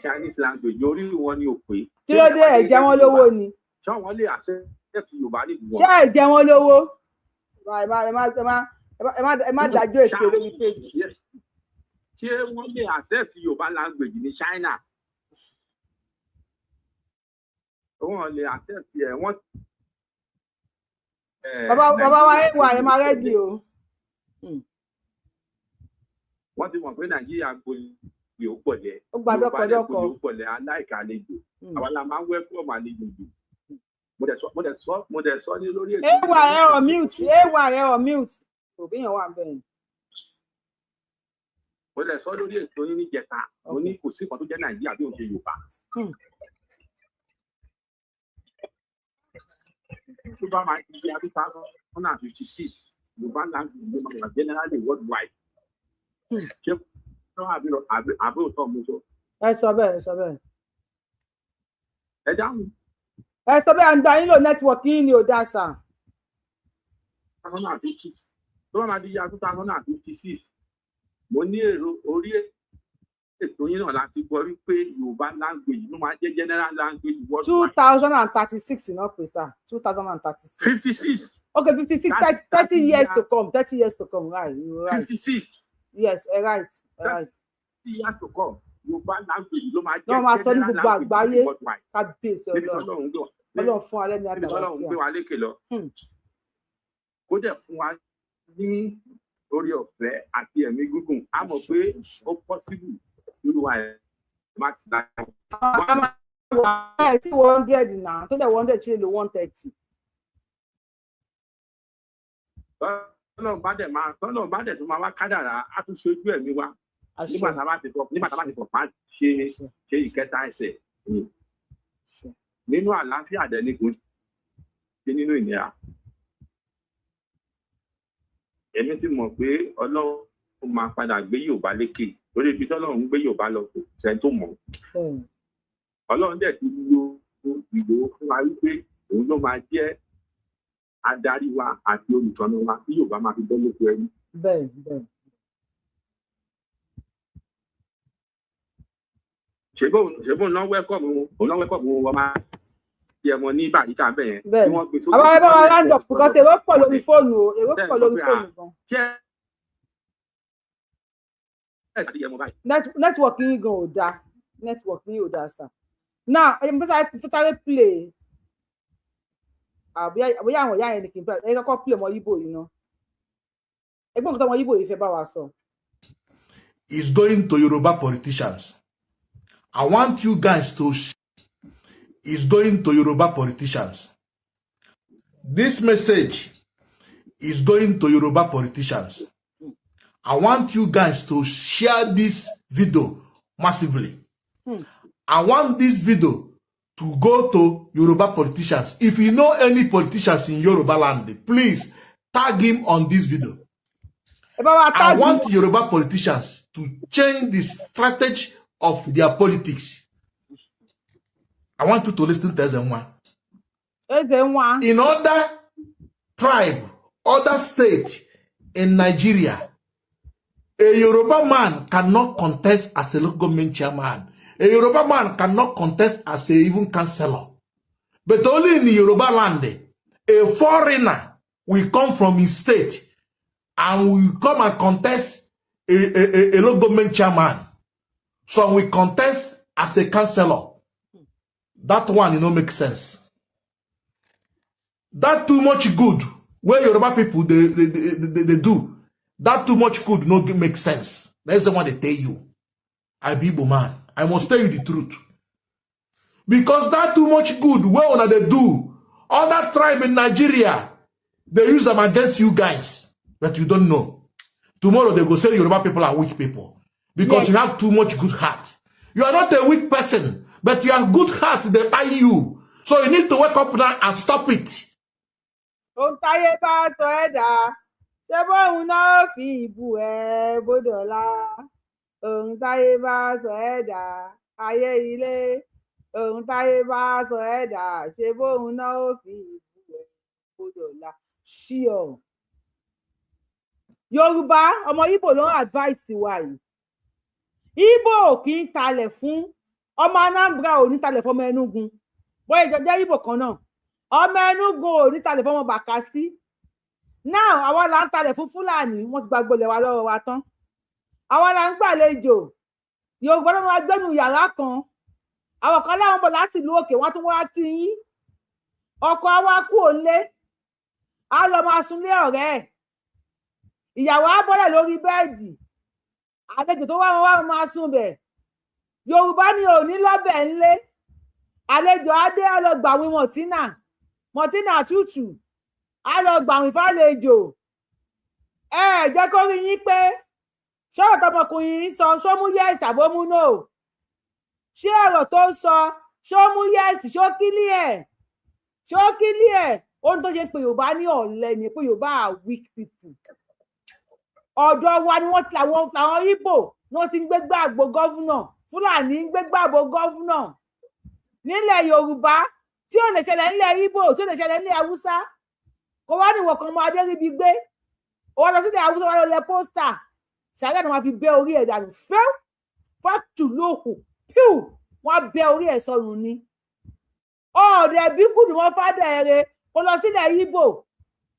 Chinese language, orí wọn ni ò pé. Kí ló dé? Ẹ jẹ wọ́n lówó ni? Ṣé wọ́n lè accept Yorùbá nílùú wọn? Ṣé ẹ jẹ wọ́n lówó? Ẹ má ẹ má ẹ má ẹ má ẹ má dájọ́ ètò lórí page. Ṣé wọ́n lè accept Yorùbá language ní China? Wọ́n lè accept ẹ̀ wọ́n. Bàbá bàbá wa, ẹ wà, ẹ máa ready o. Wọ́n ti mọ̀ pé Nàìjíríà gbolè, ó pọ̀lẹ́. Ó gba Yorùbá dẹ̀ dọ́kọdọ́kọ. gbolè, ó pọ̀lẹ́, aláìka àlejò. Àwa la máa ń welcome àlejò jù. Mo dẹ̀ sọ ní lórí ètò. Ẹ wà, ẹ ọ̀ mute. Ẹ wà, ẹ ọ̀ mute. Òbí yẹn wà bẹ́ẹ̀. Mo dẹ̀ sọ lórí ètò yín níjẹta, mo ní kò sí nǹkan tó jẹ́ Nàìjíríà bí òun ṣe Yorùbá. Tó bá máa di 2056, Yorùbá language ló máa wà generally worldwide. Ṣé wọ́n àbí òótọ́ mo sọ? Ẹ sọ bẹ́ẹ̀, ẹ sọ bẹ́ẹ̀. Ẹ dáhùn. Ẹ sọ bẹ́ẹ̀, à ń da yín lò, network yín ni ò dáa sà. 2050, tó bá máa di 2056, mo ní èrò orí ètò yín náà láti gbọ́ wípé Yorùbá language ló máa jẹ́ general language Two worldwide. thousand and thirty-six náà pè sà, 2036. 56. Okay, 56, 30 years to come, 30 years to come, right, you right. 56. Yes, ẹ right, ẹ right. 30 years to come, Yorùbá language ló máa jẹ́ Náà máa sọ ní general gbogbo language àgbáyé. worldwide. Kábíyèsí Níbi Ọlọ́run. tọ́lọ́run gbé wa Ọlọ́run fún alẹ́ ní níbi tọ́lọ́run gbé àtàlàáfíà. wa lékè lọ, kó dẹ̀ fún wa ní orí ọ̀fẹ́ àti ẹ̀mí gígùn, á mọ̀ pé ó possible nínú wa ẹ̀ má ti dá. Ẹ tí 100 náà tó dẹ̀ 100 ṣe lè lo 130. Tọ́lọ́run bá dẹ̀ tó máa wá kádàrá, á tún ṣojú ẹ̀mí wa nígbà tá a bá ti fọ̀ pa ṣe ìkẹta ẹsẹ̀ nínú àlàáfíà dẹ̀ ni, kò ṣe nínú ìnira. Èmi ti mọ̀ pé Ọlọ́run máa padà gbé Yorùbá lékè lórí ibi tọ́lọ́run ń gbé Yorùbá lọ, kò sẹ́ni tó mọ̀. Ọlọ́run dẹ̀ ti lo Ìgbòho fún wa wípé òun ló máa jẹ́ adarí wa àti olùtọ́nà wa tí Yorùbá máa fi bọ́ lóko ẹrú. bẹ́ẹ̀ bẹ́ẹ̀. Ṣèbó náà welcome òun náà welcome wọn máa ti ẹmọ ní Bàríkà bẹ́ẹ̀ yẹn Bẹ́ẹ̀ tí wọ́n gbé sókè. Àwọn ẹ bá wa round up because èrò pọ̀ lórí fóònù o, èrò pọ̀ lórí fóònù gan. Ṣé ẹ ti ẹmọ báyìí? Network yín gan ò dáa, network yín ò dáa sà. Now ẹ mo fẹ́ sáré play àbóyá àwọn ìyá yẹn ni kì í play. Ẹ kọ́kọ́ play ọmọ Yíbò yìí ná. Ẹgbọ́n nǹkan tó ọmọ Yíbò yìí fẹ́ bá wa sọ. Is going to Yoruba politicians. I want you guys to is going to Yoruba politicians. This message is going to Yoruba politicians. I want you guys to share this video massively. I want this video to go to Yoruba politicians. If you know any politicians in Yoruba land, please tag him on this video. Ẹ bá wa I tag. want Yoruba politicians to change the strategy of their politics. I want you to listen to Ezenwa. Eze nwa. In other tribe, other state in Nigeria, A Yoruba man cannot contest as a local government chairman. A Yoruba man cannot contest as a even councillor. But only in the Yoruba land, a foreigner will come from his state and will come and contest a local government chairman. So we contest as a councillor. That one, you know, make sense. That too much good where Yoruba people they do. That too much good no make sense. That's the one they tell you. I be Igbo man. I must tell you the truth. Because that too much good where una they do, other tribe in Nigeria, they use them against you guys. But you don't know. Tomorrow they go say Yoruba people are weak people. Because you have too much good heart. You are not a weak person, but you have good heart, they buy you. So you need to wake up now and stop it. Ohun táyé bá sọ ẹ́ dà, ṣé bóun náà fi ìbú ẹ bódọlá? Ohun táyé bá sọ ẹ́ dà, ayé ilé, ohun táyé bá sọ ẹ́ dà, ṣé bóun náà fi ìbú ẹ bódọlá? Ṣíọ Yorùbá, ọmọ Ìgbò ló ń advice wa yìí. Ìgbò kì í talẹ̀ fún ọmọ Anambra, ò ní talẹ̀ fọmọ Enugu. Bóyá ìjọjẹ Ìgbò kan náà, ọmọ Enugu ò ní talẹ̀ fọmọ Bàkásí. Now àwa là ń talẹ̀ fún Fúlàní. Wọ́n ti gba gbolẹ̀ wa lọ́wọ́ wa tán. Àwa là ń gbàlejò. Yorùbá ló máa gbẹ́nu yàrá kan, àwọn kan láwọn bọ̀ láti ìlú òkè, wọ́n tún wá kí yín. Ọkọ á wá kú òǹlé, á lọ máa sunlé ọ̀rẹ́ ẹ̀. Ìyàwó á bọ́lẹ̀ lórí bẹ́ẹ̀dì, àlejò tó wá wọn wá máa sùn bẹ̀. Yorùbá ni ò ní lọ́bẹ̀ ńlé. Àlejò á dé, á lọ gbàwìn mọ̀tínà, mọ̀tínà tútù, á lọ gbàwìn fàlejò. Ẹ jẹ́ kó rí yín pé ṣọ́rọ̀ tọmọkùnrin yìí ń sọ, ṣó mú yes àbó mú no? Ṣé ọ̀rọ̀ tó ń sọ, ṣó mú yes? Ṣó clear? Ṣó clear? Ohun tó ṣe ń pe Yorùbá ní ọ̀lẹ ni pé Yorùbá are weak people. Ọ̀dọ̀ wa ni wọ́n ti làwọn Ìgbò ni wọ́n ti ń gbégbá àgbo governor, Fúlàní ń gbégbá àgbo governor nílẹ̀ Yorùbá, tí ò lè ṣẹlẹ̀ nílẹ̀ Ìgbò, tí ò lè ṣẹlẹ̀ nílẹ̀ Haúsá. Kó wá ní ìwọ̀kan mọ́ Adéríbi gbé ó wá lọ sílẹ̀ Haúsá, wá lọ lẹ poster ṣàlẹ́ ni wọ́n fi bẹ́ orí ẹ̀ dànù fẹ́ fàtú lóhùn píù, wọ́n á bẹ́ orí ẹ̀ sọnù ni. Ọ̀ọ́dẹ̀ bí kùdù wọn fádà ẹ̀rẹ̀ kó lọ sílẹ̀ Ìgbò,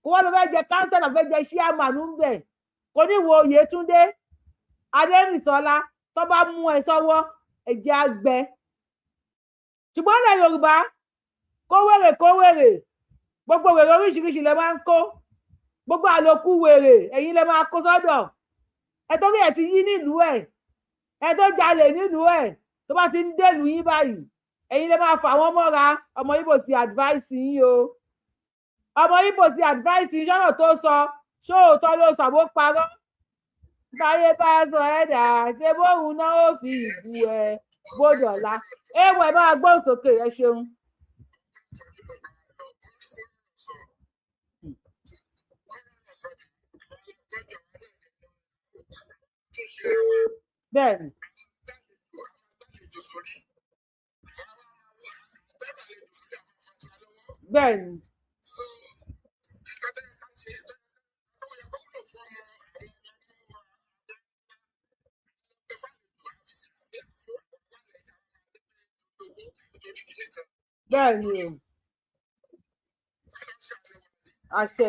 kó wá lọ fẹ́ jẹ councillor, fẹ́ jẹ chairman ń bẹ̀. Kò ní wo Yétúndé Adérìnsọ́lá tó bá mú ẹ sọ́wọ́, ẹ̀jẹ̀ àgbẹ̀. Ṣùgbọ́n ilẹ̀ Yorùbá, kó wèrè, kó wèrè, gbogbo wèrè oríṣiríṣi lẹ máa ń kó, gbogbo àlòkù wèrè ẹ̀yin lẹ máa kó sọ́dọ̀ ẹ, torí ẹ ti yí nílùú ẹ, ẹ tó jalè nílùú ẹ, tó bá ti ń dèlù yín báyìí, ẹ̀yin lẹ máa fà wọ́n mọ́ra. Ọmọ Ìgbò ti advice yín o, ọmọ Ìgbò ti advice yín. Sọ̀rọ̀ tó sọ, ṣóòótọ́ ló sọ àbó parọ́? Táyé bá sọ ẹ dà, ṣe bóun náà ó fi ìbú ẹ bódọ̀lá? Èèwọ̀, ẹ máa gbóhùn sókè. Ẹ ṣeun. Bẹ́ẹ̀ni. Bẹ́ẹ̀ni. Bẹ́ẹ̀ni o, àṣẹ.